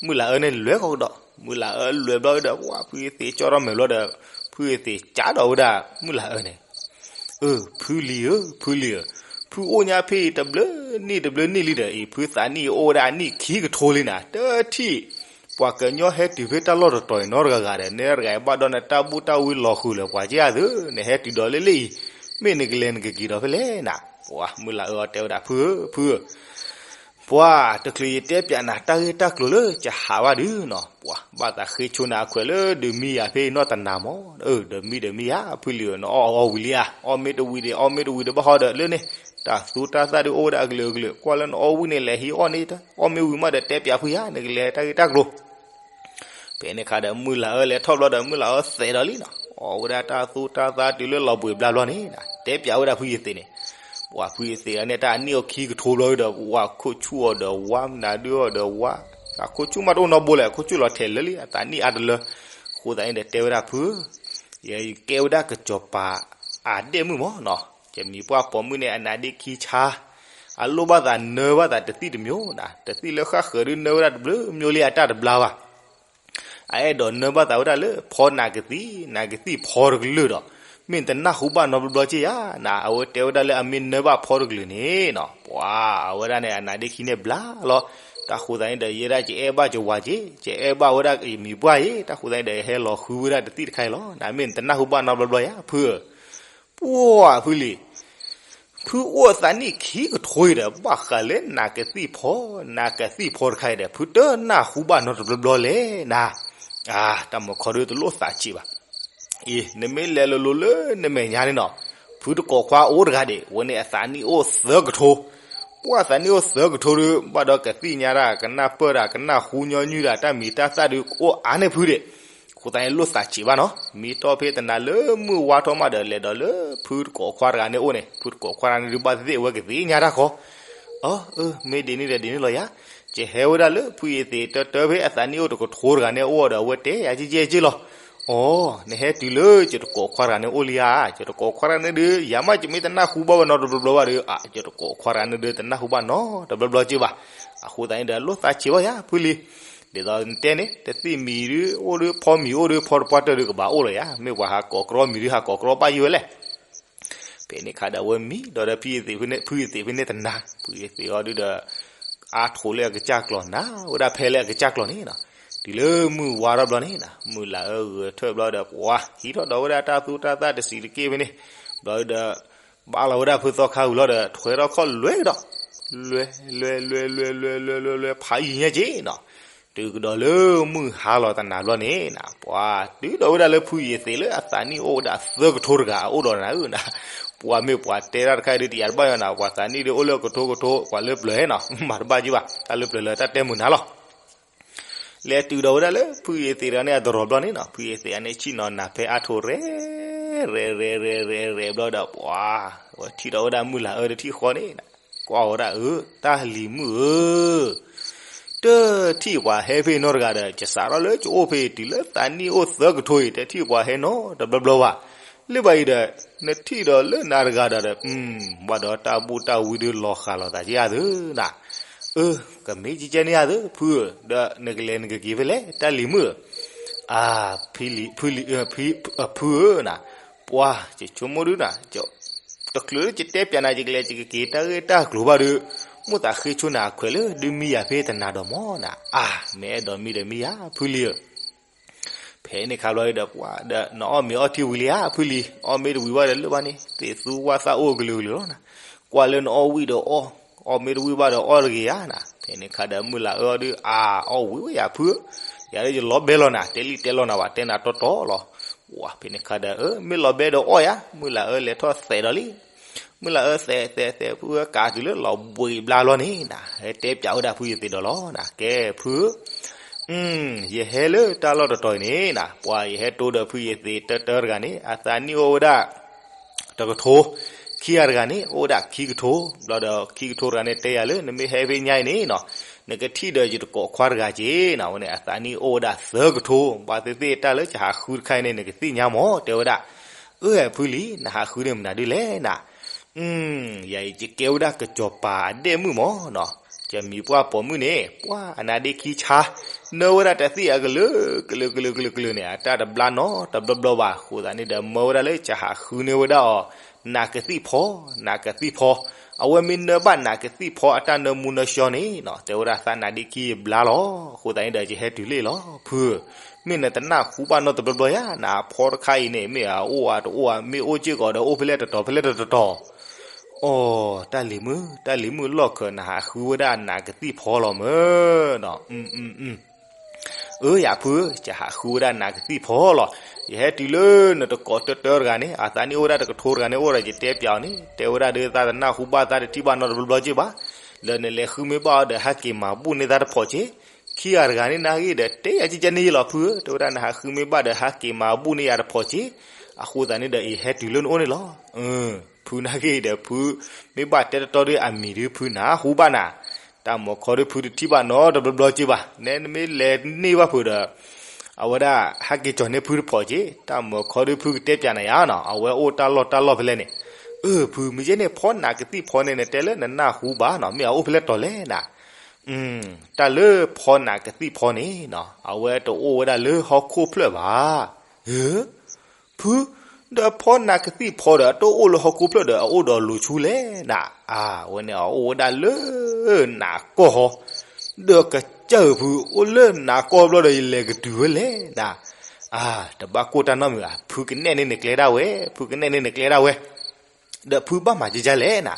မုၢ်လၤအၢန့ၣ်လွဲကဒီး, မုၢ်လၤအၢလွဲဘျီဒီး ပှၤဖုအံၤသ့းကၠီထီၣ်မဲာ်ဘျီဒီး ဖုအံၤသ့းကးဒီးဝဲဒၣ်မုၢ်လၤအၢန့ၣ် အၢ ဖုလံၤဧၢ ဖုလံၤဧၢ, ဖုအိၣ်ညါဖဲအံၤတဘျုးနံၣ်တဘျုးနံၣ်လံဒီး အံၤဖုသးနံၣ်အိၣ်ဝဲဒၣ်အနံၣ်ခံကထိလံနၤ, တထံၣ်ပှၤကညီဟဲတုၤဖဲတၢ်လီၢ်တတီၤအံၤနီတဂၤဂၤဒီး နဲတဂၤအံၤဘၣ်ဒီးနတၢ်ဘူၣ်တၢ်ဝံလီၤဃုာ်လၢပှၤကဲအသု, နဟဲတုၤဒီးလၢလၢအံၤ, မ့ၢ်နကလဲၤနကက့ၤဒီးဖဲလဲၣ်နၤ, ပှၤမုၢ်လၤအၢအီၤတဲဝဲဒၣ် ဖုဧၢ ဖုဧၢ ပှၤတချုးယတဲပၠးနၤတၢ်ဂ့ၢ်တၢ်ကျိၤလၢယဟးဘၣ်ဒုးနီၤ, ပှၤဘၣ်သးဃ့ဆိနၤအခွဲးလၢဒုးမံယၤဖဲအံၤနီၢ်တနၤမၢ်, အၢ ဒီးမံဒီးမံယၤ ဖုလံၤဧၢ နအီၣ်အီဝံၤလံဧါ, အီၣ်မ့ၢ်တဝံၤဒီး အီၣ်မ့ၢ်တဝံၤဒီးဘၣ်ဟီဒီးလၢန့ၣ်, တၢ်သူတၢ်သၣ်ဒုးအိၣ်ဝဲဒၣ်အကလုာ်ကလုာ်, ကွၢ်လၢနအီၣ်ဝံၤန့ၣ် လဲၤဟံးအီၣ်န့ၣ်, အီၣ်မ့ၢ်ဝံၤမးဒီးတဲပၠးဖုယၤ နကလဲၤတၢ်ဂ့ၢ်တၢ်ကျိၤ ဖဲန့ၣ်ခါဒီး မုၢ်လၤအၢလဲၤထီၣ်ဘျီဒီး မုၢ်လၤအၢသဲးဒီးလံနီၤ, အီၣ်ဝဲဒၣ်တၢ်သူတၢ်သၣ်တုၤလၢလီၤဘှံးဘျါဘျီန့ၣ်, တဲပၠးဝဲဒၣ်ဖုယသ့းန့ၣ်, ပှၤဖုယသ့းန့ၣ် တၢ်အနံၣ်အိၣ်ခံကထိဘျီဒီး ပှၤခိၣ်ဆူၣ်အီၤဒီးဝါ မနုၤဒုးအီၤဒီးဝါ, အခိၣ်ဆူၣ်မးတအိၣ်နီတဘိလဲၣ်, အခိၣ်ဆူၣ်လီၤထဲးလၢလံ အသးနံၣ်အါတလၢ, အဃိသတးန့ၣ်ဒီးတဲဝဲဒၣ်ဖုဧၢ, ယကဲဝဲဒၣ်ကစီၤပၤအဒဲၣ်မုၣ်မၢ်နီၤ, ယမံၤပှၢ်ပိာ်မုၣ်န့ၣ် အနါဒ့ခံဆါ အလိၣ်ဘၣ်သးနၢဘၣ်သးတသံၣ်တမံၤနၤ, တသံၣ်လၢဃၣ်ဃၢၤဒုးနၢဝဲဒၣ်တဘျုးမံၤလံအတၢ်တဘျါဘၣ်, အအဲၣ်ဒိးနၢဘၣ်သးဝဲဒၣ်လၢ ဖီနါကသံၣ် နါကသံၣ်ဖီတကလုာ်ဒီး, မ့ၢ်နတနၢ်ဟူဘၣ်နီတဘျီဘျီက့ၢ်ဧါနၤ, အဝဲတဲဝဲဒၣ်လၢအမ့ၢ်နၢဘၣ်ဖီတကလုာ်န့ၣ်နီၤ, ပှၤအဝဲဒၣ်န့ၣ် အနါဒ့ခံန့ၣ်ဘျါလီၤ. တၢ်ဃိသးန့ၣ်ဒီး ယဲဒၣ်ကအဲၣ်ဘၣ်ကဝၤက့ၢ်, ကအဲၣ်ဘၣ်ဝဲဒၣ်ယမံၤပှၢ်အံၤ, တၢ်ဃိသးန့ၣ်ဒီး ယဟဲလီၤဃုဝဲဒၣ်တသ့ၣ်တခါအံၤလီၤ. နမ့ၢ်နတနၢ်ဟူဘၣ်နီတဘျီဘျီဧါ ဖုဧၢ. ပှၤဖုလံၤ ဖုအိၣ်သးနံၣ်ခံကထိအံၤဒီး ဘၣ်ဃးလၢနါကသံၣ်ဖီ, နါကသံၣ်ဖီတခါအံၤဒီး ဖုတနၢ်ဟူဘၣ်နီတဘျီဘျီလဲၣ်နၤ. အါ, တၢ်မၤခီဒုတလိၣ်သးဆံးဘၣ်. အံၤ နမ့ၢ်လဲၤလိၤလိၤလၢနမဲာ်ညါန့ၣ်နီၤ, ဖုတကိးခွါအိၣ်တဂၤဒံး, အဝဲန့ၣ်အသးနံၣ်အိၣ်သၢကထိ, ပှၤအသးနံၣ်အိၣ်သၢကထိဒီး ဘၣ်ဒီးကသ့ၣ်ညါတၢ် ကနၢ်ပၢၢ်တၢ် ကနၢ်ဟူညီနုၢ်တၢ် တၢ်မံၤတၢ်သၣ်ဒုးအိၣ်အါန့ၢ်ဖုဒံး, အဃိသတးန့ၣ်လိၣ်သးဆံးဘၣ်နီၤ. မ့ၢ်တီၢ်ဖဲတနၤလၢမုၢ်ဝါထီၣ်မးဒီး လဲၤဒီးလၢဖုတကိးခွါတဂၤန့ၣ်အိၣ်န့ၣ်, ဖုတကိးခွါတဂၤန့ၣ်ဒုး ဘၣ်သ့ၣ်သ့ၣ်အဝဲကသ့ၣ်ညါတၢ်ဃီ အၢ မ့ၢ်ဒ်န့ၣ်ဒီးဒ်န့ၣ်လီၤယၤ, ယဟဲဝဲဒၣ်လၢဖုယသံးတၢတၢဖဲအသးနံၣ်အိၣ်တကထိတဂၤန့ၣ်အအိၣ်ဒီး အဝဲတဲယၤကဲကဲက့လီၤ. အီ, နဟဲတုၤလၢယတကိးခွါတဂၤန့ၣ်အိၣ်လံဧါ, ယတကိးခွါတဂၤန့ၣ်ဒီး ယၤမးယမ့ၢ်တနၢ်ဟူဘၣ်ဝဲနီတဘျီဘျီဘၣ်ဒီး အါ ယတကိးခွါတဂၤန့ၣ်ဒီး တနၢ်ဟူဘၣ်နီတဘျီဘျီက့ဘၣ်. အဃိသတးန့ၣ်ဒီး လိၣ်သးဆံးဘၣ်ယၤ ဖုလံၤ, ဒ်သိးနတဲန့ၣ် တသ့ၣ်မံၤဒုးအိၣ်ဒီး ဖီမံၤအိၣ်ဒီး ဖီတပှၢ်တၢၢ်ဒီး ကဘၣ်အိၣ်လီၤယၤ, မ့ၢ်ပှၤဟးကိးကြီမံၤဒုး ဟးကိးကြီဘၣ်ယိၣ်ဝဲလဲၣ်. ဖဲန့ၣ်ခါဒီး အဝဲမံဒီးဒီး ဖုယသံးဖဲန့ၣ်တနၤ, ဖုယသံးအီၤဒုးဒီး အါထိးလၢအကစၢ်ကျီၤ နၤဝဲဒၣ်ဖဲလၢအကစၢ်ကျီၤန့ၣ်နီၤ. တုၤလၢမုၢ်ဝါထီၣ်ဘျီန့ၣ်နီၤ, မုၢ်လၢ်အၢဂဲၤထၢၣ်ဘျီဒီး ပှၤဟံးထီၣ်ဒီးဝဲဒၣ်တၢ်သူတၢ်သၣ်တစံးတက့ၢ်ဖဲန့ၣ်, ဘျီဒီး ဘၣ်လီၤဝဲဒၣ်ဖုသီခါဝံၤလီၤဒီး ထွဲထီၣ်ခီၣ်လွဲကဒီး, လွဲ လွဲ လွဲ လွဲ လွဲ လွဲ လွဲ လွဲ ဖးယံၤညါက့နီၤ. တုၤကဒီးလၢမုၢ်ဟါလီၤတနၤဘျီန့ၣ်နီၤ, ပှၤတုၤဒီးဝဲဒၣ်လၢဖုယသံးလၢအသးနံၣ်အိၣ်ဝဲဒၣ်သၢကထိတဂၤအအိၣ်ဒီးနၤဧၢနီၤ. ပှၤမ့ၢ်ပှၤတဲတၢ်တခါအံၤဒုး တယာ်တဘၣ်ယီၤနီၤ, ပှၤသးနံၣ်ဒုးအိၣ်လၢကထိကထိ ပှၤလၢပျၢၤနီၤ, မၤတဘၣ်က့ဘၣ်, တၢ်လၢပျၢၤလၢတၢ်တဲမုာ်နၤလီၤ. လဲၤတုၤဒီးဝဲဒၣ်လၢဖုယသံးတဂၤန့ၣ်အတရီၤဘျီန့ၣ်နီၤ, ဖုယသံးတဂၤန့ၣ် ဆ့ၣ်နီၤနၤဖဲအါထိးရဲ ရဲ ရဲ ရဲ ရဲ ရဲဘျီဒီး ပှၤ ဝဲထံၣ်ဒီးဝဲဒၣ်မုၢ်လၢ်အၢတထံၣ်ဃီန့ၣ်, ကွၢ်ဝဲဒၣ်အၢ တၢ်လံၤမုၣ်ဧၢ, တထံၣ်ပှၤဟဲဖဲနီတဂၤဒီး ယစးထီၣ်လၢယအိၣ်ဖဲအံၤတုၤလၢသးနံၣ်အိၣ်သၢကထိအံၤ တထံၣ်ပှၤဟဲနီတဘျီဘျီဘၣ်. လၢဘၣ်အံၤဒီး နထံၣ်ဒီးလၢနၤတဂၤဒီးဒီး ဘၣ်ဒီးတၢ်ဘူၣ်တၢ်ဝံဒုးလီၤဃာ်လိာ်သးကယၤသုနီၤ. အၢ ကမ့ၢ်ကကဲန့ၣ်ယၤသု ဖုဧၢ, ဒီးနကလဲၤနကက့ၤဖဲလဲၣ် တၢ်လံၤမုၣ်ဧၢ. အါ ဖုလံၤ ဖုဧၢနီၤ, ပှၤ ယဆိကမိၣ်ဒုနီၤ, တချုးလၢယတဲပၠးနၤ ယကလဲၤယကက့ၤတၢ်ဂ့ၢ်တၢ်ကျိၤဘၣ်ဒီး မိၣ်သးဃ့ဆိနၤအခွဲးလၢ ဒုးမံယၤဖဲတနၤဒီးမၢ်နီၤ. အါ မ့ၢ်အဲၣ်ဒိးမံဒီးမံယၤ ဖုလံၤဧၢ. ဖဲန့ၣ်ခါဘျီဒီး ပှၤဒီး နအီၣ်မ့ၤအီထံဝံၤလံဧါ ဖုလံၤ, အီၣ်မ့ၢ်တဝံၤဘၣ်ဒီး လၢဘၣ်န့ၣ် သ့ၣ်သူဝၣ်သၣ်အိၣ်ကလုာ်ကလုာ်လီၤနီၤ. ကွၢ်လၢနအီၣ်ဝံၣ်ဒီးအီၣ်, အီၣ်မ့ၢ်တဝံၣ်ဘၣ်ဒီးအီၣ်တဂ့ၤဧါနီၤ. ဖဲန့ၣ်ခါဒီး မုၢ်လၢ်အၢအီၤဒုး အါ အီၣ်ဝံၤဝဲယၤဖု, ယၤဒုးယလီၤဘဲလီၤနၤ, တဲလံတဲလီၤနၤဘၣ် တဲနၤတီတီလီၤ. ပှၤ ဖဲန့ၣ်ခါဒီး အၢ မ့ၢ်လီၤဘဲဒီးအီၣ်ယၤ, မုၢ်လၢ်အၢလဲၤထီၣ်သဲးဒီးလံ. မုၢ်လၢ်အၢသဲးသဲးသဲး ဖုဧၢ ကးတုၤလၢလီၤဘှံးဘျါဘျီန့ၣ်နီၤ, ဟဲတဲပၠးဝဲဒၣ်ဖုယသံးဒီးလီၤနီၤ, ကဲဖုဧၢ, ယဟဲလၢတၢ်လီၢ်တတီၤအံၤန့ၣ်နီၤ, ပှၤယဟဲတိဒီးဖုယသံးတၢတၢတဂၤန့ၣ် အသးနံၣ်အိၣ်ဝဲဒၣ် တကထိ, ခံဂၤတဂၤန့ၣ် အိၣ်ဝဲဒၣ်ခံကထိ, ဘျီဒီးခံကထိတဂၤန့ၣ် တဲယၤလၢ နမ့ၢ်ဟဲဖဲညါအံၤန့ၣ်နီၤ, နကထံၣ်ဒီးယတကိးခွါတဂၤက့နီၤ, အဝဲန့ၣ် အသးနံၣ်အိၣ်ဝဲဒၣ်သၢကထိ, ဘၣ်သ့ၣ်သ့ၣ်တၢ်လၢယဟးဃုတခါအံၤန့ၣ် နကသ့ၣ်ညါမၢ် တဲဝဲဒၣ်. အၢ ဖုလံၤ နဟးဃုန့ၣ်မနုၤဒ်လဲၣ်နၤ, ယၤအံၤယကဲဝဲဒၣ်ကစီၤပၤအဒဲၣ်မုၣ်မၢ်နီၤ, ယမံၤပှၢ်ပိာ်မုၣ်န့ၣ် ပှၤအနါဒ့ခံဆါ, နၢဝဲဒၣ်တသ့ၣ်အကလုာ် ကလုာ်ကလုာ်ကလုာ်ကလုာ်န့ၣ် အတၢ်တဘျါနီတဘျီဘျီဘၣ်, အဃိသတးန့ၣ်ဒီး မၢဝဲဒၣ်လၢယဟးဃုန့ၢ်ဝဲဒၣ်အီၤ နါကသံၣ်ဖီ, နါကသံၣ်ဖီ, အဝဲမ့ၢ်နၢဘၣ်နါကသံၣ်ဖီအတၢ်နၢမူနၢဆှီန့ၣ်နီၤ, တဲဝဲဒၣ်သးနါဒ့ခံဘျါလီၤ, အဃိသတးန့ၣ်ဒီး ယဟဲတုၤလံလီၤ ဖုဧၢ, မ့ၢ်နတနၢ်ဟူဘၣ်နီတဘျီဘျီယၤ, နဖီတခါအံၤန့ၣ် မ့ၢ်အအိၣ်အတအိၣ်ဧါ, မ့ၢ်အိၣ်စ့ၢ်ကီးဒီးအိၣ်ဖဲလဲၣ်တတီၤဖဲလဲၣ်တတီၤ, အိ တၢ်လံၤမုၣ် တၢ်လံၤမုၣ်လီၢ်ခၢး နဟးဃုဝဲဒၣ်နါကသံၣ်ဖီလီၤမၢ်နီၤ, အၢ ယၤဖုဧၢ, ယဟးဃုဝဲဒၣ်နါကသံၣ်ဖီလီၤ, ယဟဲတုၤလၢနတကိးတၢတၢတဂၤန့ၣ် အသးနံၣ်အိၣ်ဝဲဒၣ်တကထိတဂၤန့ၣ် အိၣ်ဒီးယတဲပၠးအီၤန့ၣ် တဲဝဲဒၣ်ဒီး သးတနၢ်ဟူဘၣ်သးတထံၣ်ဘၣ်နီတဘျီဘျီက့ဘၣ်, လၢနလဲၤဃုမ့ၢ်ဘၣ်အီၤဒီး ဟးက့ၤမၤဘူၣ်န့ၢ်သးတဖီးက့, ခံဂၤတဂၤန့ၣ် နၢ်ဂ့ၢ်ဒီး တဲယၤကဲကဲန့ၣ်ယလီၤဖုဧၢ, တဲဝဲဒၣ်နဟးဃုမ့ၢ်ဘၣ်ဒီး ဟးက့ၤမၤဘူၣ်န့ၢ်ယၤတဖီးက့, အဃိသတးန့ၣ်ဒီး အံၤဟဲတုၤလၢနအိၣ်န့ၣ်လီၤ. ဖုနၢ်ဂ့ၢ်ဒီး ဖုမ့ၢ်ဘၣ်တဲတတီဒီး အမံၤဒုးဖုနၢ်ဟူဘၣ်နၤ, တၢ်မၤခီဒုးဖုတထံၣ်ဘၣ်နီတဘျီဘျီက့ဘၣ်, နဲနမ့ၢ်လဲၤန့ၢ်ဘၣ်ဖုးဒီး အဝဲဒၣ်ဟဲက့ၤကၠီၤန့ၢ်ဖုတဖီးက့, တၢ်မၤခီဒုးဖုကတဲပၠးနၤယၤနီၤ, အဝဲအိၣ်တၢ်လီၢ်တၢ်လီၢ်ဖဲလဲၣ်န့ၣ်, အၢ ဖုမ့ၢ်ကဲန့ၣ် ဖီနါကသံၣ်ဖီန့ၣ် နတဲလၢနနၢ်ဟူဘၣ်နီၤ, မ့ၢ်အအိၣ်ဖဲလဲၣ်တီၤလဲၣ်နၤ, တၢ်လၢဖီနါကသံၣ်ဖီန့ၣ်နီၤ အဝဲတအိၣ်ဝဲဒၣ်လၢဟီၣ်ခိၣ်ဖျၢၣ်ဘၣ်, ဧၢ ဖု ဒီးဖီနးကသံၣ်ဖီဒီး အတအိၣ်လၢဟီၣ်ခိၣ်ဖျၢၣ်ဒီး အအိၣ်ဒီးလိၤဆူလဲၣ်နၤ. အါ, အဝဲန့ၣ်အအိၣ်ဝဲဒၣ်လၢနးကီၢ်ဟီ, ဒီးကစၢၢ်ဖု အိၣ်လၢနးကီၢ်ဘျီဒီး ယလဲၤကတုၤဝဲလဲၣ်နၤ. အါ, တဘၣ်ကိၢ်တၢ်နီတမံၤဘၣ်, ဖုကနဲၣ်န့ၢ်နကျဲဒၣ်ဝဲ, ဖုကနဲၣ်န့ၢ်နကျဲဒၣ်ဝဲ. ဒီးဖုဘၣ်မၤကကလဲၣ်နၤ.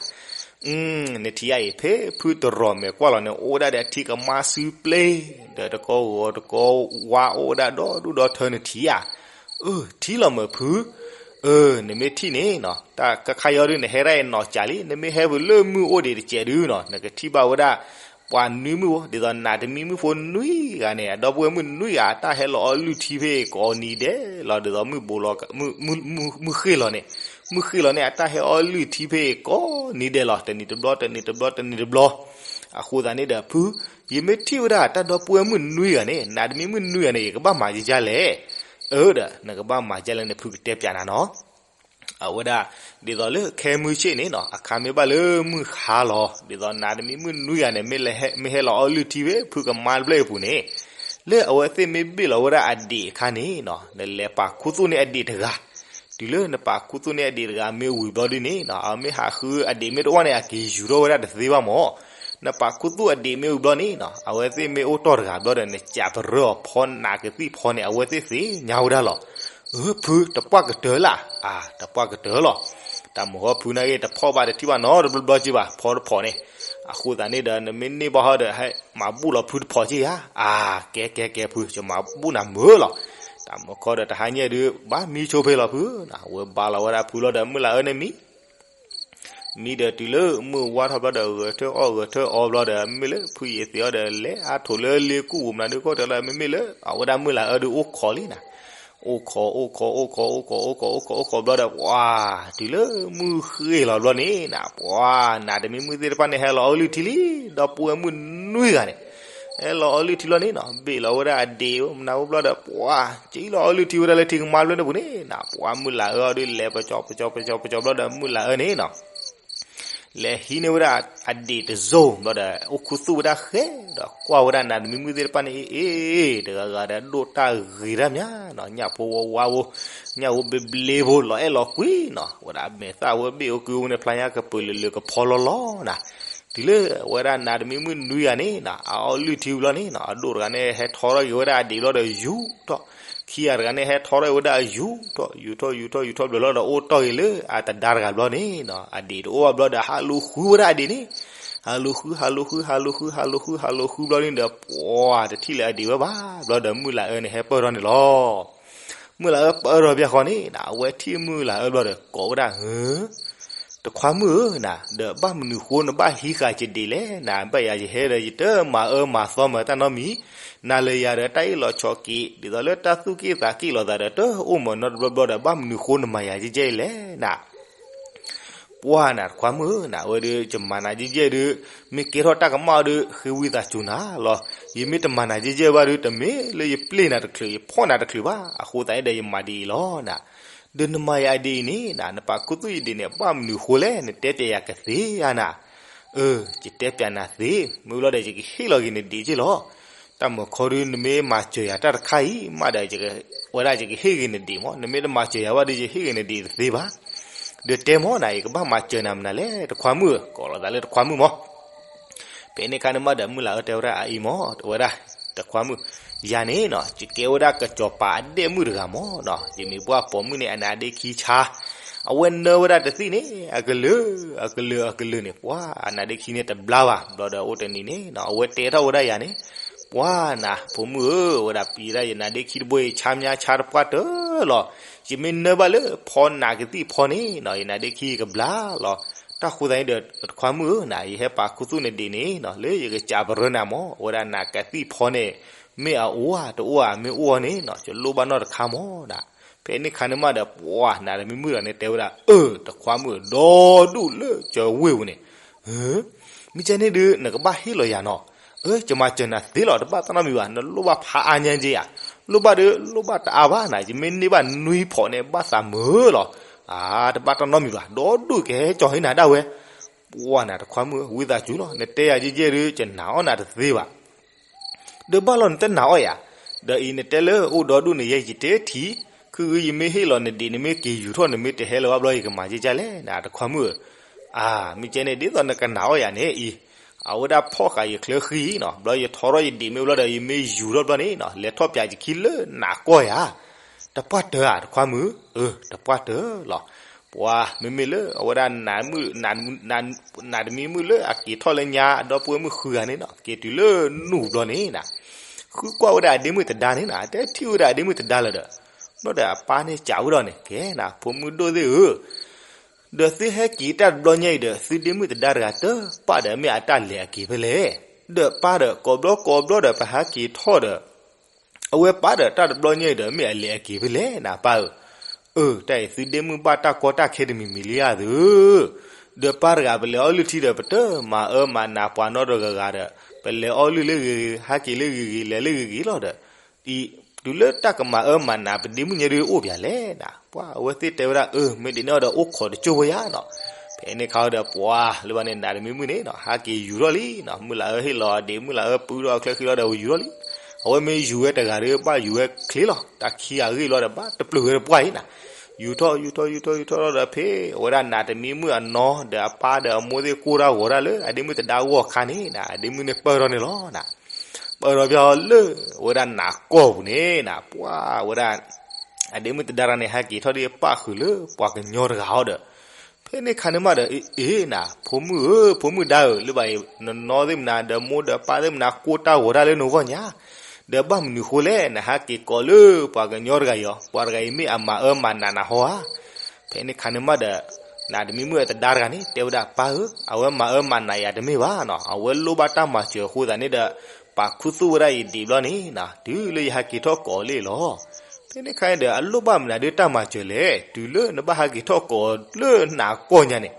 နထံၣ်ဧါအံၤ ဖဲဖုတရီၢ်မဲာ်ကွၢ်လီၤန့ၣ် အိၣ်ဝဲဒၣ်ဒီးထံကမါစုပျ့ၤ, ဒီးတကီၢ်ဂီၤတကီၢ်ဝါအိၣ်ဝဲဒၣ်ဒီဒူၣ်ဒီထၢ နထံၣ်ဧါ. အၢ ထံၣ်လီၤမ့ၢ်ဖု, အၢ နမ့ၢ်ထံၣ်န့ၣ်နီၤ တၢ်ကခါယီဒုး နဟဲဒၣ်အံၤနီၢ်ကၠးလံ, နမ့ၢ်ဟဲဖုလၢမုၢ်အိၣ်ဒံးတစဲးဒုးနီၤ နကထံၣ်ဘၣ်ဝဲဒၣ် ပှၤနွံမုၣ်ဖိ ဒ်သိးနးတမံၤမုၣ်ဖိနွံဂၤန့ၣ် အဒီပုၢ်ဝဲၢ်မုၣ်နွံဂၤ အတၢ်ဟဲလီၤအီလုၢ်ထံဖဲအံၤကိးနံၤဒဲးလီၤ. ဒ်သိးမုၢ်ဘိးလီၤ မုၢ်ဃ့ၢ်လီၤန့ၣ်, မုၢ်ဃ့ၢ်လီၤန့ၣ် အတၢ်ဟဲအီလုၢ်ထံဖဲအံၤကိးနံၤဒဲးလီၤ. တနံၤတဘျီ တနံၤတဘျီ တနံၤတဘျီ. အဃိသတးန့ၣ်ဒီးဖု, ယမ့ၢ်ထံၣ်ဝဲဒၣ်တၢ်ဒီပုၢ်ဝဲၢ်မုၣ်နွံဂၤန့ၣ် နးတမံၤမုၣ်နွံဂၤန့ၣ် ယကဘၣ်မၤကကလဲၣ်. အၢဒီး နကဘၣ်မၤကလဲၣ်န့ၣ် ဖုကတဲပျးနၤနီၤ. အဝဲဒၣ် ဒ်သိးလၢခဲမုၢ်ဆ့ၣ်န့ၣ်နီၤ အခါမ့ၢ်ဘၣ်လၢမုၢ်ဟါလီၤ ဒ်သိးနးတမံၤမုၣ်နွံဂၤန့ၣ် မ့ၢ်ဟဲလီၤအီလုၢ်ထံဖဲဖုကမါတဖျၢၣ်အံၤအပူၤန့ၣ်, လၢအဝဲသ့ၣ်မ့ၢ်ဘ့ၣ်လီၤဝဲဒၣ်အဒံးအခါန့ၣ်နီၤ နလဲၤပာ်ခူသူၣ်န့ၢ်အဒံးတဂၤ. တုၤလၢနပာ်ခူသူၣ်န့ၢ်အဒံးတဂၤမ့ၢ်ဝံၤဘျီဒ်န့ၣ်နီၤ အမ့ၢ်ဟးဃုအဒံးမ့ၢ်တအိၣ်န့ၣ် အက့ၤယူၤထီၣ်ဝဲဒၣ်တသ့ဘၣ်မၢ်. နပာ်ခူသူၣ်အဒံးမ့ၢ်ဝံၤဘျီန့ၣ်နီၤ အဝဲသ့ၣ်မ့ၢ်အိၣ်တီၢ်တဂၤဘျီဒီး နကးပရၢအီၤဖီနးကသံၣ်ဖီန့ၣ် အဝဲသ့ၣ်သ့ၣ်ညါဝဲဒၣ်လီၤ. အၢ ဖု တပှၢ်ကတၢၢ်လၢ်. အါ တပှၢ်ကတၢၢ်လီၤ. တၢ်မုၢ်ဟီဖုနာ်က့ တဖီၣ်ဘၣ်တထံၣ်ဘၣ်နီတဘျီဘျီက့ဘၣ် ဖီတဖီၣ်န့ၣ်. အဃိသတးန့ၣ်ဒီး နမ့ၢ်န့ၢ်ဘၣ်ဟီဒီး ဟဲမၤဘူၣ်လီၤဖုတဖီၣ်က့ဧါ. အါ ကဲကဲကဲဖု ယမၤဘူၣ်နၤမုာ်လီၤ. တၢ်မုၢ်ခီဒီးတဟါညါဒုး ဘၣ်မံဆိဖဲလီၤဖု, ဝဲဘါလီၤဝဲဒၣ်ဖုလီၤဒီး မုၢ်လၢအၢန့ၣ်မံ မံဒီးတုၤလၢမုၢ်ဝါထီၣ်ဘျီဒီး ဂဲၤထၢၣ်အီၣ်ဂဲၤထၢၣ်အီဘျီဒီး မ့ၢ်လၢဖုယံာ်သ့ၣ်အီၤဒီး လဲၤအါထိၣ်လၢလ့ကူၣ်ပူၤမနုၤဒုး ကီၢ်တၢ်လၢ မ့မ့ၢ်လၢအဝဲဒၣ်မုၢ်လၢအၢဒုးအိၣ်ခိးလံနၤ. အိၣ်ခိး အိၣ်ခိး အိၣ်ခိး အိၣ်ခိး အိၣ်ခိး အိၣ်ခိး အိၣ်ခိးဘျီဒီး ပှၤ တုၤလၢမုၢ်ဃ့ၢ်လီၤဘျီန့ၣ်နၤ ပှၤ နးတမံၤမုၢ်သ့ၣ်တဖၣ်န့ၣ် ဟဲလီၤအီလုၢ်ထံလံ. ဒီပုၢ်ဝဲၢ်မုၣ်နွံဂၤန့ၣ် ဟဲလီၤအီလုၢ်ထံလီၤန့ၣ်နီၤ ဘ့ၣ်လီၤဝဲဒၣ်အဒံးမနုၤဘျီဒီး ပှၤ က့ၤလီၤအီလုၢ်ထံဝဲဒၣ်လၢထံကမါတဖျၢၣ်န့ၣ်ပူၤန့ၣ်နၤ ပှၤမုၢ်လၢအၢအီၤဒုး လဲၤပကၠီပကၠီပကၠီပကၠီဘျီဒီး မုၢ်လၢအၢန့ၣ်နီၤ လဲၤဟံးန့ၢ်ဝဲဒၣ်အဒံးတစိၢ်ဘျီဒီး အိၣ်ခူသူၣ်ဝဲဒၣ်ဃဲ ဒီးကွၢ်ဝဲဒၣ်နးတမံၤမုၢ်သ့ၣ်တဖၣ်န့ၣ် အ့ၣ် တဂၤဂၤဒီးဒိၣ်တၢ်ဂ့ၤတၢ်မးနီၤ ညၣ်ဖိဝါဝါဖိ ညၣ်ဖိဘျ့ဘျ့ဖိ လီၤအဲၣ်လီၤကွံနီၤ ဝဲဒၣ်မဲာ်သၣ်ဝဲဘ့ၣ်အိၣ်ကုၢ်ဝဲန့ၣ် ဖျါညါကပၢၤလၢာ်လၢာ်ကဖီလီၤလီၤနၤ တုၤလၢဝဲဒၣ်နးတမံၤမုၢ်နွံဂၤန့ၣ်နီၤ အအီလုၢ်ထံဘျီန့ၣ်နီၤ အဒိၣ်တဂၤန့ၣ်ဟဲထီထီၣ်က့ၤဝဲဒၣ်အဒံးဘျီဒီးယူၤထီၣ် ခံဂၤတဂၤန့ၣ် ဟဲထီထီၣ်ဝဲဒၣ်အယူၤထီၣ် ယူၤထီၣ် ယူၤထီၣ် ယူၤထီၣ်ဘျီလီၤဒီး အိၣ်တီၢ်က့ၤလၢအတဒါတဂၤဘျီန့ၣ်နီၤ အဒံးတအိၣ်ဘၣ်ဘျီဒီး ဟးလူၤဃုဝဲဒၣ်အဒံးန့ၣ် ဟးလူၤဃု ဟးလူၤဃု ဟးလူၤဃု ဟးလူၤဃု ဟးလူၤဃုဘျီန့ၣ်ဒီး ပှၤတထံၣ်လၢအဒံးဝဲဘၣ် ဘျီဒီးမုၢ်လၢအၢန့ၣ် ဟဲပၢၢ်ထီၣ်န့ၣ်လီၤ. မုၢ်လၢအၢပၢၢ်ထီၣ်ဘၣ်ဃီန့ၣ်နီၤ အဝဲထံၣ်မုၢ်လၢအၢဘျီဒီး ကိးဝဲဒၣ်ဧၢ တခွါမုၣ်ဧၢနၤ ဒီးဘၣ်မနုၤဃိနဘၣ်ဟံးဃာ်ယဒံးလဲၣ်နၤ ဘၣ်ယၤယဟဲဒီး ယတမၤအၢမၤသီမၤတၢ်နီတမံၤ နၤလၢယၤဒီးတၢ်အ့ၣ်လိာ်ဆိးက့ ဒ်သိးလၢတၢ်သူၣ်က့ၣ်သးက့ၣ်လိာ်သးဒီး တအိၣ်မၤနီတဘျီဘျီဒီး ဘၣ်မနုၤဃိနမၤယၤကဲကဲအံၤလဲၣ်နၤ ပှၤနၤတခွါမုၣ်ဧၢနၤ အဝဲဒီး ယမၤနၤကဲကဲအံၤဒီး မ့ၢ်ကဲထီၣ်တၢ်ကမၣ်အီၤဒီး ဃ့ဝံသးစူၤနၤလီၤ. ယမ့ၢ်တမၤနၤကဲကဲအံၤဘၣ်ဒီး တမ့ၢ်လၢယပျ့ၢ်နၤတချုး ယဖီၣ်နၤတချုးဘၣ်. အဃိသတးန့ၣ်ဒီး ယမၤဒ်အံၤလီၤနၤ. ဒီးနမၤယၤဒ်အံၤန့ၣ်နၤ နပာ်ခူသူၣ်ယဒံးန့ၣ် ဘၣ်မနုၤဃိလဲၣ် နတဲပျးယၤကသ့ဧါနၤ. အၢ ယတဲပျးနၤသ့, မ့ၢ်လီၤဒီး ယကဟ့ၣ်လီၤက့ၤနဒံးက့ၢ်လီၤ. တၢ်မုၢ်ခီဒုး နမ့ၢ်မၤစၢၤယၤတၢ်တခါအံၤ မးဒီး ဝဲဒၣ်ယကဟ့ၣ်က့ၤနဒံးမး, နမ့ၢ်တမၤစၢၤယၤဘၣ်ဒီး ယဟ့ၣ်က့ၤနဒံးတသ့ဘၣ်. ဒီးတဲမးနၤ ယကဘၣ်မၤစၢၤနၤမနုၤလဲၣ် တခွါမုၣ်ဧၢ, ကိးလီၤသးလၢတခွါမုၣ်မး. ဖဲန့ၣ်အခါန့ၣ်မးဒီး မုၢ်လၢအၢတဲဝဲဒၣ်အအံၤမး, တဲဝဲဒၣ် တခွါမုၣ်, ယၤန့ၣ်နီၤ ယကဲဝဲဒၣ်ကစီၤပၤအဒဲၣ်မုၣ်တဂၤမးနီၤ, ယမ့ၢ်ပှၢ်ပိာ်မုၣ်န့ၣ် အနါဒ့ခံဆါ, အဝဲနၢဝဲဒၣ်တသ့ၣ်န့ၣ် အကလုာ် အကလုာ် အကလုာ်န့ၣ် ပှၤအနါဒ့ခံန့ၣ်တဘျါဘၣ်. ဘျီဒီးအိၣ်တနံၤန့ၣ်နီၤ အဝဲတဲထီၣ်ဝဲဒၣ်ယၤန့ၣ်, ပှၤနၤ ဖိမုၣ်ဧၢ, ဝဲဒၣ်ပံၤဒၣ်ယနါဒ့ခံတဘိအံၤ ဆါမၠါဆါတပှၢ်တၢၢ်လီၤ. ယမ့ၢ်နၢဘၣ်လၢဖီနးကသံၣ်ဖီန့ၣ်နီၤ ယနါဒ့ခံကဘျါလီၤ. တၢ်ဃိသတးန့ၣ်ဒီး တခွါမုၣ်ဧၢနၤ ယဟဲပာ်ခူသူၣ်နဒံးန့ၣ်နီၤ လၢယကစးပရၢနၤမး, အဝဲဒၣ်နးကသံၣ်ဖီန့ၣ် မ့ၢ်အအိၣ်ဧါတအိၣ်ဧါ, မ့ၢ်အိၣ်န့ၣ်နီၤ ယလိၣ်ဘၣ်နီၢ်တခါမးနၤ. ဖဲန့ၣ်ခါန့ၣ်မးဒီး ပှၤနၤတမံၤမုၣ်တဂၤန့ၣ်တဲဝဲဒၣ်, အၢ တခွါမုၣ်ဧၢ, ဒီဒူၣ်လၢကဝ့ၢ်ပူၤန့ၣ် မ့ၢ်ကဲန့ၣ်ဒုး နကဘၣ်ဟ့ၣ်လီၤယၤနီၤ. အၢ ယမၤစၢၤနၤသ့လီၤ တဘၣ်တၢ်နီတမံၤဘၣ်, နလိၣ်ဘၣ်ဖးအါညါက့ဧါ, လိၣ်ဘၣ်ဒီး လိၣ်ဘၣ်တအါဘၣ်နၤ, ယမ့ၢ်န့ၢ်ဘၣ်နွံဖီးန့ၣ် ဘၣ်သးမုာ်လီၤ. အါ တဘၣ်တၢ်နီတမံၤဘၣ်, ဒီဒူၣ်ကဟဲကၠီၤဟ့နၤဒၣ်ဝဲ. ပှၤနၤ တခွါမုၣ်ဧၢ, ဝံသးစူၤလီၤ, နတဲယၤယဲၢ်ယဲၢ်ဒုး ယနာ်အီၣ်နၤတသ့ဘၣ်. ဒီးဘၣ်လီၤနတနာ်အီၣ်ယၤ, ဒီးအံၤနတဲလၢအိၣ်ဒီဒူၣ်န့ၣ် ယဲယတဲထံၣ်, ခုၣ်ခုၣ် ယမ့ၢ်ဟ့ၣ်လီၤနဒံး နမ့ၢ်က့ၤယူၤထီၣ် နမ့ၢ်တဟဲလၢၤဘၣ်ဘျီ ယကမၤကဲကဲလဲၣ် နတခွါမုၣ်ဧၢ. အါ မ့ၢ်ကဲန့ၣ် ဒ်သိးနကနာ်အီၤယၤန့ၣ်အံၤ, အဝဲဒၣ်ဖီၣ်ဃာ်ယချၢဃံနီၤ, ဘျီယထီထီၣ်ယဒံးမ့ၢ်ဘျီဒီး ယမ့ၢ်ယူၤထီၣ်ဘျီန့ၣ်နီၤ, လဲၤထီၣ်ပၠးယခံလၢနးကီၢ်ယၤ, တပှၢ်တၢၢ်ဧါ တခွါမုၣ်, အၢ တပှၢ်တၢၢ်လီၤ. ပှၤမ့မ့ၢ်လၢအဝဲဒၣ် နးတမံၤမုၣ်လၢအက့ၤထီၣ်လၢညါ အဒီပုၢ်ဝဲၢ်မုၣ်ဃုဂၤန့ၣ်နီၤ, က့ၤတုၤလၢနူၢ်ဘျီန့ၣ်နၤ, ဃုကွၢ်ဝဲဒၣ်အဒ့မုၣ်သဒါန့ၣ်နၤ, တဲထံၣ်ဝဲဒၣ်အဒ့မုၣ်သဒါလၢၤဒီး, ဘျီဒီးအပၢ်န့ၣ်စံးဝဲဒီးန့ၣ်, ကဲနၤ ဖိမုၣ်ဒိၣ်သ့ၣ်ဧၢ, ဒီးသုဟဲက့ၤတၢ်တဘျီညါအံၤဒီး သုဒ့မုၣ်သဒါတဂၤတပၢ်ဒီးမ့ၢ်အတၢ်လဲၤအက့ၤဖဲလဲၣ်. ဒီးပၢ်ဒီးကိးဘျီကိးဘျီဒီး ပဟဲက့ၤထီၣ်ဒီး အဝဲပၢ်ဒီးတၢ်တဘျီညါအံၤဒီး မ့ၢ်အလဲၤအက့ၤဖဲလဲၣ်နၤပၢ်ဧၢ. အၢ တၢ်အံၤသုဒ့မုၣ်ဘၣ်တၢ်ကီတၢ်ခဲတမံၤမံၤလံဧါသုဧၢ. ဒီးပၢ်တဂၤ ပလဲၤအီလုၢ်ထံဒီး ပတမၤအၢမၤနးပှၤနီတဂၤဂၤဒီး ပလဲၤအီလုၢ်လၢဂ့ၤဂ့ၤ ဟဲက့ၤလၢဂ့ၤဂ့ၤ လဲၤလၢဂ့ၤဂ့ၤလီၤဒီး တုၤလၢတၢ်ကမၤအၢမၤနး ပဒ့မုၣ်ညါဒုးအိၣ်ပၠးလဲၣ်နၤ. ပှၤအဝဲသ့ၣ်တဲဝဲဒၣ် အၢ မ့ၢ်ဒ်န့ၣ်အီၤဒီး အိၣ်ခိးတကၠိၢ်ဝဲယါနီၤ. ဖဲန့ၣ်ခါဒီး ပှၤလၢဘၣ်န့ၣ် နးတမံၤမုၣ်န့ၣ်နီၤ ဟဲက့ၤယူၤထီၣ်လံနီၤ, မုၢ်လၢ်အၢဟ့ၣ်လီၤအဒံး မုၢ်လၢ်အၢပုၢ်ထီၣ်ချၢဃံလီၤဒီး ယူၤထီၣ်လံ. အဝဲမ့ၢ်ယူၤဝဲတဂၤဒီး ဘၣ်ယူၤဝဲချ့လီၤ, တၢ်ခံဂၤအဂ့ၢ်လီၤဒီး ဘၣ်တပျုာ်ဝဲတပှၢ်အံၤနၤ. ယူၤထီၣ် ယူၤထီၣ် ယူၤထီၣ် ယူၤထီၣ်လီၤဒီး ဖဲအဝဲဒၣ်နးတမံၤမုၣ်အနီၢ်ဒီးအပၢ်ဒီးအမိၢ်သ့ၣ်ကိၢ်တၢ်ဂီၤတၢ်လၢ အဒ့မုၣ်သဒါဂီၢ်ခါန့ၣ်နၤ, အဒ့မုၣ်န့ၣ်ပၢၢ်ထီၣ်န့ၣ်လီၤနၤ. ပၢၢ်ထီၣ်ပၠးအီၤလၢ အဝဲဒၣ်နးကီၢ်ပူၤန့ၣ်နၤ, ပှၤဝဲဒၣ် အဒ့မုၣ်သဒါတဂၤန့ၣ် ဟဲက့ၤထီၣ်ဒီးပၣ်ဃုာ်လၢပှၤကညီတဂၤအီၤဒီး ဖဲန့ၣ်ခါန့ၣ်မးဒီး အ့ အ့နၤ ဖိမုၣ်ဧၢ ဖိမုၣ်ဒါဧၢ, လၢဘၣ်အံၤ နနီၢ်သ့ၣ်မနၤ ဒီးမိၢ်ဒီးပၢ်သ့ၣ်မနၤ ကိၢ်တၢ်ဂီၤတၢ်လၢနဂီၢ်ညါ, ဒီးဘၣ်မနုၤဃိလဲၣ် နဟဲက့ၤကိးလၢပှၤကညီတဂၤအံၤအီၤ, ပှၤတဂၤအံၤမ့ၢ်အမၤအၢမၤနးနၤဟီဧါ. ဖဲန့ၣ်ခါန့ၣ်မးဒီး နးတမံၤမုၣ်အသဒါတဂၤန့ၣ် တဲဝဲဒၣ် ပၢ်ဧၢ, အဝဲမၤအၢမၤနးယၤတမ့ၢ်ဘၣ်နီၤ, အဝဲလိၣ်ဘၣ်တၢ်မၤစၢၤအဃိသတးန့ၣ်ဒီး ပာ်ခူသူၣ်ဝဲဒၣ်အံၤဒံးဘျီန့ၣ်နၤ, တုၤလၢယဟဲက့ၤထီၣ်ကိးလံလီၤ. ဖဲန့ၣ်ခါန့ၣ်ဒီး အလိၣ်ဘၣ်မနုၤဒ်တၢ်မၤစၢၤလဲၣ်, တုၤလၢနဘၣ်ဟဲက့ၤထီၣ်ကိးလၢနးကီၢ်ညါန့ၣ်.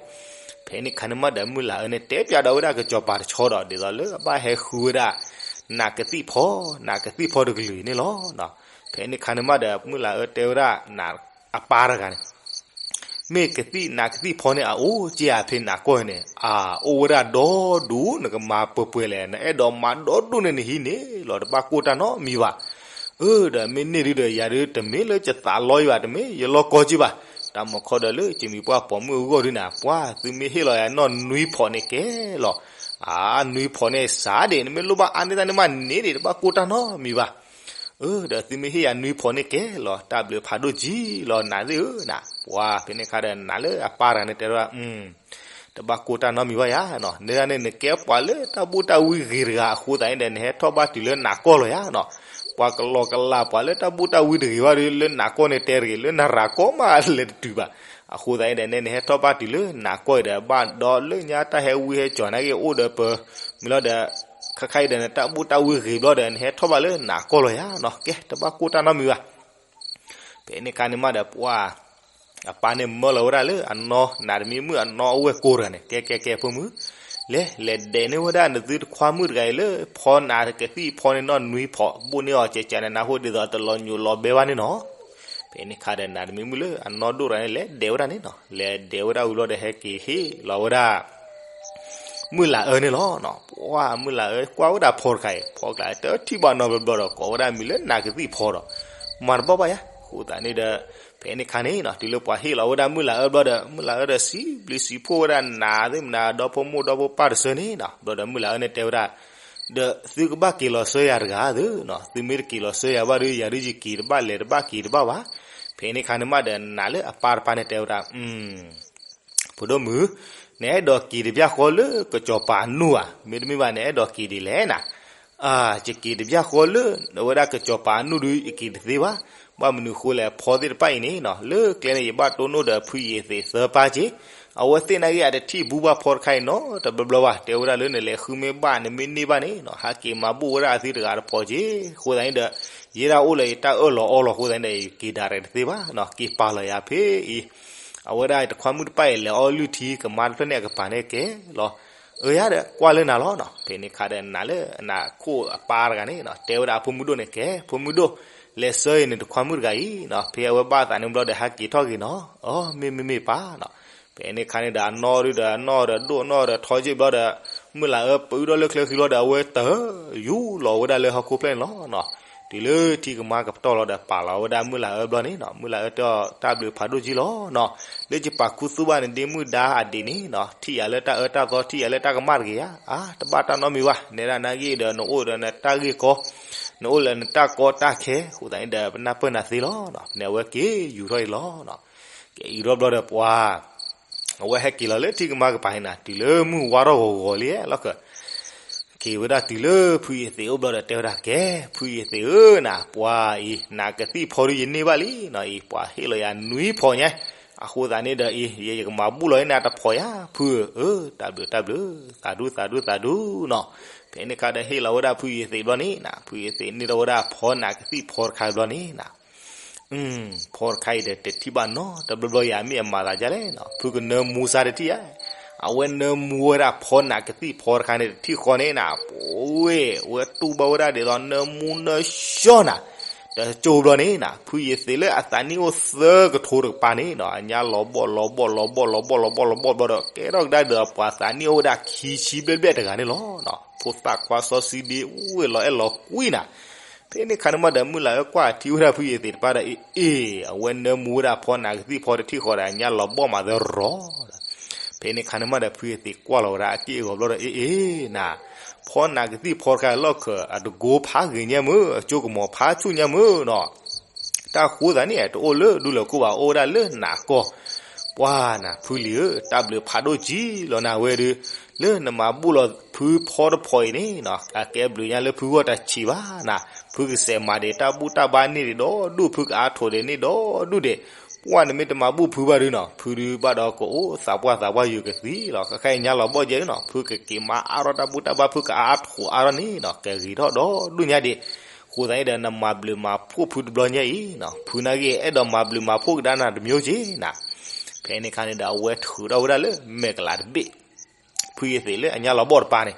ဖဲန့ၣ်ခါန့ၣ်မးဒီး မုၢ်လၢ်အၢန့ၣ် တဲပၠးဒီးဝဲဒၣ်ကစီၤပၤတဆီဒီး ဒ်သိးလၢအဘၣ်ဟဲဃုဝဲဒၣ် နးကသံၣ်ဖီ, နးကသံၣ်ဖီတကလုာ်န့ၣ်လီၤ. ဖဲန့ၣ်ခါန့ၣ်မးဒီး မုၢ်လၢ်အၢတဲဝဲဒၣ် နးအပၢ်တဂၤန့ၣ် မ့ၢ်ကသံၣ် နးကသံၣ်ဖီန့ၣ် အအိၣ်က့ဧါ ဖဲနးကီၢ်န့ၣ်, အအိၣ်ဝဲဒၣ်ဒီဒူၣ် နကမၤပှဲၤပှဲၤလဲၣ်, နအဲၣ်ဒိးမၤဒီဒူၣ်န့ၣ် နဟံးန့ၢ်လီၤ, တဘၣ်ကိၢ်တၢ်နီတမံၤဘၣ်. အၢ ဒီးမ့ၢ်န့ၢ်ဒုဒီး ယၤဒုတမ့ၢ်လၢယသးလီယၤဘၣ်, တမ့ၢ်ယလီၢ်ကီက့ဘၣ်. တၢ်မၤခီဒီးလၢ ကမံၤပှၢ်ပိာ်မုၣ်အဂီၢ်ဒုန့ၣ် ပှၤ သုမ့ၢ်ဟ့ၣ်လီၤယၤနီၢ်နွံဖီးန့ၣ်ကဲလီၤ. အါ နွံဖီးန့ၣ်စးဒံး နမ့ၢ်လိၣ်ဘၣ်အါန့ၢ်တၢ်န့ၣ်မးန့ၢ်ဒံး တဘၣ်ကိၢ်တၢ်နီတမံၤဘၣ်. အၢ ဒီးသုမ့ၢ်ဟ့ၣ်ယၤနွံဖီးန့ၣ်ကဲလီၤ, တၢ်ဘျုးဖးဒိၣ်ကံလီၤ နးသ့ၣ်ဧၢနၤ. ပှၤ ဖဲန့ၣ်ခါဒီး နးလၢအပၢ်တဂၤန့ၣ်တဲဝဲဒၣ် တဘၣ်ကိၢ်တၢ်နီတမံၤဘၣ်ယၤနီၤ, နဲဒၣ်န့ၣ် နကဲပှၤလၢတၢ်ဘူၣ်တၢ်ဝံဂ့ၤတဂၤအဃိသတးန့ၣ်ဒီး နဟဲထီၣ်ဘၣ်တုၤလၢနးကီၢ်လီၤယၤနီၤ. ပှၤကလီကလးပှၤလၢတၢ်ဘူၣ်တၢ်ဝံတဂ့ၤဘၣ်ဒီး လၢနးကီၢ်န့ၣ်တဲတဂ့ၤ, လၢနရၤကီၢ်မးလဲၤတတုၤဘၣ်. အဃိသတးန့ၣ်ဒီး နဲနဟဲထီၣ်ဘၣ်တုၤလၢနးကီၢ်အံၤဒီး ဘၣ်ဒီးလၢညါတၢ်ဟဲဝံဟဲကၠီၤနာ်က့အိၣ်ဒီးပ မ့ၢ်လီၤဒီး ခါခါအံၤဒီး နတၢ်ဘူၣ်တၢ်ဝံဂ့ၤဘျီဒီး နဟဲထီၣ်ဘၣ်လၢနးကီၢ်လီၤယၤနီၤ, ကဲ တဘၣ်ကိၢ်တၢ်နီတမံၤဘၣ်. ဖဲန့ၣ်ခါန့ၣ်မးဒီး ပှၤ အပၢ်န့ၣ်မၢလီၤဝဲဒၣ်လၢအနီၢ် နးတမံၤမုၣ်အနီၢ်အိၣ်ဝဲကိးတဂၤန့ၣ် ကဲကဲကဲ ဖိမုၣ်, လဲၤ လဲၤဒဲးန့ၢ်ဝဲဒၣ်နသုတခွါမုၣ်တဂၤအံၤလၢ ဖီနးကသံၣ်ဖီန့ၣ်နီၢ်နွံဖီး ဘိၣ်န့ၢ်အီၤကဲကဲန့ၣ် နၢ်ဟူဒ်သိးတလီၤညိးလီၤဘဲဘၣ်န့ၣ်နီၤ. ဖဲန့ၣ်ခါဒီး နးတမံၤမုၣ်လၢအနီၢ်ဒိၣ်တဂၤန့ၣ် လဲၤဒဲးဝဲဒၣ်န့ၣ်နီၤ, လဲၤဒဲးဝဲဒၣ်ဝံၤလီၤဒီး ဟဲက့ၤဟ့ၣ်လီၤဝဲဒၣ် မုၢ်လၢ်အၢန့ၣ်လီၤ. ပှၤ မုၢ်လၢ်အၢကွၢ်ဝဲဒၣ်ဖီတခါအံၤ ဖီကျါတထံၣ်ဘၣ်နီတဘျီဘျီဒီး ကိးဝဲဒၣ်မံၤလၢနးကသံၣ်ဖီဒီး မၤတဘၣ်ဘၣ်ယၤ. အဃိသတးန့ၣ်ဒီး ဖဲန့ၣ်ခါန့ၣ်နီၤ တုၤလၢပှၤဟ့ၣ်လီၤဝဲဒၣ်မုၢ်လၢ်အၢဘျီဒီး မုၢ်လၢ်အၢဒီးစံးဘျုးစံးဖှိၣ်ဝဲဒၣ်နးသ့ၣ်မနၤ ဒီဖိမိၢ်ဒီဖိပၢ်တဆၢန့ၣ်နီၤ. ဘျီဒီးမုၢ်လၢ်အၢန့ၣ်တဲဝဲဒၣ် ဒီးသုကဘၣ်က့ၤလီၤဆှၢယၤတဂၤသုနီၤ, သုမ့ၢ်တက့ၤလီၤဆှၢယၤဘၣ်ဒီး ယၤဒုးယက့ၤတဘၣ်လဲၤတဘၣ်က့ၤတဘၣ်ဘၣ်. ဖဲန့ၣ်ခါန့ၣ်မးဒီး နးလၢအပၢ်တပၢ်န့ၣ်တဲဝဲဒၣ် ဖိဒိၣ်မုၣ်, နအဲၣ်ဒိးက့ၤတဘျီဃီလၢကစီၤပၤအနူၢ်ဧါ, မ့တမ့ၢ်ဘၣ် နအဲၣ်ဒိးက့ၤဒ်လဲၣ်နၤ. အၢ ယက့ၤတဘျီဃီလၢ အဝဲဒၣ်ကစီၤပၤအနူၢ်ဒုး ယက့ၤတသ့ဘၣ်. ဘၣ်မနုၤဃိလဲၣ် ဖီသ့ၣ်တဖၣ်အံၤန့ၣ်နီၤ လၢကျဲန့ၣ် ယဘၣ်တိၢ်နီၣ်ဒီးဖုယ့ၤသ့းသၢပၢ်က့, အဝဲသ့ၣ်နာ်က့ အတထံၣ်ဘူၣ်ဘၣ်ဖီတခါအံၤနီတဘျီဘျီဘၣ်. တဲဝဲဒၣ်လၢနလဲၤဃုမ့ၢ်ဘၣ် နမ့ၢ်န့ၢ်ဘၣ်န့ၣ်နီၤ ဟးက့ၤမၤဘူၣ်ဝဲဒၣ်အသုတဂၤတဖီက့. အဃိသတးန့ၣ်ဒီး ယဲဒၣ်အိၣ်လၢယတၢ်အၢၣ်လီၤအီလီၤအဃိသတးန့ၣ်ဒီး ယက့ၤဒၣ်ရဲၣ်တသ့ဘၣ်နီၤ, က့ၤပာ်လီၤယၤဖဲအံၤ အဝဲဒၣ်တခွါမုၣ်တဖၣ်အံၤ လဲၤအီလုၢ်ထံကမါတဖျၢၣ်န့ၣ်အကပၤန့ၣ်ကဲလီၤ. အၢ ယၤဒီးကွၢ်လၢနၤလီၤနီၤ. ဖဲန့ၣ်ခါဒီး နးလၢနးခိၣ်အပၢ်တဂၤန့ၣ်နီၤ တဲဝဲဒၣ်အဖိမုၣ်ဒိၣ်န့ၣ် ကဲ ဖိမုၣ်ဒိၣ်, လဲၤဆှၢအံၤန့ၣ်တခွါမုၣ်တဂၤအံၤနီၤ ဖဲအဝဲဘၣ်သးန့ၣ်ဘျီဒီး ဟဲက့ၤထီၣ်ဂ့ၤနီၤ. အၢ မ့ၢ်မ့ၢ်မ့ၢ်ပၢ်နီၤ. ဖဲန့ၣ်ခါန့ၣ်ဒီး အနီၢ်ဒုဒီး အနီၢ်ဒီးဒိၣ် အနီၢ်ဒီးထီက့ဘျီဒီး မုၢ်လၢ်အၢပၢထီၣ်လၢချၢဃံလီၤဒီး အဝဲတယူၢ်လီၤဝဲဒၣ်လၢဟီၣ်ခိၣ်ဖျၢၣ်န့ၣ်လီၤနီၤ. တုၤလၢထံကမါကပတီၢ်လီၤဒီး ပာ်လီၤဝဲဒၣ်မုၢ်လၢ်အၢဘျီန့ၣ်နီၤ, မုၢ်လၢ်အၢတဲအီၤ တၢ်ဘျုးဖးဒိၣ်ကံလီၤနီၤ, လၢယပာ်ခူသူၣ်ဘၣ်န့ၣ်ဒ့မုၢ်ဒါအဒံးန့ၣ်နီၤ, ထံၣ်ယၤလၢတၢ်အၢတၢ်သီ ထံၣ်ယၤလၢတၢ်ကမၣ်တဂ့ၤဧါ, အါ တဘၣ်တၢ်နီတမံၤဘၣ်, နဲဒၣ်နဂ့ၢ်ဒီးနအိၣ်ဒီးနတၢ်ဂ့ၢ်ကီ, နအိၣ်လၢနတၢ်ကီတၢ်ခဲ, အဃိသတးန့ၣ်ဒီး ပနၢ်ပၢၢ်နၤသ့လီၤနီၤ, န့ၣ်အဝဲက့ၤယူၤထီၣ်အံၤလီၤနီၤ, က့ၤယူၤထီၣ်ဘျီဒီးပှၤ အဝဲဟဲက့ၤလီၤလၢထံကမါကပၤန့ၣ်နီၤ, တုၤလၢမုၢ်ဝါထီၣ်ဂီၤဂီၤလံလီၤက က့ၤဝဲဒၣ်တုၤလၢဖုယသံးအိၣ်ဘျီဒီးတဲဝဲဒၣ်, ကဲ ဖုယသံးဧၢနီၤ, ပှၤအံၤ နးကသံၣ်ဖီဒုးယန့ၢ်ဘၣ်လံနီၤ, အံၤ ပှၤဟ့ၣ်လီၤယၤနွံဖီညါ, အဃိသတးန့ၣ်ဒီးအံၤ ယကမၤဘူၣ်လီၤန့ၢ်နၤတဖီယါ, ဖုဧၢ, တၢ်ဘျုးတၢ်ဘျုး, သးဒူသးဒူသးဒူနီၤ, ဖဲန့ၣ်အခါဒီးဟ့ၣ်လီၤဝဲဒၣ်ဖုယသံးဘျီန့ၣ်နီၤ, ဖုယသံးန့ၢ်ထီၣ်ဝဲဒၣ်ဖီနးကသံၣ်ဖီတခါဘျီန့ၣ်နီၤ ဖီတခါအံၤဒီးတထံၣ်ဘၣ်နီတဘျီဘျီယၤ မ့ၢ်အမၤသးဒ်လဲၣ်နီၤ, ဖုကနၢမူစါတထံၣ်ဧါ, အဝဲနၢမူဝဲဒၣ်ဖီနးကသံၣ်ဖီတခါန့ၣ်တထံၣ်ဃီန့ၣ်နီၤ, ပဝဲ အဝဲတူၢ်ဘၣ်ဝဲဒၣ်ဒ်သိးနၢမူနၢဆှီနၤ, တကၠိဘျီန့ၣ်နီၤ, ဖုယသံးလၢအသးနံၣ်အိၣ်သၢကထိတကပၤန့ၣ်နီၤ, အညါလီၤဘီၣ်လီၤဘီၣ်လီၤဘီၣ်လီၤဘီၣ်လီၤဘီၣ်လီၤဘီၣ်လီၤဘီၣ်ဘျီဒီး ကဲထီၣ်ကဒါဒီးပှၤသးနံၣ်အိၣ်ဝဲဒၣ်ခံဆံဘျဲၣ်ဘျဲၣ်တဂၤန့ၣ်လီၤ. ဖိသၣ်ခွါစီဆှံဒ့ ဝ့ၢ်လီၤအဲၣ်လီၤကွံနၤ, ဖဲန့ၣ်ခါန့ၣ်မးဒီး မုၢ်လၢ်အၢကွၢ်ထံဝဲဒၣ်ဖုယသံးတဖၣ်ဒီး အ့ၣ်အ့ၣ် အဝဲနၢမူဝဲဒၣ်ဖီနးကသံၣ်ဖီတထံၣ်ဃီဒီး အညါလီၤဘီၣ်မးသၢရီၤ ဖဲန့ၣ်ခါန့ၣ်မးဒီး ဖုယသံးကွၢ်လီၤဝဲဒၣ်အက့ၢ်အဂီၤဘျီဒီး အ့ၣ်အ့ၣ်နၤ, ဖီနးကသံၣ်ဖီတခါလီၢ်ခၢး အတကိဖးဂ့ၤညါမုၢ် အကၠိကမီၤဖးဆူၣ်ညါမုၢ်နီၤ, တၢ်ဃိသးန့ၣ် တအိၣ်လၢဒူလၢၢ်ခိၣ်ဘၣ် အိၣ်ဝဲဒၣ်လၢနးကီၢ်, ပှၤနၤဖုလံၤဧၢ, တၢ်ဘျုးဖးဒိၣ်ကံလီၤနၤဝဲဒုး, လၢနမၤဘူၣ်လီၤဖုဖီတဖီအံၤန့ၣ်နီၤ, အကဲဘျုးညါလၢဖုဂီၢ်တဆံးဘၣ်နၤ, ဖုကစဲးမၤဒံးတၢ်ဘူၣ်တၢ်ဘါန့ၢ်ဒံးဒီဒူၣ် ဖုကအါထိးဒံးန့ၢ်ဒီဒူၣ်ဒံး, ပှၢ်နမ့ၢ်တမၤဘူၣ်ဖုဘၣ်ဒုးနီၤ, ဖုဒုးဘၣ်ဒီးကအိၣ်သးပှၢ်သးပှၢ်ယုာ်ကသံလီၤ, ခဲခါအံၤညါလီၤဘီၣ်ကဲနီၤ, ဖုကက့ၤမၤအါထီၣ်တၢ်ဘူၣ်တၢ်ဘါ ဖုကအါအါထီၣ်န့ၣ်နီၤ, ကဂ့ၤထီၣ်ဒီဒူၣ်ညါဒံး, အဃိသတးန့ၣ်ဒီး နမၤဘျုးမၤဖှိၣ်ဖုတဘျီညါအံၤနီၤ, ဖုနာ်က့ အဲၣ်ဒိးမၤဘျုးမၤဖှိၣ်ကဒါနၤတမျိုးက့နၤ, ဖဲန့ၣ်ခါန့ၣ်ဒီး အဝဲထုးထီၣ်ဝဲဒၣ်လၢမဲာ်ကလးတဘ့ၣ်, ဖုယသံးလၢအညါလီၤဘီၣ်တပၤန့ၣ်,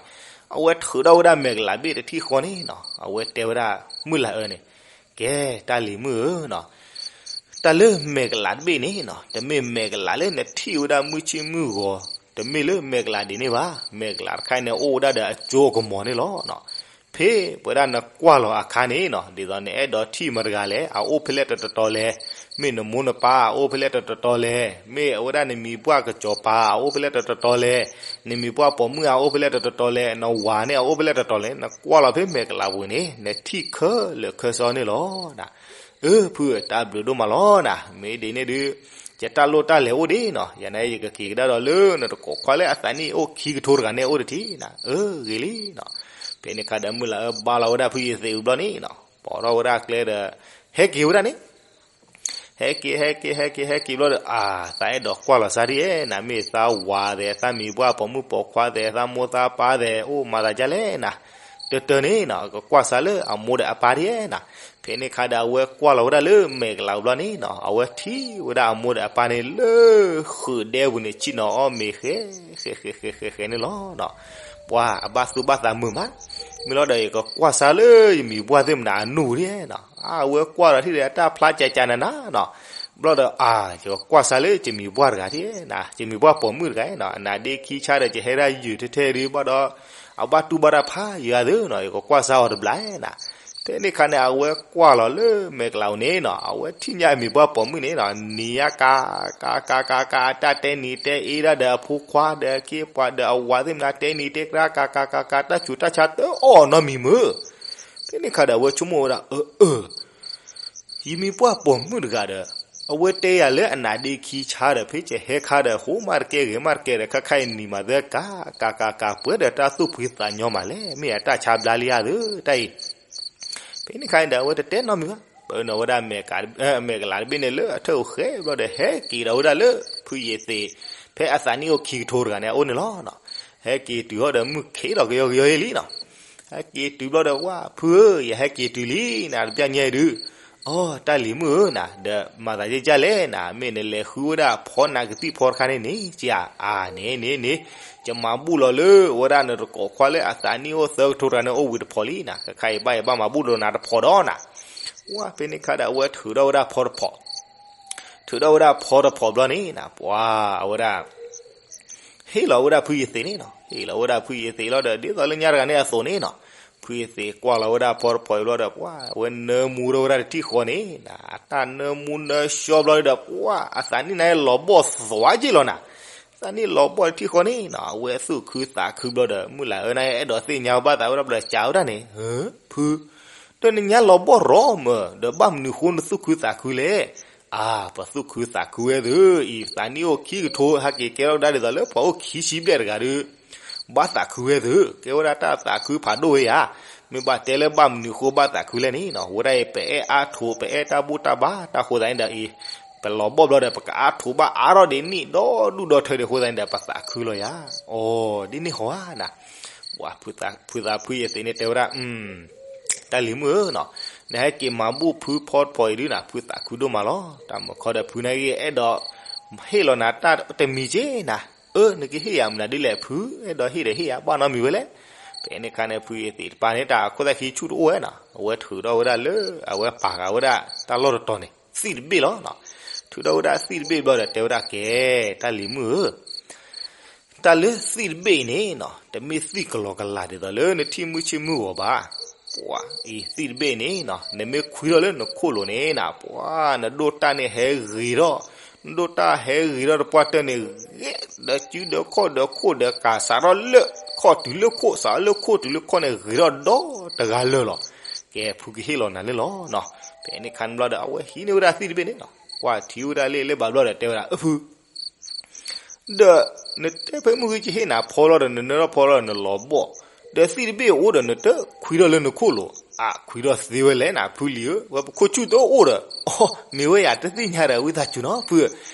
အဝဲထုးထီၣ်ဝဲဒၣ်မဲာ်ကလးတဘ့ၣ်တထံၣ်ဃီန့ၣ်နီၤ, အဝဲတဲဝဲဒၣ်မုၢ်လၢ်အၢန့ၣ်, ကဲတၢ်လံၤမုၣ်ဧၢနီၤ, တၢ်လၢမဲာ်ကလးတဘ့ၣ်န့ၣ်နီၤ, တမ့ၢ်မဲာ်ကလးလၢနထံၣ်ဝဲဒၣ်မုၢ်ဆ့ၣ်မုၢ်ဂီၤ, တမ့ၢ်လၢမဲာ်ကလးဒ်န့ၣ်ဘၣ်, မဲာ်ကလးတခါအံၤန့ၣ် အိၣ်ဝဲဒၣ်ဒီးအကၠိအကမီၤန့ၣ်လီၤနီၤ, ဖဲပဝဲဒၣ်နကွၢ်လီၤအခါန့ၣ်နီၤ, ဒ်သိးနအဲၣ်ဒိးထံၣ်မတၤတဂၤလဲၣ်, အအိၣ်ဖဲလဲၣ်တတီၤတီၤလဲၣ်, မ့ၢ်နမိၢ်နပၢ်အအိၣ်ဖဲလဲၣ်တတီၤတီၤလဲၣ်, မ့ၢ်အဝဲဒၣ်နမံၤပှၢ်ကစီၤပၤအအိၣ်ဖဲလဲၣ်တတီၤတီၤလဲၣ်, နမံၤပှၢ်ပိာ်မုၣ်အအိၣ်ဖဲလဲၣ်တတီၤတီၤလဲၣ်, နဝၤန့ၣ်အအိၣ်ဖဲလဲၣ်တတီၤလဲၣ်, နကွၢ်လီၤဖဲမဲာ်ကလးပူၤန့ၣ် နထံၣ်ခဲလၢာ်ခဲဆ့န့ၣ်လီၤ. အၢ ဖုဧၢ တၢ်ဘျုးဒိၣ်မးလီၤနၤ, မ့ၢ်ဒ်န့ၣ်ဒုး ယတၢ်လိၣ်တၢ်လဲၤအိၣ်ဒံးနီၤ, ယၤန့ၣ် ယကက့ၤကဒါဒီးလၢနတကိးခွါလၢအသးနံၣ်အိၣ်ခံကထိတဂၤန့ၣ်အိၣ်တထံၣ်နၤ, အၢ ဂ့ၤလံနီၤ. ဖဲန့ၣ်ခါဒီးမုၢ်လၢ်အၢဘါလီၤဝဲဒၣ်ဖုယသံးအုးဘျီန့ၣ်နီၤ, ပိာ်ထီၣ်ဝဲဒၣ်ကျဲဒီး ဟဲက့ၤဝဲဒၣ်န့ၣ် ဟဲက့ၤ ဟဲက့ၤ ဟဲက့ၤ ဟဲက့ၤဘျီဒီး အၢ သးအဲၣ်ဒိးကွၢ်လီၤစၢ်ဒ်အဲၣ်နၤ, မ့ၢ်သးဝၤသဲး သးမံၤပှၢ်ပိာ်မုၣ်ပိာ်ခွါသဲး သးမိၢ်သးပၢ်သဲး အိၣ်မၤသးဒ်လဲၣ်နၤ, တၢ်တၢ်န့ၣ်နီၤ ကကွၢ်စၢ်လၢအမိၢ်ဒီးအပၢ်ဒ်အဲၣ်နၤ. ဖဲန့ၣ်ခါဒီးအဝဲကွၢ်လီၤဝဲဒၣ်လၢမဲာ်ကလးအုးဘျီန့ၣ်နီၤ, အဝဲထံၣ်ဝဲဒၣ်အမိၢ်ဒီးအပၢ်န့ၣ်လၢဃုာ်ဒဲပူၤန့ၣ် ဆ့ၣ်နီၤအီၣ်မ့ၤဃဲ ဃဲ ဃဲ ဃဲ ဃဲ ဃဲန့ၣ်လီၤ. ပှၤအဘၣ်သူၣ်ဘၣ်သးမုာ်မး, မ့ၢ်လီၤဒီးယကကွၢ်စၢ်လၢယမံၤပှၢ်သ့ၣ်မနုၤအနူၢ်ဒ်နီၤ, အဝဲကွၢ်ဒီးထံၣ်ဒီးတၢ်ဖျါကၠးကၠးနးနးနီၤ, ဘျီဒီး အၢ ယကကွၢ်စၢ်လၢယမံၤပှၢ်တဂၤဒ်နၤ, ယမံၤပှၢ်ပိာ်မုၣ်တဂၤနီၤ, အနါဒ့ခံဆါဒီးကဟဲဒၣ်ယုာ်ထဲထဲဒ်ဘၣ်ဒီး အဘၣ်တူၢ်ဘၣ်တၢ်ဖးယွၤသ့နီၤ, ယကကွၢ်စၢ်အီၤတဘျီနၤ. ဖဲန့ၣ်ခါန့ၣ် အဝဲကွၢ်လီၤလၢမဲာ်ကလးအုးန့ၣ်နီၤ, အဝဲထံၣ်ညါအမံၤပှၢ်ပိာ်မုၣ်န့ၣ်နီၤ, နံၤညါကါ ကါ ကါ ကါ ကါ အတၢ်တဲနံၤတဲအ့ဒၣ်ဒီးအဖိခွါဒီးအခ့အပှၤဒီးအဝၤသ့ၣ်မနုၤ တဲနံၤတဲကါ ကါ ကါ ကါ ကါ တၢ်စူၤတၢ်ဆါတအီၣ်နီတမံၤမုၢ်. ဖဲန့ၣ်ခါဒီးအဝဲဆိကမိၣ်ဝဲဒၣ် အၢ အၢ ယမံၤပှၢ်ပိာ်မုၣ်တဂၤဒီး အဝဲတဲယၤလၢအနါဒ့ခံဆါဒီး ဖဲကဟဲခါဒီး ဃိမးတကဲဂ့ၤမးတကဲဒီး ခဲခါအံၤနံၤမးသၢကါ ကါကါကါ ပှဲၤဒီးတၢ်သူၣ်ဖှံသးညီမးလဲၣ်, မ့ၢ်အတၢ်ဆါဘျါလံဧါသၢတၢ်အံၤ. ဖဲန့ၣ်ခါန့ၣ်ဒီး အဝဲတတဲနီတမံၤဘၣ်, ပၢနုာ်ဝဲဒၣ် မဲာ်ကလးတဘ့ၣ်န့ၣ်လၢအထၢၣ်အိၣ်ဃဲဘျီဒီး ဟဲက့ၤဒီးဝဲဒၣ်လၢ ဖုယသံး ဖဲအသးနံၣ်အိၣ်ခံကထိတဂၤန့ၣ် အအိၣ်န့ၣ်လီၤ. ဟဲက့ၤတုၤဟီၣ်ဒီး မုၢ်ခ့ဒီးကယီကယီလံနီၤ. ဟဲက့ၤတုၤဘျီဒီး ဝါ ဖုဧၢ, ယဟဲက့ၤတုၤလံ, နၤတပျၢ်ညါဒုး, အိ တၢ်လံၤမုၣ်ဧၢနၤ, ဒီးမၤသးဒ်လဲၣ်နၤ, မ့ၢ်နလဲၤဃုဝဲဒၣ်ဖီနးကသံၣ်ဖီတခါန့ၣ်န့ၣ်, ကၠီဧါ, အါန့ၣ်န့ၣ်န့ၣ်, ယမၤဘူၣ်လီၤလၢဝဲဒၣ်နတကိးခွါလၢအသးနံၣ်အိၣ်သၢကထိတဂၤန့ၣ် အိၣ်ဝံၤတဖီလံနၤ, ခဲခါအံၤဘၣ်ယဘၣ်မၤဘူၣ်လီၤနၤတဖီဒီးနၤ. ဝါ ဖဲန့ၣ်ခါဒီး အဝဲထုးထီၣ်ဝဲဒၣ်ဖီတဖီ ထုးထီၣ်ဝဲဒၣ်ဖီတဖီဘျီန့ၣ်နၤ, ပှၤအဝဲဒၣ် ဟ့ၣ်လီၤဝဲဒၣ်ဖုယသံးန့ၣ်နီၤ, ဟ့ၣ်လီၤဝဲဒၣ်ဖုယသံးလီၤဒီး ဒ်သိးလၢညါတဂၤန့ၣ်အသိးန့ၣ်နီၤ, ဖ ဖုယသ့ၣ်ကွၢ်လီၤဝဲဒၣ်ဖီတဖီအံၤဘျီဒီး ပှၤ အဝဲနၢမူထီၣ်ဝဲဒၣ်တထံၣ်ဃီန့ၣ်, အတၢ်နၢမူနၢဆှီဘျီဒီး ပှၤ အသးနံၣ်န့ၣ်လီၤဘီၣ်သွါက့လီၤနၤ. သးနံၣ်လီၤဘီၣ်တထံၣ်ဃီန့ၣ်နီၤ, အဝဲသူၣ်ခုသးခုဘျီဒီး မုၢ်လၢ်အၢန့ၣ် အဲၣ်ဒိးသ့ၣ်ညါဘၣ်သးဝဲဒၣ်ဘျီဒီး ကးဝဲဒၣ်န့ၣ်, ဖု, ဒီးနညါလီၤဘီၣ်ရီမး ဒီးဘၣ်မနုၤဃိနသူၣ်ခုသးခုလဲၣ်. အါ, ပသူၣ်ခုသးခုဝဲသု, အံၤသးနံၣ်အိၣ်ခံကထိ ဟဲက့ၤကဲထီၣ်ကဒါဒ်သိးလၢပှၤအိၣ်ခံဆံဘျဲၣ်တဂၤဒီး ဘၣ်သးခုဝဲသု, ကဲဝဲဒၣ်တၢ်သးခုဖးဒိၣ်ဝဲယၤ. မ့ၢ်ဘၣ်တဲလၢဘၣ်မနုၤဃိဘၣ်သးခုလဲၣ်န့ၣ်နီၤ, အဝဲဒၣ်အံၤ ပအဲၣ်အါထိး ပအဲၣ်တၢ်ဘူၣ်တၢ်ဘါတၢ်ဃိသတးန့ၣ်ဒီးအံၤ, ပလီၤဘီၣ်ဘျီဒီး ပကအါထိးဘၣ်အါထီၣ်ဒ်န့ၣ် ဒီဒူၣ်ဒီထၢဒံးဃိသတးန့ၣ်ဒီး ပသးခုလီၤယၤ. အိ, ဒ်န့ၣ်ဟီဧါနၤ. ပှၤဖုသးဖုယသ့ၣ်န့ၣ်တဲဝဲဒၣ်, တၢ်လံၤမုၣ်ဧၢနီၤ, နဟဲက့ၤမၤဘူၣ်ဖုဖီတဖီအံၤဒုးနၤ ဖုသးခုဒိၣ်မးလီၤ. တၢ်မုာ်ခီဒီးဖုနာ်က့ အဲၣ်ဒိးဟ့ၣ်လီၤနၤတၢ်တမံၤက့နၤ. အၢ နကဟ့ၣ်ယၤမနုၤဒ်လဲၣ်ဖု, အဲၣ်ဒိးဟ့ၣ်ဒီးဟ့ၣ်ယၤ ဘၣ်နီတမံၤဝဲလဲၣ်. ဖဲန့ၣ်အခါန့ၣ် ဖုယသ့ၣ်တပၤန့ၣ် တၢ်ခိၣ်သၣ်ခံဆူၣ်တအိၣ်ဝဲနီၤ, အဝဲထုးထီၣ်ဝဲဒၣ်လၢ အဝဲပာ်ဃာ်ဝဲဒၣ်တၢ်လီၢ်တတီၤန့ၣ် သံၣ်တဘ့ၣ်လီၤ. ထုးထီၣ်ဝဲဒၣ်သံၣ်တဘ့ၣ်ဘျီဒီးတဲဝဲဒၣ်ကဲ, တၢ်လံၤမုၣ်ဧၢ တၢ်လၢသံၣ်တဘ့ၣ်အံၤန့ၣ်နီၤ, တမ့ၢ်သံၣ်ကလီကလးဒ်သိးလၢနထံၣ်မုၢ်ဆ့ၣ်မုၢ်ဂီၤဘၣ်. ပှၤအံၤသံၣ်တဘ့ၣ်န့ၣ်နီၤ, နမ့ၢ်ခွံထီၣ်လၢနခိၣ်လိၤန့ၣ်နၤ, ပှၤနဒိၣ်တၢ်န့ၣ်ဟဲဂ့ၤထီၣ်, နဒိၣ်တၢ်ဟဲဂ့ၤထီၣ်တပှၢ်တၢၢ်န့ၣ် ဂ့ၤဒီးစုဒီးခီၣ်ဒီးခိၣ်ဒီးကး စးထီၣ်လၢခီၣ်တုၤလၢခိၣ် စးထီၣ်လၢခိၣ်တုၤလၢခီၣ်န့ၣ် ဂ့ၤထီၣ်ဒီတဂၤလၢာ်လီၤ. ကဲဖုကဟ့ၣ်လီၤနၤလၢလီၤနီၤ. ဖဲန့ၣ်အခါန့ၣ်ဘျီဒီး အဝဲဟံးန့ၢ်ဝဲဒၣ်သံၣ်တဘ့ၣ်န့ၣ်နီၤ, ကွၢ်ထံဝဲဒၣ်လၢလၢဘၣ်ဘျီဒီးတဲဝဲဒၣ် အၢဖု ဒီးနတဲဖဲမုၢ်ဂ့ၤကဟ့ၣ်နၤဖီလီၤဒီး နနၢထီၣ်ဖီလီၤဒီးနလီၤဘီၣ်, ဒီးသံၣ်တဘ့ၣ်အိၣ်ဒီး နတခွံထီၣ်လၢနခိၣ်လိၤ, အခွံထီၣ်သ့ဝဲလဲၣ်နၤ ဖုလံၤဧၢ, ဝဲပခိၣ်ဆူၣ်တအိၣ်ဒီး, အီ, မ့ၢ်ဝဲယၤတသ့ၣ်ညါဒီး ဝံသးစူၤနီၤဖု.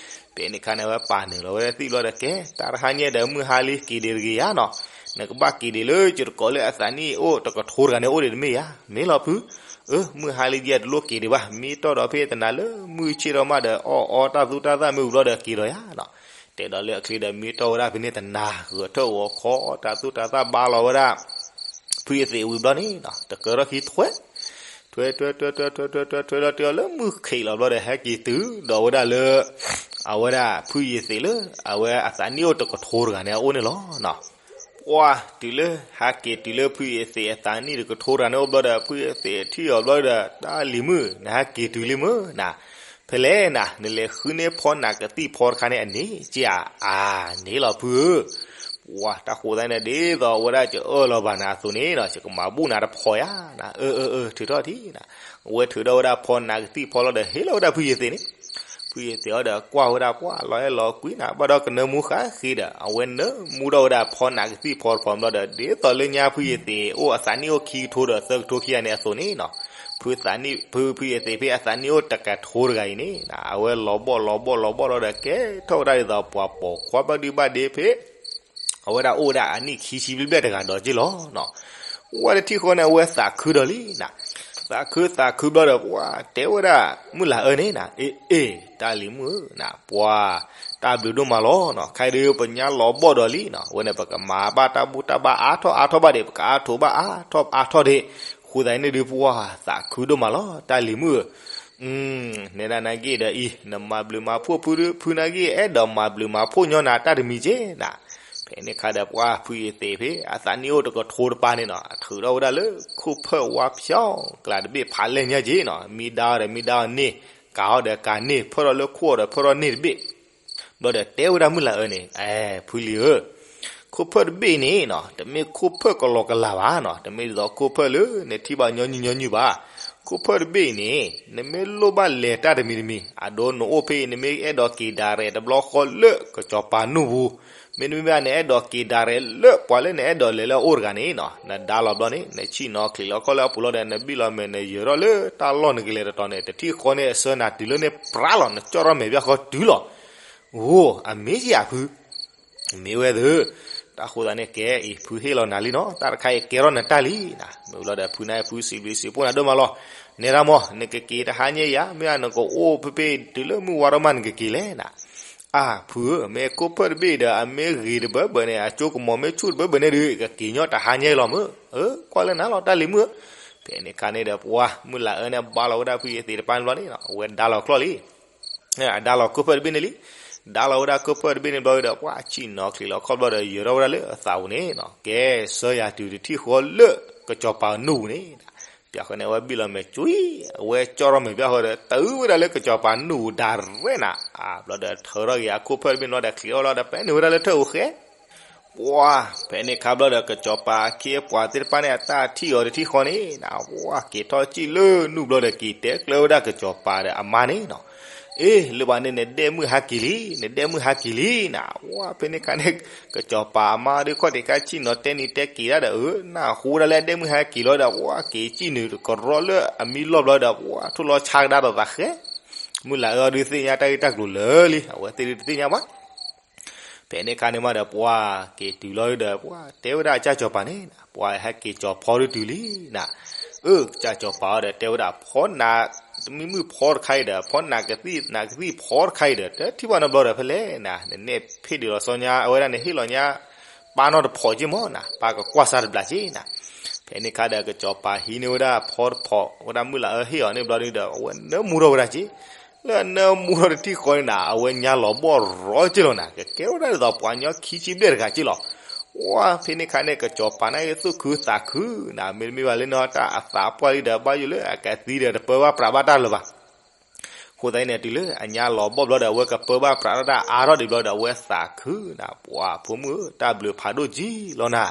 ဖဲန့ၣ်အခါန့ၣ် ဝဲပာ်နုာ်လီၤဝဲဒၣ်သံၣ်ဘျီဒီး ကဲ တၢ်တဟါညါဒီး မုၢ်ဟါလံက့ၤဒံးတဂ့ၤယၤနီၤ, နကဘၣ်က့ၤဒံးလၢယတကိးလၢအသးနံၣ်အိၣ်တကထိတဂၤန့ၣ် အိၣ်ဒံးတမ့ၢ်ယၤ, မ့ၢ်လီၤဖု. အၢ မုၢ်ဟါလံယဲတလိၣ်က့ၤဒံးဘၣ်, မ့ၢ်တီၢ်ဒီးဖဲတနၤလၢမုၢ်ဆ့ၣ်ထီၣ်မးဒီး အီၣ်အီတၢ်သူတၢ်သၣ်မ့ၢ်ဝံၤဘျီဒီးက့ၤဒီးယၤနီၤ. တဲဒီးလၢအချ့ဒီးမ့ၢ်တီၢ်ဝဲဒၣ်ဖဲန့ၣ်တနၤ ဂဲၤထၢၣ်ဂီၤခီ တၢ်သူတၢ်သၣ်ဘါလီၤဝဲဒၣ် ဖုယသ့ၣ်ဝံၤဘျီန့ၣ်နီၤ တကၢထီၣ်ခံထွဲ, ထွဲထွဲထွဲထွဲထွဲထွဲထွဲထွဲလီၤ တ့ၢ်လီၤလၢမုၢ်ခ့းလီၤဘျီဒီး ဟဲက့ၤတုၤဒီးဝဲဒၣ်လၢ အဝဲဒၣ်ဖုယသ့ၣ်လၢ အဝဲအသးနံၣ်အိၣ်တကထိတဂၤန့ၣ် အအိၣ်န့ၣ်လီၤနီၤ. ပှၤတုၤလၢ ဟဲက့ၤတုၤလၢဖုယသ့ၣ်အသးနံၣ်တကထိတဂၤန့ၣ်အိၣ်ဘျီဒီး ဖုယသ့ၣ်ထံၣ်အီၤဘျီဒီး တၢ်လံၤမုၣ် နဟဲက့ၤတုၤလံမုၢ်နၤ, ဖဲလဲၣ်နၤ နလဲၤဃုန့ၢ်ဖီနးကသံၣ်ဖီတခါန့ၣ်အန့ၣ် က့ဧါ, အန့ၣ်လီၤဖုဧၢ. ပှၤတၢ်ဃိသတးန့ၣ် ဒ်သိးအဝဲဒၣ်ကအၢၣ်လီၤဘၣ်နၤအသိးန့ၣ်နီၤ ယကမၤဘူၣ်နၤတဖီယၤနၤ, အၢ အၢ အၢ ထုးထီၣ်ထံနၤ. အဝဲထုးထီၣ်ဝဲဒၣ်ဖီနးကသံၣ်ဖီလီၤဒီး ဟ့ၣ်လီၤဝဲဒၣ်ဖုယသ့ၣ်န့ၣ် ဖုယသ့ၣ်အီၤဒီးကွၢ်ဝဲဒၣ်ပှၤလီၤအဲၣ်လီၤကွံနၤ ဘၣ်ဒီးကနၢမူဃာ်ဃ့ဒီး အဝဲနၢမူထီၣ်ဝဲဒၣ်ဖီနးကသံၣ်ဖီတဖီဘျီဒီး ဒ်သိးလၢညါဖုယသ့ၣ်အိၣ်အသးနံၣ်အိၣ်ခံကထိဒီးသၢကထိခံဂၤန့ၣ်အသိးန့ၣ်နီၤ, ဖုသးနံၣ် ဖု ဖုယသ့ၣ်ဖဲအသးနံၣ်အိၣ်တကထိတဂၤအံၤန့ၣ် အဝဲလီၤဘီၣ်လီၤဘီၣ်လီၤဘီၣ်လီၤဒီး ကဲထီၣ်ဝဲဒၣ်ဒ်သိးပှၤပိာ်ခွါဘၣ်ဒုဘၣ်ဒ့ဖဲ အဝဲဒၣ်အိၣ်ဝဲဒၣ်အနံၣ်ခံဆံဘျဲၣ်ဘျဲၣ်တဂၤဒီးက့လီၤနီၤ. ဝဲတထံၣ်ဃီန့ၣ် အဝဲသးခုဒီးလံနၤ, သးခုသးခုဘျီဒီး ပှၤတဲဝဲဒၣ် မုၢ်လၢ်အၢန့ၣ်နၤ, အ့ အ့ တၢ်လံၤမုၣ်ဧၢနၤ, ပှၤ တၢ်ဘျုးဒိၣ်မးလီၤနီၤ, ခဲအံၤဒုးပညါလီၤဘီၣ်ဒီးလံနီၤ, အဝဲန့ၣ် ပကမၤဘၣ်တၢ်ဘူၣ်တၢ်ဘါအါထီၣ်အါထီၣ်ဘၣ်ဒံး ပကအါထီၣ်ဘၣ်အါထီၣ်အါထီၣ်ဒံး, ဃိသတးန့ၣ်ဒုး ပှၤသးခုဒိၣ်မးလီၤ တၢ်လံၤမုၣ်ဧၢ နဲဒၣ်နာ်က့ဒီးအံၤ နမၤဘျုးမၤဖှိၣ်ဖုဒုး ဖုနာ်က့ အဲၣ်ဒိးမၤဘျုးမၤဖှိၣ်ညီနၤတၢ်တမံၤက့နၤ. ဖဲန့ၣ်အခါဒီး ပှၤဖုယသ့ၣ်ဖဲ အသးနံၣ်အိၣ်တကထိတပၤန့ၣ်နီၤ ထုးထီၣ်ဝဲဒၣ်လၢ ခိၣ်ဖၢၣ်ဝါဖျီ ကျးတဘ့ၣ်ဖးလဲၢ်ညါက့နီၤ, မ့ၢ်ဒါအီၤဒီးမ့ၢ်ဒါအီၤန့ၢ်, ကၤအီၤဒီးကၤန့ၢ်, ဖၢၣ်ထီၣ်လၢခိၣ်အီၤဒီးဖၢၣ်ထီၣ်န့ၢ်တဘ့ၣ် ဘျီဒီးတဲဝဲဒၣ်မုၢ်လၢ်အၢန့ၣ်, အဲ ဖုလံၤဧၢ, ခိၣ်ဖၢၣ်တဘ့ၣ်န့ၣ်နီၤ တမ့ၢ်ခိၣ်ဖၢၣ်ကလီကလးဘၣ်နီၤ, တမ့ၢ်ဒ်သိးခိၣ်ဖၢၣ်လၢနထံၣ်ဘၣ်ညီနုၢ်ညီနုၢ်ဘၣ်. ခိၣ်ဖၢၣ်တဘ့ၣ်အံၤန့ၣ် နမ့ၢ်လိၣ်ဘၣ်လဲၤတၢ်တမံၤတမံၤ အဒိနအိၣ်ဖဲအံၤ နမ့ၢ်အဲၣ်ဒိးက့ၤဒၣ်ရဲၣ်တဘျီဃီလၢကစီၤပၤနူၢ်ပူၤ, မ့တမ့ၢ်ဘၣ် နအဲၣ်ဒိးက့ၤဒၣ်ရဲၣ်လၢပှၤလၢနအဲၣ်ဒိးလဲၤလၢအအိၣ်တဂၤန့ၣ်နီၤ, နဒါလီၤဘျီန့ၣ် နဆ့ၣ်နီၤချံးလီၤခီၣ်လၢအပူၤလီၤဒီး နဘံၣ်လီၤမဲာ် နယၢၤထီၣ်လၢတၢ်လီၢ်နကလဲၤတတီၤန့ၣ် တထံၣ်ဃီန့ၣ်အဆၢနၤတုၤလၢန့ၣ်ပြးလီၤ နကၠီၣ်ထီၣ်မဲာ်ဘၣ်ဃီတုၤလီၤ. အိ, အမ့ၢ်ယၤဖု မ့ၢ်ဝဲသု, တၢ်ဃိသတးန့ၣ် ကဲအံၤ ဖုဟ့ၣ်လီၤနၤလံနီၤ, တၢ်တခါအံၤကဲထီၣ်နတၢ်လံနၤ, မ့ၢ်ဝဲလီၤဒီး ဖုန့ၣ် ဖုစံးဘျုးစံးဖှိၣ်နၤဒိၣ်မးလီၤ. နဲဒၣ်မး နကက့ၤတဟါညါယၤ မ့ၢ်နကအိၣ်ဖဲဖဲတုၤလၢမုၢ်ဝါထီၣ်မးနကက့ၤလဲၣ်နၤ. အါဖုဧၢ, မ့ၢ်ခိၣ်ဖၢၣ်တဘ့ၣ်ဒီး အမ့ၢ်ဂ့ၤတဘၢဘၢန့ၣ် အကၠိကမီၤမ့ၢ်ဆူၣ်တဘၢဘၢန့ၣ်ဒီး ကက့ၤညီတဟါညါလီၤမ့ၢ်, အၢ ကွၢ်လၢနၤလီၤ တၢ်လံၤမုၣ်ဧၢ. ဖဲန့ၣ်အခါန့ၣ်ဒီး ပှၤမုၢ်လၢ်အၢန့ၣ် ဘါလီၤဝဲဒၣ်ဖုယသ့ၣ်တပၤန့ၣ်ဘျီန့ၣ်နီၤ, အဝဲဒါလီၤကျီၢ်လံ အဒါလီၤခိၣ်ဖၢၣ်တဘ့ၣ်န့ၣ်လံ. ဒါလီၤဝဲဒၣ်ခိၣ်ဖၢၣ်တဘ့ၣ်န့ၣ်ဘျီဒီး ပှၤဆ့ၣ်နီၤချံးလီၤခီၣ်ဘျီဒီး ယၢၤထီၣ်ဝဲဒၣ်လၢအသးပူၤန့ၣ်နီၤ, ကဲဆၢယၤတုၤတထံၣ်ဃီလၢ ကစီၤပၤနူၢ်ပူၤန့ၣ်, ပၠးဃီန့ၣ် အဝဲဘံၣ်လီၤမဲာ်ကွံ, အဝဲကၠီထီၣ်မဲာ်ပၠးဃီဒီး တုၤဝဲဒၣ်လၢကစီၤပၤနူၢ်ပူၤဒၣ်ရဲၣ်နၤ, ဘျီဒီးထၢထီၣ်က့ၤအခိၣ်ဖၢၣ်တဘ့ၣ်န့ၣ်ဒီး ချံးအီၣ်လီၤဒီး ပဲန့ၣ်ဝဲဒၣ်လၢထၢၣ်ဧိၤဃဲ ပှၤ ဖဲန့ၣ်ခါဘျီဒီး ကစီၤပၤအခ့အပှၤသ့ၣ်တဖၣ်န့ၣ် အတၢ်ထံၣ်အီၤတထံၣ်ဃီန့ၣ်နၤ, ပှၤက့ၤထီၣ်စံၣ်လၢနူၢ်ဘျီဒီး က့ၤတဲကျၢၤဝဲဒၣ်ကစီၤပၤဒီးအမါန့ၣ်နၤ, အ့ လၢဘၣ်န့ၣ် နဒဲၣ်မုၣ်ဟဲက့ၤလံ, နဒဲၣ်မုၣ်ဟဲက့ၤလံနၤ, ပှၤ ဖဲန့ၣ်ခါန့ၣ် ကစီၤပၤအမါဒုးခီၣ်ထံးခါဆံၣ်နီၤတဲနံၤတဲက့ၤဒၣ်ဒီး အၢ နၢ်ဟူဝဲဒၣ်လၢအဒဲၣ်မုၣ်ဟဲက့ၤလီၤဒီး ပှၤက့ၤစံၣ်နုာ်တကရီလၢအမံလီၢ်ဘျီဒီး ပှၤထိၣ်လီၤဆါကဒါဒီးသးဃဲ, မုၢ်လၢ်အၢဒုးသ့ၣ်ညါတၢ်ဂ့ၢ်တၢ်ကျိၤလၢာ်လံ, အဝဲသ့ၣ်ဒုးတသ့ၣ်ညါဘၣ် ဖဲန့ၣ်ခါန့ၣ်မးဒီး ပှၤက့ၤတုၤလီၤဒီး ပှၤတဲဝဲဒၣ်ကစၢ်စီၤပၤန့ၣ်နၤ, ပှၤဟဲက့ၤကၠီၤဖီဒုးတုၤလံနၤ, အၢ ကစၢ်စီၤပၤအီၤဒီးတဲဝဲဒၣ်ဖီနၤ, တမံၤမုၣ်ဖီတခါအံၤဒီး ဖီနၤကသံၣ်နၤကသံၣ်ဖီတခါအံၤဒီး တထံၣ်ဘၣ်နီတဘျီဒီးဖဲလဲၣ်နၤ, နနဲၣ်ဖ့ၣ်ဒုးလီၤစီညါ အဝဲဒၣ်န့ၣ်ဟ့ၣ်လီၤညါ ပၢ်နီတဖိးက့မးနၤ, ပၢ်ကကွၢ်စါတဘျးက့နၤ, ဖဲန့ၣ်ခါဒီးကစီၤပၤဟံးန့ၢ်ဝဲဒၣ်ဖီတဖိး ဝဲဒၣ်မုၢ်လၢ်အၢဟ့ၣ်အီၤန့ၣ်ဘျီဒုးဒီး အဝဲနၢမူထီၣ်ဝဲဒၣ်က့ လၢအနၢမူထီၣ်တထံၣ်ဃီန့ၣ်နၤ အဝဲညါလီၤဘီၣ်ရီက့လီၤနၤ, ကကဲဝဲဒၣ်ဒ်သိးပှၤညီခံဆံဘျဲၣ်တဂၤက့လီၤ. ပှၤ ဖဲန့ၣ်ခါန့ၣ် ကစီၤပၤန့ၣ်ဂ့ၤသူၣ်ခုသးခုနၤ, မ့တမ့ၢ်ဘၣ်လၢနီၢ်တၢ်အသးပှၢ်လံဒီး ဘၣ်ယိၣ်လၢအကသံဒီးတပၢဘၣ်ပြးဘၣ်တၢ်လၢၤဘၣ်. အဃိသတးန့ၣ် တုၤလၢအညါလီၤဘီၣ်ဘျီဒီး အဝဲကပၢဘၣ်ပြးထီၣ်တၢ်အါထီၣ်ဒံးဘျီဒီး အဝဲသးခုနၤ, ပှၤဖိမုၣ်ဧၢ တၢ်ဘျုးဖးဒိၣ်က့လီၤနၤ,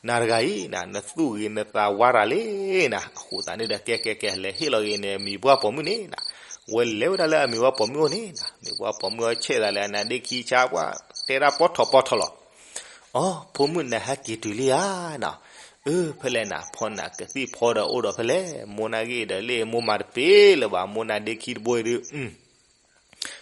နၤတဂၤအံၤနၤ နသူၣ်ဂ့ၤနသးဝါရၤလံနၤ, အဃိသတးန့ၣ်ဒီး ကဲကဲကဲ လဲၤဟ့ၣ်လီၤဂ့ၤန့ၣ် မံၤပှၢ်ပိာ်မုၣ်န့ၣ်နၤ, ဝဲလဲၤဝဲဒၣ်လၢအမံၤပှၢ်ပိာ်မုၣ်အအိၣ်န့ၣ်နၤ, မံၤပှၢ်ပိာ်မုၣ်အအိၣ်ဆဲးသးလၢအနါဒ့ခံဆါပှၢ် တဲဒၣ်ပီထီၣ်ပီထီၣ်လီၤ. အိ ဖိမုၣ်နဟဲက့ၤတုၤလံဧါနၤ, အၢ ဖဲလဲၣ်နၤ ဖီနၤကသံၣ်ဖီဒီးအိၣ်ဒီးဖဲလဲၣ်, မိၢ်နၤဂ့ၤဒီးလၢမိၢ်မၤတပ့ၤလၢၤဘၣ်, မိၢ်နၤဒ့ခံတဘိအံၤဒုး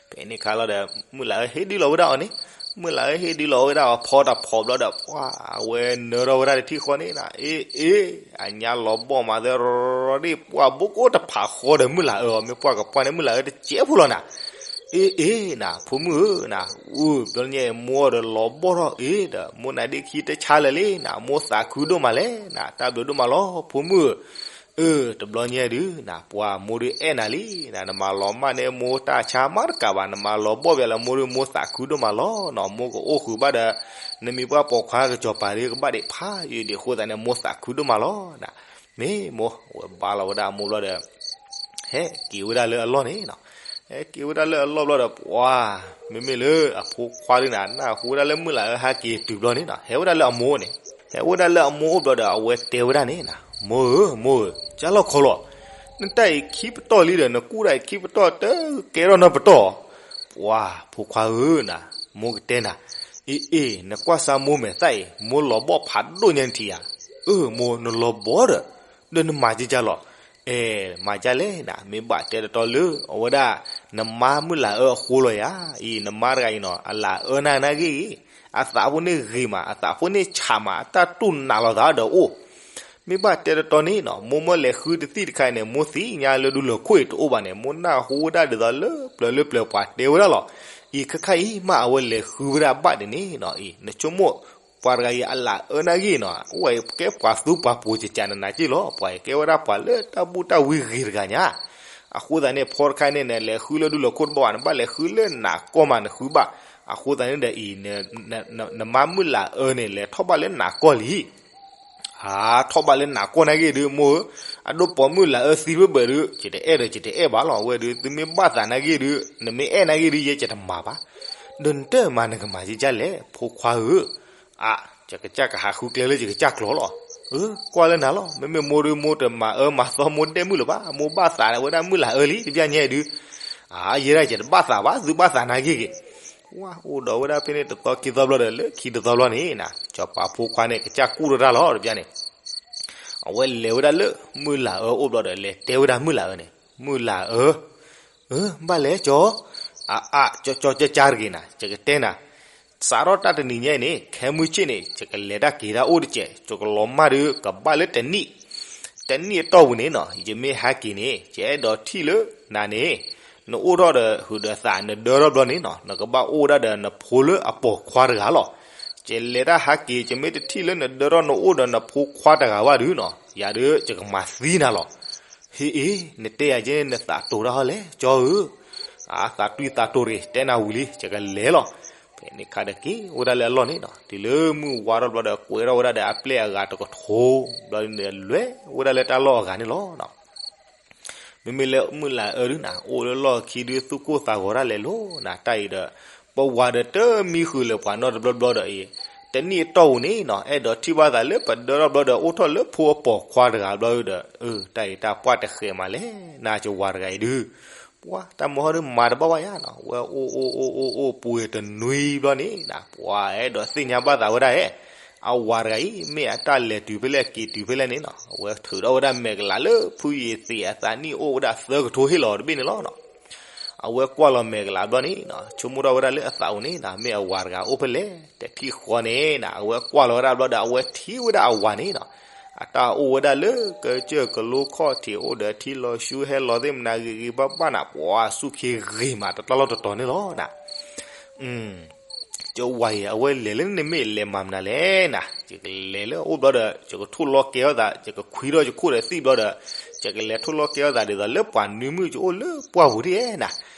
ဖဲန့ၣ်ခါလီၤဒီး မုၢ်လၢ်အၢဟ့ၣ်ဒုးလီၤဝဲဒၣ်အီၤန့ၣ်, မုၢ်လၢ်အၢဟ့ၣ်ဒုးလီၤဝဲဒၣ်အီၤဖီတၢ်ဖီဘျီဒီး ပှၤ အဝဲနၢထီၣ်ဝဲဒၣ်တထံၣ်ဃီန့ၣ်နၤ, အ့ အ့ အညါလီၤဘီၣ်မးသၢရီၤရီၤဒ့ၣ် ပှၤဘိကအိၣ်တဖးဃီဒီးမုၢ်လၢ်အၢအီၤ, မ့ၢ်ပှၢ်ကပှၢ်န့ၣ် မုၢ်လၢ်အၢတစဲးဖိလီၤနၤ, အ့ အ့ နၤ ဖိမုၣ်ဧၢနၤ, အူ ဘျီညါအံၤမိၢ်အီၤဒီးလီၤဘီၣ်ထီၣ်အ့ဒီး မိၢ်နၤဒ့ခံတဆါလၢၤလံနၤ, မိၢ်သးခုဒိၣ်မးလဲၣ်နၤ, တၢ်ဘျုးဒိၣ်မးလီၤ ဖိမုၣ်ဧၢ. အၢ တဘျီညါဒုးနၤ ပှၤမိၢ်ဒုးအဲၣ်နၤလံနၤ, နမၤလီၤမၢ်န့ၢ်မိၢ်တၢ်ဆါမးတကးဘၣ်, နမၤလီၤဘီၣ်ဘၣ်လၢမိၢ်ဒုး မိၢ်သးခုဒိၣ်မးလီၤနၤ, မိၢ်ကအိၣ်ဃုာ်ဘၣ်ဒီး နမံၤပှၢ်ပိာ်ခွါကစီၤပၤဒုး ကဘၣ်ဒံးဖးယံာ်ဒံးအဃိသတးန့ၣ် မိၢ်သးခုဒိၣ်မးလီၤနၤ. မ့ၢ်မိၢ် ဝဲဘါလီၤဝဲဒၣ်အမိၢ်ဘျီဒီး ဟဲက့ၤဝဲဒၣ်လၢအလီၢ်န့ၣ်နၤ, ဟဲက့ၤဝဲဒၣ်လၢအလီၢ်ဘျီဒီး ပှၤ မ့မ့ၢ်လၢအဖိခွါဒုးနၤ နၢ်ဟူဝဲဒၣ်လၢမုၢ်လၢ်အၢဟဲက့ၤတုၤဘျီန့ၣ်နၤ, ဟဲဝဲဒၣ်လၢအမိၢ်န့ၣ်, ဟဲဝဲဒၣ်လၢအမိၢ်အိၣ်ဘျီဒီး အဝဲတဲဝဲဒၣ်န့ၣ်နၤ, မိၢ်ဧၢ မိၢ်ဧၢ, ကၢ်လီၢ်ခီလီၤ, နတၢ်အံၤခံပတီၢ်လံဒီး နကူၣ်ဒၣ်အံၤခံပတီၢ်တကဲထီၣ်နီတပတီၢ်, ပှၤ ဖိခွါဧၢနၤ, မိၢ်ကတဲနၤ, အ့ အ့ နကွၢ်စၢ်မိၢ်မဲာ်သၣ်အံၤ မိၢ်လီၤဘီၣ်ဖးဒိၣ်ညါနထံၣ်ဧါ, အၢ မိၢ် နလီၤဘီၣ်ဒီး ဒီးနမၤကကၢ်လီၤ, အဲ မၤကလဲၣ်နၤ, မ့ၢ်ဘၣ်တဲတတီလၢ အဝဲဒၣ် နမါမုၢ်လၢ်အၢအဃိလီၤယၤ, အံၤ နမါတဂၤအံၤနီၤ အလၢအအၢနာ်နာ်ဂ့ၢ်ဂ့ၢ်, အသးဖိန့ၣ်ဂ့ၤမး အသးဖိန့ၣ်ဆးမး အတၢ်တူၢ်နးလီၤသးဒီးအိၣ် မ့ၢ်ဘၣ်တဲတတီန့ၣ်နီၤ မိၢ်မၢလဲၤဃုတသံၣ်တခါအံၤန့ၣ် မိၢ်သ့ၣ်ညါလၢဒူလၢၢ်ခိၣ်အံၤတအိၣ်ဘၣ်န့ၣ် မိၢ်နၢ်ဟူဝဲဒၣ်ဒ်သိးလၢပျၢၤလၢပျၢၤပှၤတဲဝဲဒၣ်လီၤ. အံၤခါခါအံၤမးအဝဲလဲၤဃုဝဲဒၣ်ဘၣ်ဒ်န့ၣ်နီၤ အံၤ နဆိကမိၣ် ပှၤတဂၤအံၤအလၢအအၢနာ်ဂ့ၢ်နီၤ အဝဲကဲပှၤသူပှၤပိၤကကးနနၤက့ၢ်လီၤ ပှၤကဲဝဲဒၣ်ပှၤလၢတၢ်ဘူၣ်တၢ်ဝံဂ့ၤတဂၤညါ အဃိသတးန့ၣ် ဖီတခါန့ၣ် နလဲၤဃုလၢဒူလၢၢ်ခိၣ်တဘၣ်ဘၣ် နဘၣ်လဲၤဃုလၢနၤကီၢ်မးနဃုဘၣ်. အဃိသတးန့ၣ်ဒီးအံၤ နမါမုၢ်လၢ်အၢန့ၣ် လဲၤထီၣ်ဘၣ်လၢနၤကီၢ်လံ. ဟးထီၣ်ဘၣ်လၢနၤကီၢ်နာ်ဂ့ၢ်ဒုး မိၢ်ဧၢ, အဒိၣ်ပိာ်မုၣ်လၢအၢသံဘၣ်ဘၣ်ဒုး ယတအဲၣ်ဒီးယတအဲၣ်ဘၣ်လီၤ. အဝဲဒုး သုမ့ၢ်ဘၣ်သးနာ်ဂ့ၢ်ဒုး နမ့ၢ်အဲၣ်နာ်ဂ့ၢ်ဒုး ယဲယတမၤဘၣ်. ဒီးနတမၤနကမၤယကလဲၣ် ဖိခွါဧၢ. အါ ယကစၢ်ကဟးဃုကျဲလၢယကစၢ်ကျိာ်လီၤ. အၢ ကွၢ်လၢနၤလီၤ. မ့မ့ၢ်မိၢ်ဒုး မိၢ်တမၤအၢမၤသီမိၢ်ဒဲၣ်မုၣ်လၢၤဘၣ်. မိၢ်ဘၣ်သးဝဲဒၣ်မုၢ်လၢ်အၢလံ တဘျီညါဒုး. အါ ယဲဒၣ်ယတဘၣ်သးဘၣ် သုဘၣ်သးနာ်ဂ့ၢ်ဂ့ၤ. ဝါ အိၣ်ဒီးဝဲဒၣ်ဖဲန့ၣ်တသီခံသီဘျီဒီး လၢခံတသီဘျီန့ၣ် စီၤပၤဖိခွါန့ၣ် ကစၢ်ကူၣ်ထီၣ်တၢ်လီၤ တဘျီန့ၣ် အဝဲလဲၤဝဲဒၣ်လၢမုၢ်လၢ်အၢအိၣ်ဘျီဒီး လဲၤတဲဝဲဒၣ်မုၢ်လၢ်အၢန့ၣ် မုၢ်လၢ်အၢ, အၢ ဘၣ်လဲၣ်ကၠီ, အါအါ ကၠီကၠီကၠါတဂ့ၤနၤ ယကတဲနၤ, စးထီၣ်တၢ်တနံၤညါအံၤန့ၣ် ခဲမုၢ်ဆ့ၣ်န့ၣ် ယကလဲၤတၢ်က့ၤတၢ်အိၣ်တစဲး ယကလီၤမၢ်ဒုး ကဘၣ်လၢတနံၣ်, တနံၣ်အတီၢ်ပူၤန့ၣ်နီၤ ယမ့ၢ်ဟဲက့ၤန့ၣ် ယအဲၣ်ဒိးထံၣ်လၢနၤန့ၣ် နအိၣ်ထီၣ်ဒီးဟုးဒီးသး နဒၢထီၣ်ဘျီန့ၣ်နီၤ နကဘၣ်အိၣ်ဝဲဒၣ်ဒီးနဖိလၢအပိာ်ခွါတဂၤလီၤ. ယလဲၤတၢ်ဟဲက့ၤ ယမ့ၢ်တထံၣ်လၢနဒၢထီၣ်နအိၣ်ဒီးနဖိခွါတဂၤဘၣ်ဒုးနီၤ ယၤဒုး ယကမၤသံနၤလီၤ. ဟ့ၣ်အ့ နတဲယၤက့န့ၣ် နသးတိၤတၢ်ဟီလဲၣ် ကၠီဧၢ. အသးတွံၢ်သးတိၤတဂ့ၤ တဲနၤဝံၤလံ ယကလဲၤလီၤ. ဖဲန့ၣ်ခါဒီးက့ၤဝဲဒၣ်လၢအလီၢ်န့ၣ်နီၤ, တုၤလၢမုၢ်ဝါထီၣ်ဘျီဒီး ကွဲးထီၣ်ဝဲဒၣ်ဒီးအပျဲၢ်အဂၤတကထိဘျီန့ၣ် လဲၤဝဲဒၣ်လၢတၢ်လီၢ်အဂၤန့ၣ်လီၤ. မ့မ့ၢ်လၢမုၢ်လၢ်အၢဒုနီၤ အိၣ်လၢလီၢ်ခံဒု သူၣ်ကိၢ်သးဂီၤဒၣ်လဲာ်လီၤနီၤ, တၢ်အံၤဒီး ပဝၤဒီးတမံဃုာ်လၢၤပှၤနီတဘျီဘျီဒီးအံၤ, တနံၣ်အတီၢ်ပူၤန့ၣ်နီၤ အဲၣ်ဒိးထံၣ်ဘၣ်သးလၢပဒၢထီၣ်ဘျီဒီး အိၣ်ထီၣ်လၢဖိအပိာ်ခွါတဂၤဘျီဒီး အၢ တၢ်အံၤတၢ်ပှၢ်တဃဲးမးလဲၣ်နီၤ, ကဝၤတဂၤအံၤဒု ပှၤတၢ်မုၢ်ဟီဒုမၤတဘၣ်ဘၣ်ယါနီၤ, ဝဲအိၣ်အိၣ်အိၣ်အိၣ်အိၣ်ပှဲၤတနွံဘျီန့ၣ်နီၤ ပှၤအဲၣ်ဒိးသ့ၣ်ညါဘၣ်သးဝဲဒၣ်ဧဲ အဝၤတဂၤအံၤ မ့ၢ်အတၢ်လဲၤတုၤဖဲလဲၣ်က့ၤတုၤဖဲလဲၣ်န့ၣ်နီၤ, အဝဲထုးထီၣ်ဝဲဒၣ်မဲာ်ကလးလၢဖုယံၤသ့ၣ်အသးနံၣ် အိၣ်ဝဲဒၣ်သၢကထိဟ့ၣ်လီၤတဘ့ၣ်န့ၣ်လီၤနီၤ. အဝဲကွၢ်လီၤမဲာ်ကလးဘျီန့ၣ်နီၤ ဆိကမိၣ်ထီၣ်ဝဲဒၣ်လၢအသးအိၣ်န့ၣ်နီၤ မ့ၢ်အဝၤတဂၤအိၣ်ဖဲလဲၣ် တထံၣ်ဃီန့ၣ်နီၤ, အဝဲကွၢ်လီၤဝဲဒၣ်ဘျီဒီး အဝဲထံၣ်ဝဲဒၣ်အဝၤန့ၣ်နီၤ, အတၢ်အိၣ်ဝဲဒၣ်လၢကစၢၢ်ကလိခီၣ်ထံး အိၣ်ဒီးထံလီၤဆူဟဲလီၤသ့ၣ်မနၤ ဂ့ၤဂ့ၤဘၣ်ဘၣ်နီၤ, ပှၤဆူၣ်ခ့ဂ့ၤမးတၢ်လီၢ်တတီၤန့ၣ်လီၤနီၤ. ကဝၤအံၤ အဝဲလဲၤလၢန့ၣ်မ့ၢ်လဲၤမၤမနုၤလဲၣ်နီၤ, ယကလဲၤလၢအအိၣ်ဘျီဒီး ယကထိၣ်လီၤကဲထီၣ်သး ယကခွံထီၣ်ယခိၣ်ဒီးသံၣ်ဘျီဒီး ယကလဲၤထိၣ်လီၤကဲထီၣ်သးဒ်သိးလၢပှၤနွံမုၣ်ကအိၣ်လၢပှၢ်ပူၤဒ်နီၤ.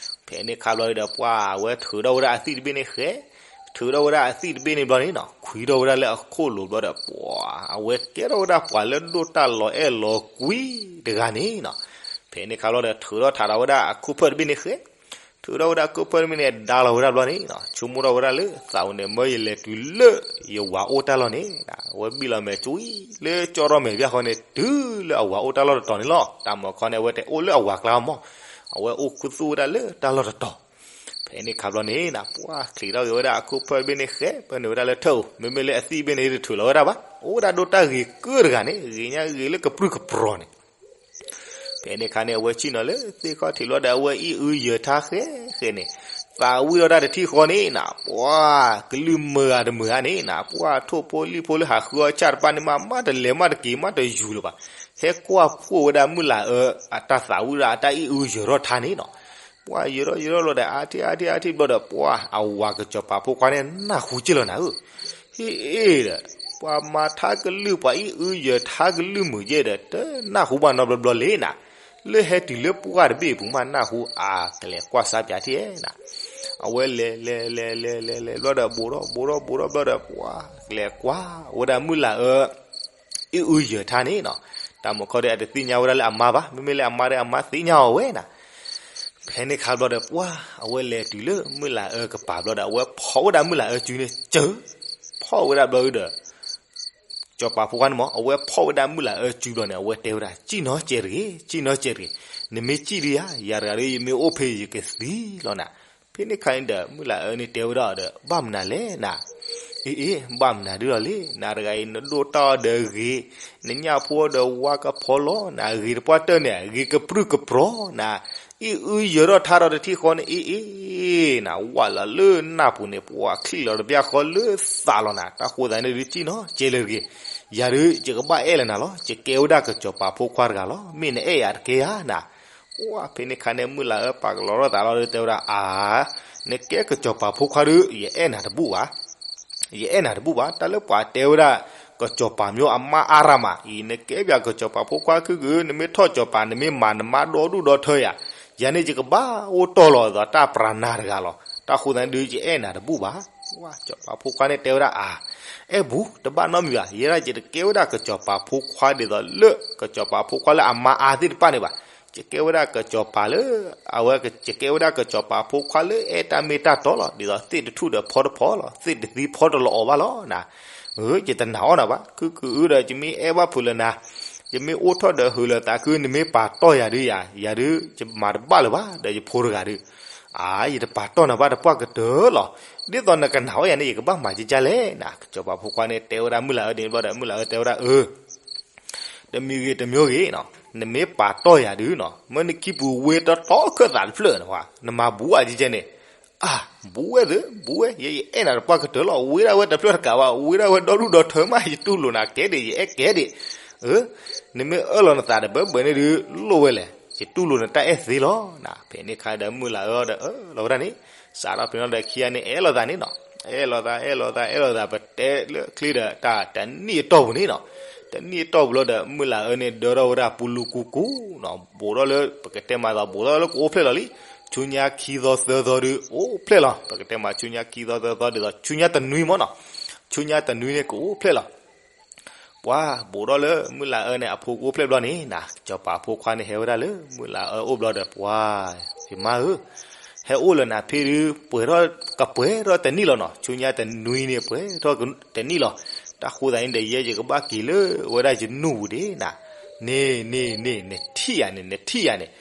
ဖဲန့ၣ်ခါဘျီဒီး ပှၤအဝဲထုးထီၣ်ဝဲဒၣ်အသံၣ်တဘ့ၣ်န့ၣ်ဃဲ ထုးထီၣ်ဝဲဒၣ်အသံၣ်တဘ့ၣ်န့ၣ်ဘျီန့ၣ်နီၤ ခွံထီၣ်ဝဲဒၣ်လၢအခိၣ်လိၤဘျီဒီး ပှၤ အဝဲကဲထီၣ်ဝဲဒၣ်ပှၤလၢဒိၣ်တၢ်လီၤအဲၣ်လီၤကွံတဂၤန့ၣ်နီၤ. ဖဲန့ၣ်ခါဘျီဒီး ထုးထီၣ်ထးထီၣ်ဝဲဒၣ်အခိၣ်ဖၢၣ်တဘ့ၣ်န့ၣ်ဃဲ ထုးထီၣ်ဝဲဒၣ်ခိၣ်ဖၢၣ်တဘ့ၣ်န့ၣ် ဒါလီၤဝဲဒၣ်ဘျီန့ၣ်နီၤ ဆိကမိၣ်ထီၣ်ဝဲဒၣ်လၢသးအိၣ်န့ၣ် မၢယလဲၤတုၤလၢယဝၤအိၣ်တၢ်လီၢ်န့ၣ်နီၤ အဝဲဘံၣ်လီၤမဲာ်ကွံလၢကၠီထီၣ်မဲာ်ဘၣ်ဃီန့ၣ် တုၤလၢအဝၤအိၣ်တၢ်လီၢ်တတီၤန့ၣ်လီၤ. တၢ်မၤခီန့ၣ် အဝဲတအိၣ်လၢအဝၤကျါမး အဝဲအိၣ်ခူသူၣ်ဝဲဒၣ်လၢတၢ်လီၢ်တတီၤ ဖဲန့ၣ်ခါဘျီန့ၣ်နီၤ ပှၤချံးထီၣ်က့ၤဝဲဒၣ်အခိၣ်ဖၢၣ်တဘ့ၣ်န့ၣ်ဃဲ ပၢနုာ်ဝဲဒၣ်လၢထၢၣ်ဧိၤ မ့မ့ၢ်လၢအသံၣ်ဘ့ၣ်န့ၣ် တထုးလီၤဝဲဒၣ်ဘၣ် အိၣ်ဝဲဒၣ်ဒိၣ်တၢ်ဂ့ၤကၢတဂၤန့ၣ် ဂ့ၤညါဂ့ၤလၢကပြုၢ်ကပြီၤန့ၣ် ဖဲန့ၣ်ခါန့ၣ် အဝဲဆ့ၣ်နီၤလၢသ့ၣ်ခီၣ်ထံးလီၤဒီး အဝဲအံၣ်အုယၢၤထါဃဲဃဲန့ၣ် သးဝံၣ်ထီၣ်တၢ်တထံၣ်ဃီန့ၣ်နီၤ ပှၤကလုၢ်မုာ်ဂၤတမုာ်ဧါန့ၣ်နီၤ ပှၤထိၣ်ဖိလံၣ်ဖိလၢဟးဃုအီၣ်ဆၣ်တဖၣ်န့ၣ်မး မးတလဲၤမးတက့ၤမးတယူၤလၢၤဘၣ် ဟဲကွၢ်ဖှိၣ်ဝဲဒၣ်မုၢ်လၢ်အၢ အတၢ်သးဝံၣ်ဒီးအတၢ်အံၣ်အုယၢၤထီၣ်ထါန့ၣ်နီၤ ပှၤယၢၤထီၣ်ယၢၤထီၣ်လီၤဒီး အါထံၣ်အါထံၣ်အါထံၣ်ဘျီဒီး ပှၤအဝၤကစီၤပၤဖိခွါန့ၣ် နၢ်ဟူက့ၢ်လီၤနၤဧၢ ဟ့ၣ်အ့ၣ်ဒီး ပှၤမၤထါကလုၢ် ပှၤအံၣ်အုယၢၤထါကလုၢ်မုာ်ယဲၢ်ဒီး တနၢ်ဟူဘၣ်နီတဘျီဘျီလံနီၤ လၢဟဲတုၤလၢပှၢ်တဘ့ၣ်အပူၤမးနၢ်ဟူအါ ကလဲၤကွၢ်စါပၠးထံၣ်နီၤ အဝဲလဲၤလဲၤလဲၤလဲၤလဲၤလဲၤဘျီဒီး ဘူးထီၣ်ဘူးထီၣ်ဘူးထီၣ်ဘျီဒီး ပှၤကလဲၤကွၢ်ဝဲဒၣ်မုၢ်လၢ်အၢ အံၣ်အုယၢၤထါန့ၣ်နီၤ တၢ်မုၢ်ခီဒီး အတသ့ၣ်ညါဝဲဒၣ်လၢအမါဘၣ် မ့မ့ၢ်လၢအမါဒီး အမါသ့ၣ်ညါအီၤဝဲနီၤ ဖဲန့ၣ်ခါဘျီဒီး ပှၤအဝဲလဲၤတုၤလၢမုၢ်လၢ်အၢကပၤဘျီဒီး အဝဲဖီၣ်ဝဲဒၣ်မုၢ်လၢ်အၢစုန့ၣ် စၢၤ ဖီၣ်ဝဲဒၣ်ဘျီဒီး စီၤပၤဖိခွါန့ၣ်မး အဝဲဖီၣ်ဝဲဒၣ်မုၢ်လၢ်အၢစုဘျီန့ၣ် အဝဲတဲဝဲဒၣ် စံၣ်နီၤစဲးတဂ့ၤ စံၣ်နီၤစဲးတဂ့ၤ နမ့ၢ်စံၣ်ဒံးဧါ ယၤတဂၤဒီး ယမ့ၢ်အိၣ်ဖဲယကသံလီၤနၤ ဖဲန့ၣ်ခါန့ၣ်ဒီး မုၢ်လၢ်အၢန့ၣ်တဲဝဲဒၣ်ဒီး ဘၣ်မနုၤလဲၣ်နၤ အ့အ့ ဘၣ်မနုၤဒ်လီၤလံ နၤတဂၤအံၤ နဒိၣ်တၢ်အီၤဒီးဂ့ၤ နညၣ်ဖိဒီးဝါကဖီလီၤ နဂ့ၤတပှၢ်တၢၢ်န့ၣ် ဂ့ၤကပြုၢ်ကပြီၤနၤ အံၣ်အုယၢၤထီၣ်ထါဒီးတထံၣ်ဃီန့ၣ် အ့အ့ နဝၣ်လီၤလၢနၢ်ပူၤန့ၣ် ပှၤချံးလီၤတဘျီဃီလၢသးလီၤနၤ တၢ်ဃိသတးန့ၣ်ဒုး စံၣ်နီၤစဲးလၢတဂ့ၤ ယၤဒုး ယကဘၣ်အဲၣ်လၢနၤလီၤ ယကဲဝဲဒၣ်ကစီၤပၤဖိခွါတဂၤလီၤ မ့ၢ်နအဲၣ်ယၤတကဲဧါနၤ ပှၤဖဲန့ၣ်ခါန့ၣ် မုၢ်လၢ်အၢပာ်ကလီၤထီၣ်သးလီၤဒီးတဲဝဲဒၣ် အါ နကဲကစီၤပၤဖိခွါဒီး ယအဲၣ်နၤတဘူၣ်ဘၣ် ယအဲၣ်နၤတဘူၣ်ဘၣ် တၢ်လၢပှၤတဲဝဲဒၣ် ကစီၤပၤမၠိအမါအါရၤမး အံၤ နကဲပၠးကစီၤပၤဖိခွါခုၣ်ခုၣ် နမ့ၢ်ထီၣ်ကစီၤပၤ နမ့ၢ်မၤနမါဒီဒူၣ်ဒီထၢယၤ ယၤန့ၣ်ယကဘၣ်အိၣ်တီၢ်လီၤအသးတၢ်ပြၤနၤတဂၤလီၤ တၢ်ဃိသတးန့ၣ်ဒုး ယအဲၣ်နၤတဘူၣ်ဘၣ် ကစီၤပၤဖိခွါန့ၣ်တဲဝဲဒၣ် အါ အဲၣ်ဘူး တဘၣ်နီတမံၤဘၣ် ယဲဒၣ်ယတကဲဝဲဒၣ်ကစီၤပၤဖိခွါဒ်သိးလၢ ကစီၤပၤဖိခွါလၢအမါအါသ့ၣ်တဖၣ်န့ၣ်ဘၣ် ယကဲဝဲဒၣ်ကစီၤပၤလၢ အဝဲ ယကဲဝဲဒၣ်ကစီၤပၤဖိခွါလၢအဲၣ်တၢ်မ့ၢ်တၢ်တီလီၤ ဒ်သိးသ့ၣ်တထူၣ်ဒီးဖီတဖီလီၤ သ့ၣ်တသံဖီတလီၤအီၤဘၣ်လီၤနၤ ဧၢ ယတနာ်အီၤနၤဘၣ် ခုၣ်ခုၣ်အုဒီး ယမ့ၢ်အဲၣ်ဘၣ်ဖုးလၢနၤ ယမ့ၢ်အိၣ်ထီၣ်ဒီးဟုးလၢသးခု နမ့ၢ်ပာ်တီၢ်ယၤဒုးယၤ ယၤဒုး ယမၤတဘၣ်လၢၤဘၣ် ဒီးယဖိတဂၤဒုး အါ ယတပာ်တီၢ်နၤဘၣ်တပှၢ်ကတၢၢ်လီၤ ဒ်သိးနကနာ်အီၤယၤန့ၣ် ယကဘၣ်မၤကကလဲၣ်နၤ ကစီၤပၤဖိခွါန့ၣ် တဲဝဲဒၣ်မုၢ်လၢ်အၢဒ်န့ၣ်ဘျီဒီး မုၢ်လၢ်အၢတဲဝဲဒၣ် အၢ တမံၤဂ့ၤတမံၤဂ့ၤနီၤ, နမ့ၢ်ပာ်တီၢ်ယၤဒုးနီၤ, မ့ၢ်နခံပူၤဝ့တီတီခၢၣ်သးတဖျၢၣ်န့ၣ်ဝဲ, နမၤဘူးအကကဲန့ၣ်, အၢ ဘူးဝဲသ့, ဘူးဝဲ, ယဲယအဲၣ်နၤတပှၢ်ကတၢၢ်လီၤ, ဝ့ဒၣ်ဝဲတဖျၢၣ်တကးဘၣ်, ဝ့ဒၣ်ဝဲဒီဒူၣ်ဒီထၢမး, ယတူၢ်လိာ်နၤကဲဒံး, ယအဲၣ်ကဲဒံး, အၢ, နမ့ၢ်အၢၣ်လီၤနသးတဘၢဘၢန့ၣ်ဒုး လိၣ်ဝဲလဲၣ်, ယတူၢ်လိာ်နတၢ်အဲၣ်သ့လီၤ. ဖဲန့ၣ်ခါဒီးမုၢ်လၢ်အၢဒီး အၢၣ်လီၤဝဲဒၣ်န့ၣ်, စးထီၣ်ဖဲန့ၣ်ဒီးခံဂၤန့ၣ် အဲၣ်လိာ်သးန့ၣ်နီၤ, အဲၣ်လိာ်သး အဲၣ်လိာ်သး အဲၣ်လိာ်သး ပတဲလၢချ့ဒီးတၢ်တနံၣ်အတီၢ်ပူၤန့ၣ်နီၤ, တနံၣ်အတီၢ်ပူၤလီၤဒီး မုၢ်လၢ်အၢန့ၣ် ဒၢထီၣ်ဝဲဒၣ်ပူလူကူကူနီၤ, ဘူးထီၣ်လၢ ပကတဲမးသိး ဘူးထီၣ်လၢကအိၣ်ဖျဲၣ်လီၤလံ, ဆူညါခံသီသၢသီဒုးအိၣ်ဖျဲၣ်လီၤ. ပကတဲမး ဆူညါခံသီသၢသီဒ်သိး ဆူညါတနွံမ့ၢ်နီၤ, ဆူညါတနွံန့ၣ်ကအိၣ်ဖျဲၣ်လီၤ. ပှၤဘူးထီၣ်လၢမုၢ်လၢ်အၢန့ၣ် အဖိကအိၣ်ဖျဲၣ်ဘျီန့ၣ် နကစီၤပၤအဖိခွါန့ၣ် ဟဲဝဲဒၣ်လၢမုၢ်လၢ်အၢအိၣ်ဘျီဒီး ပှၤ ယမါဧၢ, ဟဲအိၣ်လၢနၤဖဲဒုး ပှဲၤထီၣ် ကပှဲၤထီၣ်တနံၣ်လီၤနီၤ. ဆူညါတနွံန့ၣ် ပှဲၤထီၣ်တနံၣ်လီၤ. တၢ်ဃိသးန့ၣ်ဒီး ယဲယကဘၣ်က့ၤလၢဝဲဒၣ်ယနူၢ်ပူၤဒ့နီၤ. န့ၣ် န့ၣ် န့ၣ် နထံၣ်ယၤန့ၣ် နထံၣ်ယၤန့ၣ်,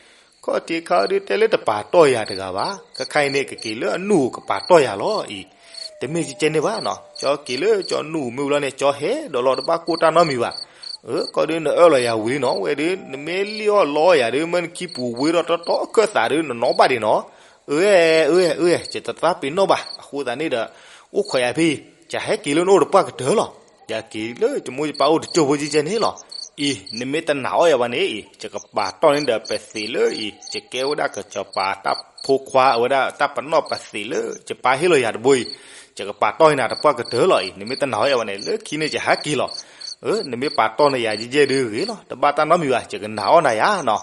ခီၣ်ထံးခါဒုးတဲလၢတပာ်တီၢ်ယၤတဂၤဘၣ်. ခဲခါအံၤန့ၣ် ကက့ၤလၢအနူၢ်ပူၤကပာ်တီၢ်ယၤလီၤအံၤ. တမ့ၢ်ကကဲန့ၣ်ဘၣ်နီၤ, ကၠီက့ၤလၢကၠီနူၢ်ပူၤမ့ၢ်ဘျီန့ၣ် ကၠီဟဲဒီးလီၤ တဘၣ်ကိၢ်တၢ်နီတမံၤဘၣ်. အၢ ကီၢ်ဒုးနအၢၣ်လီၤယၤဝံၤလံနီၤ, ဝဲဒုး နမ့ၢ်လံၣ်အီၣ်လီအီၣ်ယၤဒုး မ့ၢ်နခံပူၤဝ့ထီၣ်တီတီအခၢၣ်သးဒုး နနီၣ်ဘၣ်ဒံးနီၤ. အၢ အၢ အၢ ယတသးပ့ၤနီၣ်ဘၣ်. အဃိသတးန့ၣ်ဒီး အိၣ်ခိးယၤဖဲအံၤ, ယဟဲက့ၤလၢနအိၣ်တပှၢ်ကတၢၢ်လီၤ. ယက့ၤလၢယမိၢ်ယပၢ်အိၣ်တကၠိၢ်ဖိကကဲန့ၣ်လီၤ. အံၤ နမ့ၢ်တနာ်အီၣ်ယၤဘၣ်န့ၣ်အံၤ ယကပာ်တီၢ်န့ၣ်ဒီးပသံးလၢအံၤ ယကဲဝဲဒၣ်ကစီၤပၤတၢ်ဖိခွါ အဝဲဒၣ်တၢ်ပနီၣ်ပသံးလၢ ယပၢ်ဟ့ၣ်လီၤယၤတဘိအံၤ, ယကပာ်တီၢ်န့ၢ်နၤတပှၢ်ကတၢၢ်လီၤအံၤ. နမ့ၢ်တနာ်အီၣ်ယၤဘၣ်န့ၣ် လၢခံန့ၣ်ယဟဲက့ၤလီၤ. အၢ နမ့ၢ်ပာ်တီၢ်န့ၢ်ယၤယဲၢ်ဒုးဂ့ၤလီၤ, တဘၣ်တၢ်နီတမံၤဘၣ်, ယကနာ်အီၣ်နၤယၤနီၤ.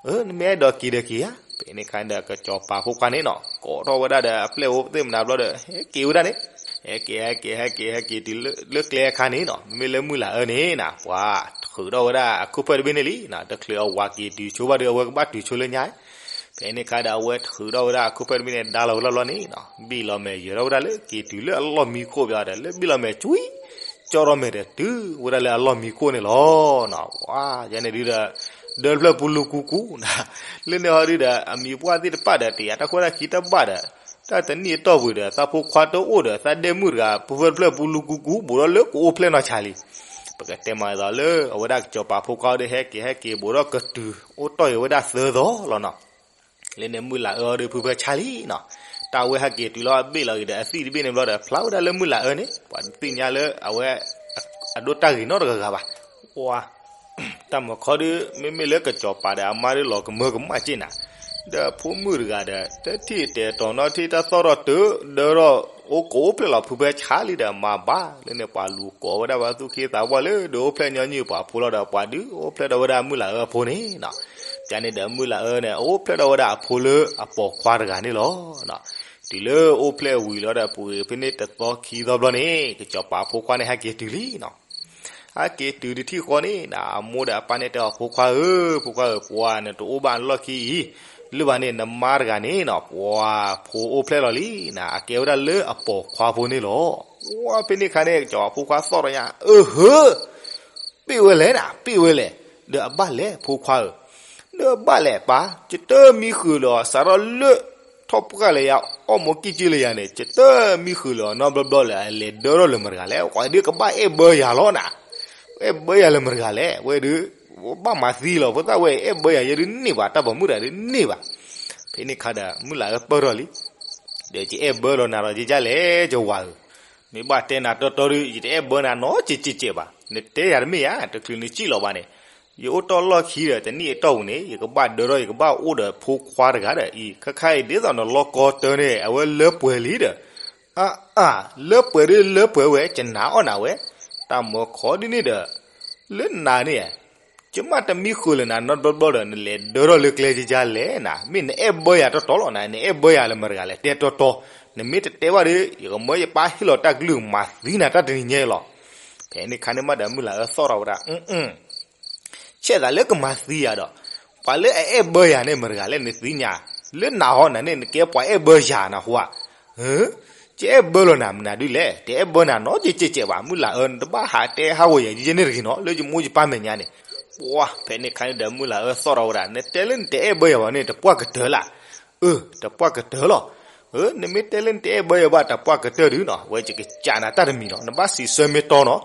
အၢ နမ့ၢ်အဲၣ်ဒိးက့ၤဒီးက့ၤဧါ. ဖဲန့ၣ်အခါဒီး ကစီၤပၤဖိခွါန့ၣ်နီၤ ကိးထီၣ်ဝဲဒၣ်ဒီးအပျဲၢ်အိၣ်သ့ၣ်မနၤဘျီဒီး ဟဲက့ၤဝဲဒၣ်န့ၣ်, ဟဲက့ၤ ဟဲက့ၤ ဟဲက့ၤ ဟဲက့ၤတုၤလၢကျဲအခါန့ၣ်နီၤ, မ့မ့ၢ်လၢမုၢ်လၢ်အၢန့ၣ်နီၤ ပှၤထုးထီၣ်ဝဲဒၣ်အခိၣ်ဖၢၣ်တဘ့ၣ်န့ၣ်လံနီၤ, တချုးအဝၤက့ၤတုၤဆိဘၣ်ဒီး အဝဲကဘၣ်တုၤဆိလၢညါ. ဖဲန့ၣ်အခါဒီး အဝဲထုးထီၣ်ဝဲဒၣ်အခိၣ်ဖၢၣ်တဘ့ၣ်န့ၣ် ဒါလီၤဝဲလီၢ်လီၢ်န့ၣ်နီၤ, ဘံၣ်လီၤမဲာ်ယၢၤထီၣ်ဝဲဒၣ်လၢက့ၤတုၤလၢအလီၢ်မံခိၣ်ဘျီဒီး လၢဘံၣ်လီၤမဲာ်ကွံ ကၠီထီၣ်မဲာ်ဒီးတုၤဝဲဒၣ်လၢအလီၢ်မံခိၣ်န့ၣ်လီၤ. ဝါ ယၤန့ၣ်ဒုးဒီး ဒၢတဖျၢၣ်ပူလူကူကူနီၤ, လၢန့ၣ်ဟီဒုးဒီး အမံၤပှၢ်သ့ၣ်တဖၣ်ဒီး တယာ်တၢ်ခွဲးတၢ်ခံတၢ်ဘၣ်ဒီး တၢ်တနံၣ်အတီၢ်ပူၤဒီး သးဖိခွါတအိၣ်ဒီး သးဒဲမုၣ်တဂၤ ပူဖၢတဖျၢၣ်ပူလူကူကူ ဘူးထီၣ်လၢကအိၣ်ဖျဲၣ်နီၢ်ဆါလံ. ပကတဲမးဒ်သိးလၢ အဝဲဒၣ်ကစီၤပၤဖိခွါဒီး ဟဲက့ၤဟဲက့ၤဘူးထီၣ်ကတုၤ အိၣ်တီၢ်အံၤဝဲဒၣ်သၢသီလီၤနီၤ. လၢန့ၣ်မုၢ်လၢ်အၢဒီး ဖုဖၢဆါလံနီၤ, တၢ်ဝဲဟဲက့ၤတုၤလီၤအဘ့ၣ်လီၤဂ့ၤဒီး အသံၣ်တဘ့ၣ်န့ၣ်ဘျီဒီး ဖျါဝဲဒၣ်လၢမုၢ်လၢ်အၢန့ၣ် ပှၤတသ့ၣ်ညါလၢအဝဲ အဒိၣ်တၢ်ဂ့ၤနီတဂၤဂၤဘၣ်. ဝါ တၢ်မၤခီဒုး မ့မ့ၢ်လၢကစီၤပၤဒီးအမါဒုး လီၤကမၢကမၣ်က့ၢ်နၤ, ဒီးဖိမုၣ်တဂၤဒီး တထံၣ်တဲာ်တီၤနီတထံၣ် တၢ်သီၣ်ထီၣ်တုၤဒၢထီၣ် အိၣ်ကအိၣ်ဖျဲၣ်လီၤ ဖုဖၢဆါလံဒီး မၤဘၣ်လၢန့ၣ် ပှၤလူၤကိးဝဲဒၣ်ပှၤသူၣ်က့သးပှၢ်လၢ ဒုးအိၣ်ဖျဲၣ်ညီနုၢ်ပှၤဖိလီၤဒီး ပှၤဒုးအိၣ်ဖျဲၣ်ထီၣ်ဝဲဒၣ်မုၢ်လၢ်အၢအဖိန့ၣ်နီၤ. ပျၢ်န့ၣ်ဒီး မုၢ်လၢ်အၢန့ၣ်အအိၣ်ဖျဲၣ်ထီၣ်ဝဲဒၣ်အဖိလၢအပိာ်ခွါတဂၤန့ၣ်လီၤ. တုၤလၢအိၣ်ဖျဲၣ်ဝံၤလီၤဒီး ပှဲၤဖဲန့ၣ်တသီခံသီဘျီန့ၣ် ကစီၤပၤဖိခွါန့ၣ် ဟဲက့ၤတုၤလံနီၤ. ဟဲက့ၤတုၤတထံၣ်ဃီန့ၣ် အမိၢ်ဒီးအပၢ်န့ၣ်တဲအီၤ ဖိခွါဧၢ, ဖိခွါဧၢ, ပှၤနတအိၣ်ဘၣ်လီၢ်ခံအံၤ လၢဘၣ်န့ၣ် နမါတဂၤန့ၣ်နီၤ ပှၤဖိအိၣ်ဖျဲၣ်လီၤလံနီၤ, အကဲဝဲဒၣ်လၢအပိာ်ခွါဖိန့ၣ်လီၤ. ဝါ ဖဲန့ၣ်အခါန့ၣ် ကစီၤပၤဖိခွါသီၣ်ထီၣ်ညါ အၢဟၢ ပ့ၢ်ဝဲလဲၣ်နီၤ, ပ့ၢ်ဝဲလဲၣ်, ဒီးအဘၣ်လဲၣ်ဖိခွါဧၢ, ဒီးအဘၣ်လဲၣ်ပၢ်, ယတမံဃုာ်လၢၤအီၤ စးထီၣ်လၢ ထီၣ်ပှၢ်လၢယၤ အီၣ်မူကံၢ်ကံၢ်လၢယၤန့ၣ် ယတမံဃုာ်လၢၤအီၤနီတဘျီဘျီလၢၤ အလဲၤဒၢထီၣ်လၢမတၤတဂၤလဲၣ်, ပှၤဒုးကဘၣ်အဲၣ်ဘၢယၤလီၤနီၤ, အဲၣ်ဘၢယၤလၢမတၤတဂၤလဲၣ်, ဝဲဒုး ဘၣ်မၤသံလီၤ, ဖိသၣ်ဝဲအဲၣ်ဘၢယၤ ယဲဒုးန့ၢ်ဘၣ် တၢ်ပိာ်မုၣ်တဂၤဒုးန့ၢ်ဘၣ်. ဖဲန့ၣ်အခါဒီး မုၢ်လၢ်အၢပၢၢ်ထီၣ်လံ ဒီးယအဲၣ်ဘၢလီၤနၤဒီးယကလဲၣ် ယဝၤဧၢ, မ့ၢ်ဘၣ်တဲနၤတီတီဒုး ယတအဲၣ်ဘၢနၤနီတစဲးစဲးဘၣ်, နတဲယၤတမ့ၢ်ဧါ, တချုးနစံၣ်လီၤဘၣ်န့ၣ်, ယအိၣ်တ့ၢ်လီၢ်ခံဒီး တနံၣ်အတီၢ်ပူၤန့ၣ် ယကဘၣ်ဒၢထီၣ် ယကဘၣ်အိၣ်ဒီးဖိခွါတဂၤဒီးအံၤ, ခဲခါအံၤဒ်သိးနလီၢ်ကီတၢ်န့ၣ် အဝဲလၢပှဲၤလံဒီး, အါအါ, လၢပှဲၤဒုးလၢပှဲၤဝဲ ယနာ်အီၣ်နၤဝဲ, တၢ်မၤခီဒ်န့ၣ်ဒီး လၢနၤန့ၣ် ယမ့ၢ်တမံဃုာ်လၢၤနၤနီတဘျီဘျီဒီး နလဲၤဒၢထီၣ်လၢကျဲယကလဲၣ်နၤ, မ့ၢ်နအဲၣ်ဘၢယၤတီတီလီၤနၤ, နအဲၣ်ဘၢယၤလၢမတၤတဂၤလဲၣ် တဲတီတီ, နမ့ၢ်တတဲဘၣ်ဒီး ယကမၢယပၢ်ဟ့ၣ်လီၤတၢ်ကလုၢ်မၤသံနၤတၢ်တနံၤညါလီၤ. ဖဲန့ၣ်အခါန့ၣ်မးဒီး မုၢ်လၢ်အၢသီၣ်ထီၣ်ဝဲဒၣ် ဆဲးသးလၢကမၤသံယၤဒီး, ပှၤလၢအအဲၣ်ဘၢယၤန့ၣ် မတၤတဂၤလဲၣ်နသ့ၣ်ညါ, လၢနၤဟီနၤန့ၣ် နကဲပှၤအဲၣ်ဘၢယၤနဟါ, ယအဲၣ်ဘၢလီၤနၤမနုၤဒုးလဲၣ်, တအဲၣ်ဘၢနၤနီတစဲးစဲးဘၣ်, မုၢ်လၢ်အၢ နတဘၣ်ဟးတဲဟးဂီၤယၤယဲန့ၣ်တဂ့ၤနီၤ, လၢယမိၢ်ယပၢ်မဲာ်ညါန့ၣ်, ပှၤ ဖဲန့ၣ်အခါန့ၣ်ဒီး မုၢ်လၢ်အၢသီၣ်ထီၣ်ဝဲဒၣ် နတဲလၢနတအဲၣ်ဘၢယၤဘၣ်န့ၣ် တပှၢ်ကတၢၢ်လၢ် အၢ တပှၢ်ကတၢၢ်လီၤ. အၢ နမ့ၢ်တဲလၢနတအဲၣ်ဘၢယၤဘၣ် တပှၢ်ကတၢၢ်ဒုးနီၤ, ဝဲယကစံးနၤတၢ်တမံၤနီၤ, နဘၣ်စံးဆၢမ့ၢ်တီနီၤ,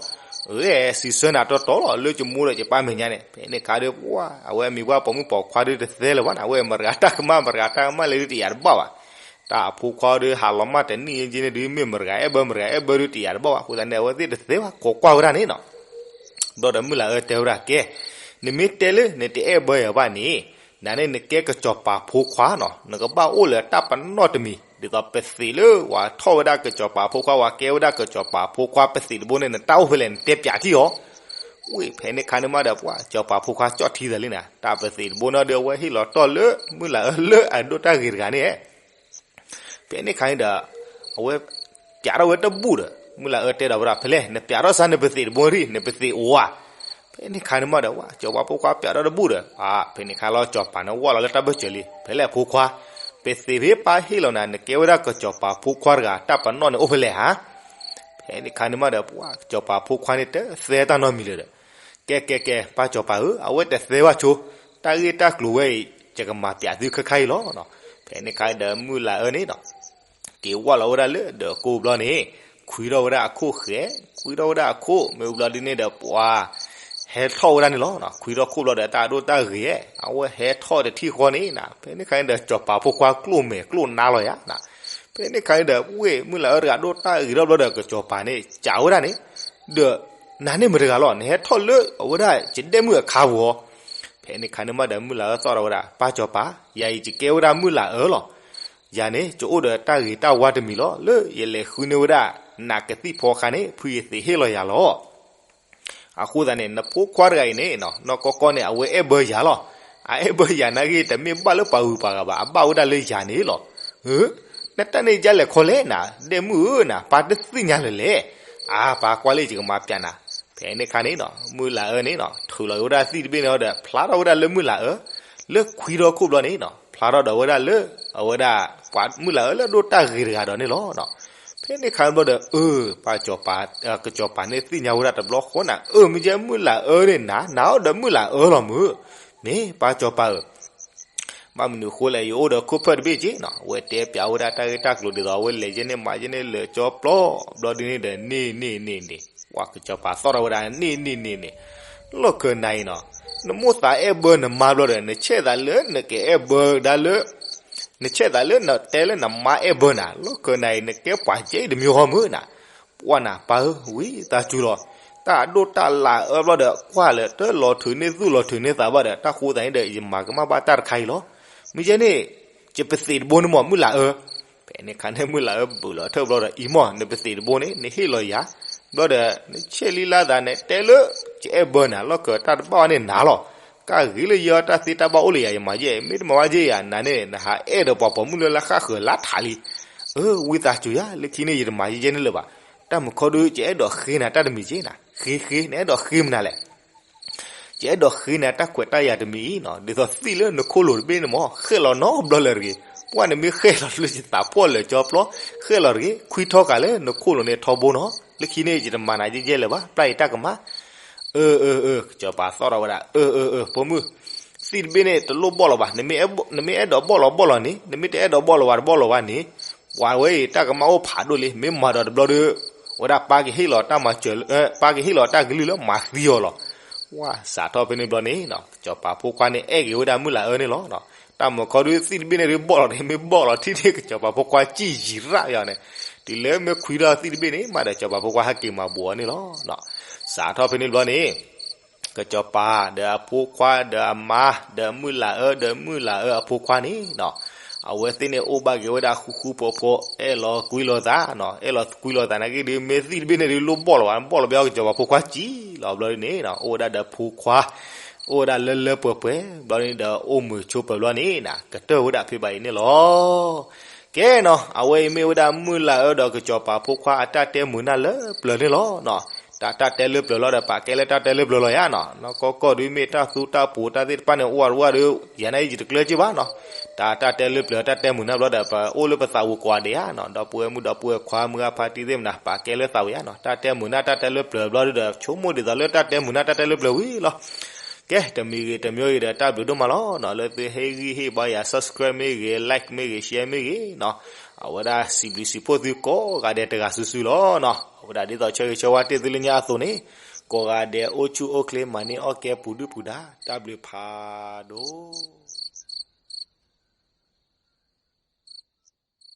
အၢ စံးဆၢနၤတီတီလီၤ, လၢယမိၢ်ဒီးယပၢ်မဲာ်ညါန့ၣ်, ဖဲန့ၣ်အခါဒီး ပှၤ အဝဲအမံၤပှၢ်ပိာ်မုၣ်ပိာ်ခွါဒုးတသဲလၢၤဘၣ်နီၤ, အဝဲမတၤတဂၤတၢ်ကမၣ် မတၤတဂၤတၢ်ကမၣ်လဲၣ်ဒုးတယာ်တဘၣ်ဘၣ်, တၢ်အဖိခွါဒုးဟးလီၤမၢ်တနံၣ်က့န့ၣ်ဒုး မ့ၢ်မတၤတဂၤအဲၣ်ဘၢ မတၤတဂၤအဲၣ်ဘၢဒုးတယာ်တဘၣ်ဘၣ်, အဃိသတးန့ၣ် အဝဲသ့ၣ်တသဲဘၣ် ကိးကွၢ်ဝဲဒၣ်န့ၣ်နီၤ. ဘျီဒီးမုၢ်လၢ်အၢတဲဝဲဒၣ် ကဲ, နမ့ၢ်တဲလၢနတအဲၣ်ဘၢယၤဘၣ်န့ၣ်, နၤန့ၣ်နကဲကစီၤပၤဖိခွါနီၤ, နကဘၣ်အိၣ်လၢတၢ်ပနီၣ်တမံၤ, ဒ်သိးပသံးလၢ ပှၤထီၣ်ဝဲဒၣ်ကစီၤပၤဖိခွါ ပှၤကဲဝဲဒၣ်ကစီၤပၤဖိခွါ ပသံးတဘိန့ၣ် နတၢ်အိၣ်ဖဲလဲၣ် နတဲပျးထံၣ်အီၤ. ဝ့ၢ်ဖဲန့ၣ်ခါန့ၣ်မးဒီး ပှၤစီၤပၤဖိခွါကၠီၣ်ထံသးလံန့ၣ် တၢ်ပသံးတဘိန့ၣ်ဒီး အဝဲဟ့ၣ်လီၤတီၢ်လၢ မုၢ်လၢ်အၢလၢအဒိၣ်တၢ်ဂ့ၤတဂၤန့ၣ် ဖဲန့ၣ်ခါန့ၣ်ဒီး အဝဲ ပျးထီၣ်ဝဲတဘူၣ်ဒီး မုၢ်လၢ်အၢတဲဒီးဝဲဒၣ် ဖဲလဲၣ် နပျးထီၣ်စၢ်နပသံးတဘိန့ၣ် နပသံးအိၣ်ဧါ. ဖဲန့ၣ်ခါန့ၣ်မးဒီး ဝဲစီၤပၤဖိခွါပျးထီၣ်တဘူၣ်ဒီး ဖဲန့ၣ်ခါလီၤ စီၤပၤန့ၣ်ဝၢ်လီၤလၢတၢ်ဘၢၣ်စၢၤလံ ဖဲလဲၣ်အဖိခွါ ပသံးဖဲပၢ်ဟ့ၣ်လီၤနၤ နကဲဝဲဒၣ်ကစီၤပၤဖိခွါတဂၤ တၢ်ပနီၣ်န့ၣ်အိၣ်ဖဲလဲၣ်ဧါ. ဖဲန့ၣ်ခါန့ၣ်မးဒီး ပှၤစီၤပၤဖိခွါန့ၣ် တသဲတၢ်နီတမံၤလၢၤဒီး ကဲကဲကဲ ပၢ်စီၤပၤဧၢ အဝဲတသဲဘၣ်ဆိ တၢ်ဂ့ၢ်တၢ်ကျိၤဝဲအံၤ ယကမၤပျးသုခဲခါအံၤလီၤ. ဖဲန့ၣ်ခါဒီး မုၢ်လၢ်အၢန့ၣ် က့ၤဝၢ်လီၤဝဲဒၣ်လၢဒၢးကိၢ်ဘျီန့ၣ် ခွံထီၣ်ဝဲဒၣ်အခိၣ်ဃဲ, ခွံထီၣ်ဝဲဒၣ်အခိၣ် မ့ၢ်ဘျီဒ်န့ၣ်ဒီး ပှၤ ဟဲထီၣ်ဝဲဒၣ်န့ၣ်လီၤ. ခွံထီၣ်ခိၣ်ဘျီဒီး တၢ်ဒိၣ်တၢ်ဂ့ၤ အဝဲဟဲထီၣ်တထံၣ်ဃီန့ၣ်နၤ, ဖဲန့ၣ်ခါန့ၣ်ဒီး စီၤပၤဖိခွါကျိၣ်မဲာ်ကျိၣ်နါလီၤယၤနၤ. ဖဲန့ၣ်ခါန့ၣ်ဒီး ဝ့ၢ်မုၢ်လၢ်အၢတဂၤဒိၣ်တၢ်ဂ့ၤထီၣ်ဘျီဒီး ကစီၤပၤန့ၣ် ကးဝဲဒၣ်န့ၣ် ဒီး နၤန့ၣ်မတၤတဂၤလီၤ, နဟဲထီၣ်လၢအဝဲဒၣ်ယဒဲၣ်မုၣ်အခါပူၤဧါ. ဖဲန့ၣ်ခါန့ၣ်မးဒီး မုၢ်လၢ်အၢသီၣ်ထီၣ်ဝဲဒၣ် ပၢ်စီၤပၤ, ယၤအံၤယကဲဝဲဒၣ်မုၢ်လၢ်အၢလီၤ. ယၤန့ၣ် ယအိၣ်ဒီးတၢ်ဂ့ၤတၢ်ဝါတမံၤလီၤ. လၢယလဲၤဃုန့ၢ်ဝဲဒၣ် နးကသံၣ်ဖီအခါန့ၣ် ဖုယသံးဟ့ၣ်လီၤယၤလီၤ. အဃိသတးန့ၣ် နဖိခွါတဂၤအံၤန့ၣ် နီၢ်ကီၢ်ကီၢ်န့ၣ် အဝဲအဲၣ်ဘၢယၤလီၤ. အအဲၣ်ဘၢယၤနာ်က့ တမ့ၢ်ဘၣ်လၢပှၤဂုၤပှၤဂၤဘၣ်, အဘၣ်ဝဲဒၣ်လၢယၤန့ၣ်လီၤ. နတၢ်န့ၣ်ဒ်လဲၣ်ခီလဲၣ်နၤ, ဒဲၣ်မုၣ်ဧၢနၤ, ပၢ်တသ့ၣ်ညါလၢၤလဲၣ်. အါ ပၢ်ကွၢ်လၢယကမၤပျးနၤ. ဖဲန့ၣ်ခါန့ၣ် မုၢ်လၢ်အၢန့ၣ် ထုးလီၤဝဲဒၣ်သံၣ်တဘ့ၣ်န့ၣ်ဒီး ဖျါထီၣ်ဝဲဒၣ်လၢမုၢ်လၢ်အၢ လၢခွံထီၣ်ခိၣ်ဘျီန့ၣ် ဖျါထီၣ်ဒီးဝဲဒၣ်လၢ အဝဲဒၣ် ပှၤမုၢ်လၢ်အၢလၢအဒိၣ်တၢ်ဂ့ၤတဂၤဒီးန့ၣ်လီၤ. ဖဲန့ၣ်ခါဘျီဒီး အၢ ပၢ်စီၤပၤ ကစီၤပၤန့ၣ်သ့ၣ်ညါဝဲဒၣ်တဘျီဃီနၤ, အၢ မ့ၢ်ကဲမုၢ်လၢ်အၢန့ၣ်နၤ, နၤအိၣ်ဒီးမုၢ်လၢ်အၢလီၤမုၢ်, မ့ၢ်ပၢ်စီၤပၤဧၢ ဘၣ်မနုၤအဃိလဲၣ်, ယအိၣ်ဒီးခိၣ်ဖၢၣ်တဘ့ၣ်က့နီၤ, အဝဲတဲပျးဝဲဒၣ်တၢ်ဂ့ၢ်တၢ်ကျိၤဒ်သိး အဝဲလဲၤယဲန့ၣ်မၤယဲန့ၣ်လၢာ်ကၠီပျီ, ဘျီဒ်န့ၣ်ဒီး န့ၢ်န့ၢ်န့ၢ်န့ၢ်, ပှၤကစီၤပၤသီၣ်ထီၣ်ဝဲဒၣ် န့ၢ်န့ၢ်န့ၢ်န့ၢ်, လီၢ်ခၢၣ်နၤအံၤနီၤ, နမိၣ်သးအဲၣ်ဘၢနမါဘျီဒီး နဆဲးသးလၢနကအဲၣ်ဘၢဒၣ်လၢ နဆဲးသးလၢနတဲလၢနမါအဲၣ်ဘၢနၤ, လီၢ်ခၢၣ်နၤအံၤ နကဲပှၤကဲတမံၤဃီမုၢ်နၤ, ပှၤနၤပၢ်ဧၢ ဝံသးစူၤလီၤ, တၢ်အဒိၣ်တၢ်လၢ်အၢဘျီဒီး ကွၢ်လၢတလီၤထုးန့ၢ်သူၣ်လီၤထုးန့ၢ်သးဘၣ်ဒီး တၢ်ဃိသးန့ၣ်ဒီး ယမၤကမၣ်ဘၣ်တၢ်တခါအံၤလီၤ, မ့ၢ်ယဲန့ၣ် ယပသံးတဘိန့ၣ်မ့ၢ်မုၢ်လၢ်အၢ, ဖဲန့ၣ်ခါန့ၣ် မုၢ်လၢ်အၢဘုးလီၤထၢၣ်ဘျီဒီး အံၤမ့ၢ်နပသံးတဘိန့ၣ် နဟ့ၣ်လီၤယၤ, ဘျီဒီး နဆဲးလံလါသးန့ၣ် တဲလၢ ယအဲၣ်ဘၢနၤ လီၢ်ခၢၣ်တၢ်တဘၣ်ဝဲန့ၣ်နၤလီၤ, ကၢ်ဂ့ၤလၢယတၢ်သ့တၢ်ဘၣ်အိၣ်လၢယၤ ယမၤယဲၢ် မ့ၢ်တမၤဘၣ်ယဲၢ်ယၤ နၤန့ၣ် နဟးအဲၣ်ဒီးပှၤပိာ်မုၣ်လၢလၢဃၣ်ဃၢၤလါထးလံ, အၢ ဝံသးစူၤယၤ လၢခံန့ၣ် ယတမၤယဲၢ်ယဲၢ်န့ၣ်လၢၤဘၣ်, တၢ်မုာ်ခီဒု ယအဲၣ်ဒိးဃ့နၤတၢ်တမံၤက့နၤ, ဃ့ဃ့ နအဲၣ်ဒိးဃ့မနုၤလဲၣ် ယအဲၣ်ဒိးဃ့နၤတၢ်ခွဲးတၢ်ယာ်တမံၤအံၤနီၤ, ဒ်သိးသံၣ်လၢနခိၣ်လိၤတဘ့ၣ်န့ၣ်မ့ၢ် ဃဲၣ်လီၤနီတဘျီလၢၤတဂ့ၤ, ပှၢ်နမ့ၢ်ဃဲၣ်လီၤလၢယသးဖှီၣ်လၢာ်ကၠီပျီ, ဃဲၣ်လီၤတဂ့ၤ, ခွံထီၣ်ဃာ်လၢနခိၣ်လိၤန့ၣ်ထီဘိနီၤ, လၢခံန့ၣ် ယတမၤနၤယဲၢ်ယဲၢ်လၢၤဘၣ်, ပျၢ်ယတၢ်ကမၣ်, အၢ အၢ အၢ ကစီၤပၤသီၣ်ထီၣ်ဝဲဒၣ်, အၢ အၢ အၢ ဖိမုၣ်, သံၣ်တဘ့ၣ်န့ၣ် တလိၣ်ဘီၣ်လီၤဘၣ်, နမ့ၢ်အဲၣ်ဒိးဘီၣ်လီၤဘီၣ်လီၤန့ၣ်, နမ့ၢ်တအဲၣ်ဒိးဘီၣ်လီၤဝဲတဘီၣ်လီၤဘၣ်န့ၣ်, ပှၤဝဲအံၤ တၢ်ကမၣ်အိၣ်ဖးဒိၣ်လံ, မ့ၢ်မၤဒီးတဘျီဒီး ဝဲဒၣ်ပၢ်ကဟ့ၣ်လီၤတၢ်မၤစၢၤ, ပၢ်ကဟ့ၣ်လီၤတၢ်ကလုၢ်လၢမၤသံအီၤလီၤ. ဝါ စးထီၣ်ဖဲန့ၣ်ဘျီန့ၣ် ကစီၤပၤဖိခွါန့ၣ် အဲၣ်က့ၤဝဲဒၣ်မုၢ်လၢ်အၢန့ၣ်လီၤ. တၢ်မုာ်ခီဒုသံၣ်တဘ့ၣ်န့ၣ်ဒုးဘီၣ်လီၤန့ၣ် မ့ၢ်ဘီၣ်လီၤထံၣ်န့ၣ် ကစီၤပၤဖိခွါစံၣ်ယံၤရၣ်ယီၤန့ၣ်, တုၤလၢမ့ၢ်ခွံထီၣ်သံၣ်တဘ့ၣ်န့ၣ် မးဒီးကစီၤပၤဖိခွါဟဲက့ၤမၤဘူးအီၤန့ၣ်လီၤ. စးထီၣ်ဖဲန့ၣ်ဘျီန့ၣ် ကစီၤပၤဒီးအဖိခွါဒီးအမါ ဒီးမုၢ်လၢ်အၢ ဒီးမုၢ်လၢ်အၢအဖိခွါန့ၣ်နီၤ, အဝဲသ့ၣ်န့ၣ်အိၣ်ဘၣ်က့ၤဝဲဒၣ်ဃူဃူဖိးဖိး အဲၣ်လီၤကွံလိာ်သးနီၤ, အဲၣ်လီၤကွံလိာ်သးနာ်က့ဒီး မ့ၢ်သံၣ်တဘ့ၣ်န့ၣ်ဒုးလိၣ်ဘီၣ်လီၤဘၣ် ဘီၣ်လီၤဘၣ်ကစီၤပၤဖိခွါစံၣ်လီၤဘျီန့ၣ်နီၤ, အိၣ်ဝဲဒၣ်ဒီးဖိခွါ အိၣ်ဝဲဒၣ်လၢလၢပှဲၤပှဲၤ ဘျီန့ၣ်ဒီး အိၣ်မုာ်ဆိးပၢၤဘျီန့ၣ်နီၤ ကတၢၢ်ဝဲဒၣ်ဖဲဘၣ်အံၤန့ၣ်လီၤ. ကဲနီၤ အဝဲအံၤမ့ၢ်ဝဲဒၣ်မုၢ်လၢ်အၢဒီးကစီၤပၤဖိခွါအတၢ်တဲမုာ်နၢ်လၢပျၢၤန့ၣ်လီၤ. တၢ်တၢ်တဲလၢပျၢၤလီၤဒီး ပာ်ကဲလၢတၢ်တဲလၢပျၢၤလီၤယါနီၤ, နီၢ်ကီၢ်ကီၢ်ဒုးမ့ၢ်တၢ်သူတၢ်ပူၤတၢ်သ့ၣ်တဖၣ်န့ၣ် အိၣ်ဝဲတဝၣ်ဒီး ယၤနာ်အံၤယတကျၢၤက့ဘၣ်နီၤ, တၢ်တၢ်တဲလၢပျၢၤတၢ်တဲမုာ်နၢ်ဘျီဒီး ပအိၣ်လၢပသးဝံၤကိးဂၤဒဲးဧါနီၤ, ဒီပုၢ်ဝဲၢ်မုၣ်ဒီပုၢ်ဝဲၢ်ခွါမုၢ်ဂၢ်ဖါတံၢ်သ့ၣ်မနၤ ပာ်ကဲလၢသးဝံၤယါနီၤ, တၢ်တဲမုာ်နၢ်တၢ်တဲလၢပျၢၤဘျီဒီး ဆိကမိၣ်ဒ်သိးလၢတၢ်တဲမုာ်နၢ်တၢ်တဲလၢပျၢၤဝံၤလီၤ. ကဲ တမံၤဂ့ၤတမံၤဂ့ၤဒီး တၢ်ဘျုးဒိၣ်မးလီၤနီၤ, လၢသုဟ့ၣ်ဂံၢ်ဟ့ၣ်ဘါယၤ subscribe မ့ၢ်ဂ့ၤ like မ့ၢ်ဂ့ၤ share မ့ၢ်ဂ့ၤနီၤ, အဝဲဒၣ်စံးဘျုးစံးဖှိၣ်သုကိးဂၤဒဲးတဂၤစုာစုလီၤနီၤ, အဝဲဒၣ်ဒ်သိးဆၢဂ့ၤဆၢဝါတ့ၢ်သုလၢညါအသိးန့ၣ် ကိးဂၤဒဲးအိၣ်ဆူၣ်အိၣ်ချ့ မၤန့ၢ်အီၣ်ကဲပူၤဒုၣ်ပူၤဒါ တၢ်ဘျုးဖးဒိၣ်